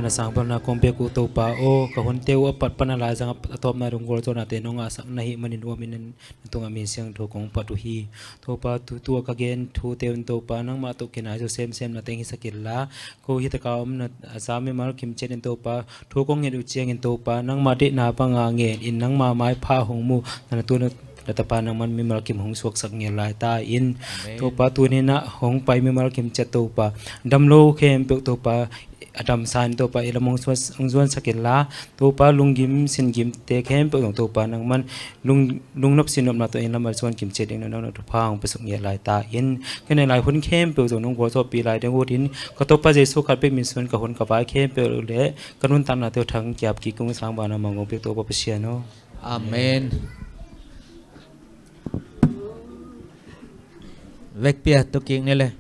Sangpalna kong pek uh Topa aw, ka hunte uh a pat pan a laizang a tawpna dong gualzawhnate nong ngahsak na hih manin uamin na tungah min siangtho kong pat uh hi. Topa, tutua ka gen thute un Topa, nangmah tawh kinai zo semsem na teng hisak inla, ko hi taka om na a za mimal kimciat in Topa, thu kong nget uh ciangin Topa, nangmah deihna banga ngen in nangmah maipha hong mu na na tu na tapa nangman mimal kim hong suaksak ngel lai ta in. Amen. Topa, tuni na hong pai mimal kimciat Topa, damlo khempeuh Topa, a damsa in Topa, i lam hong zuan, hong zuansak inla, Topa, lunggim singimte khempeuh zong Topa, nangman lung, lungnop sinnopna tawh i lam a zuan kimciat ding na nong na thupha hong pesuk ngel lai ta in. Ka ne lai hun khempeuh zong nong gualzawhpih lai ding uh in, ka Topa Jesu khat bek min suan ka hun ka vai khempeuh le ka nuntaknate uh thang kiap kik ung. Sangpalna mang kong pek Topa Pasian aw. Amen. Vekpi a tu kik ni le.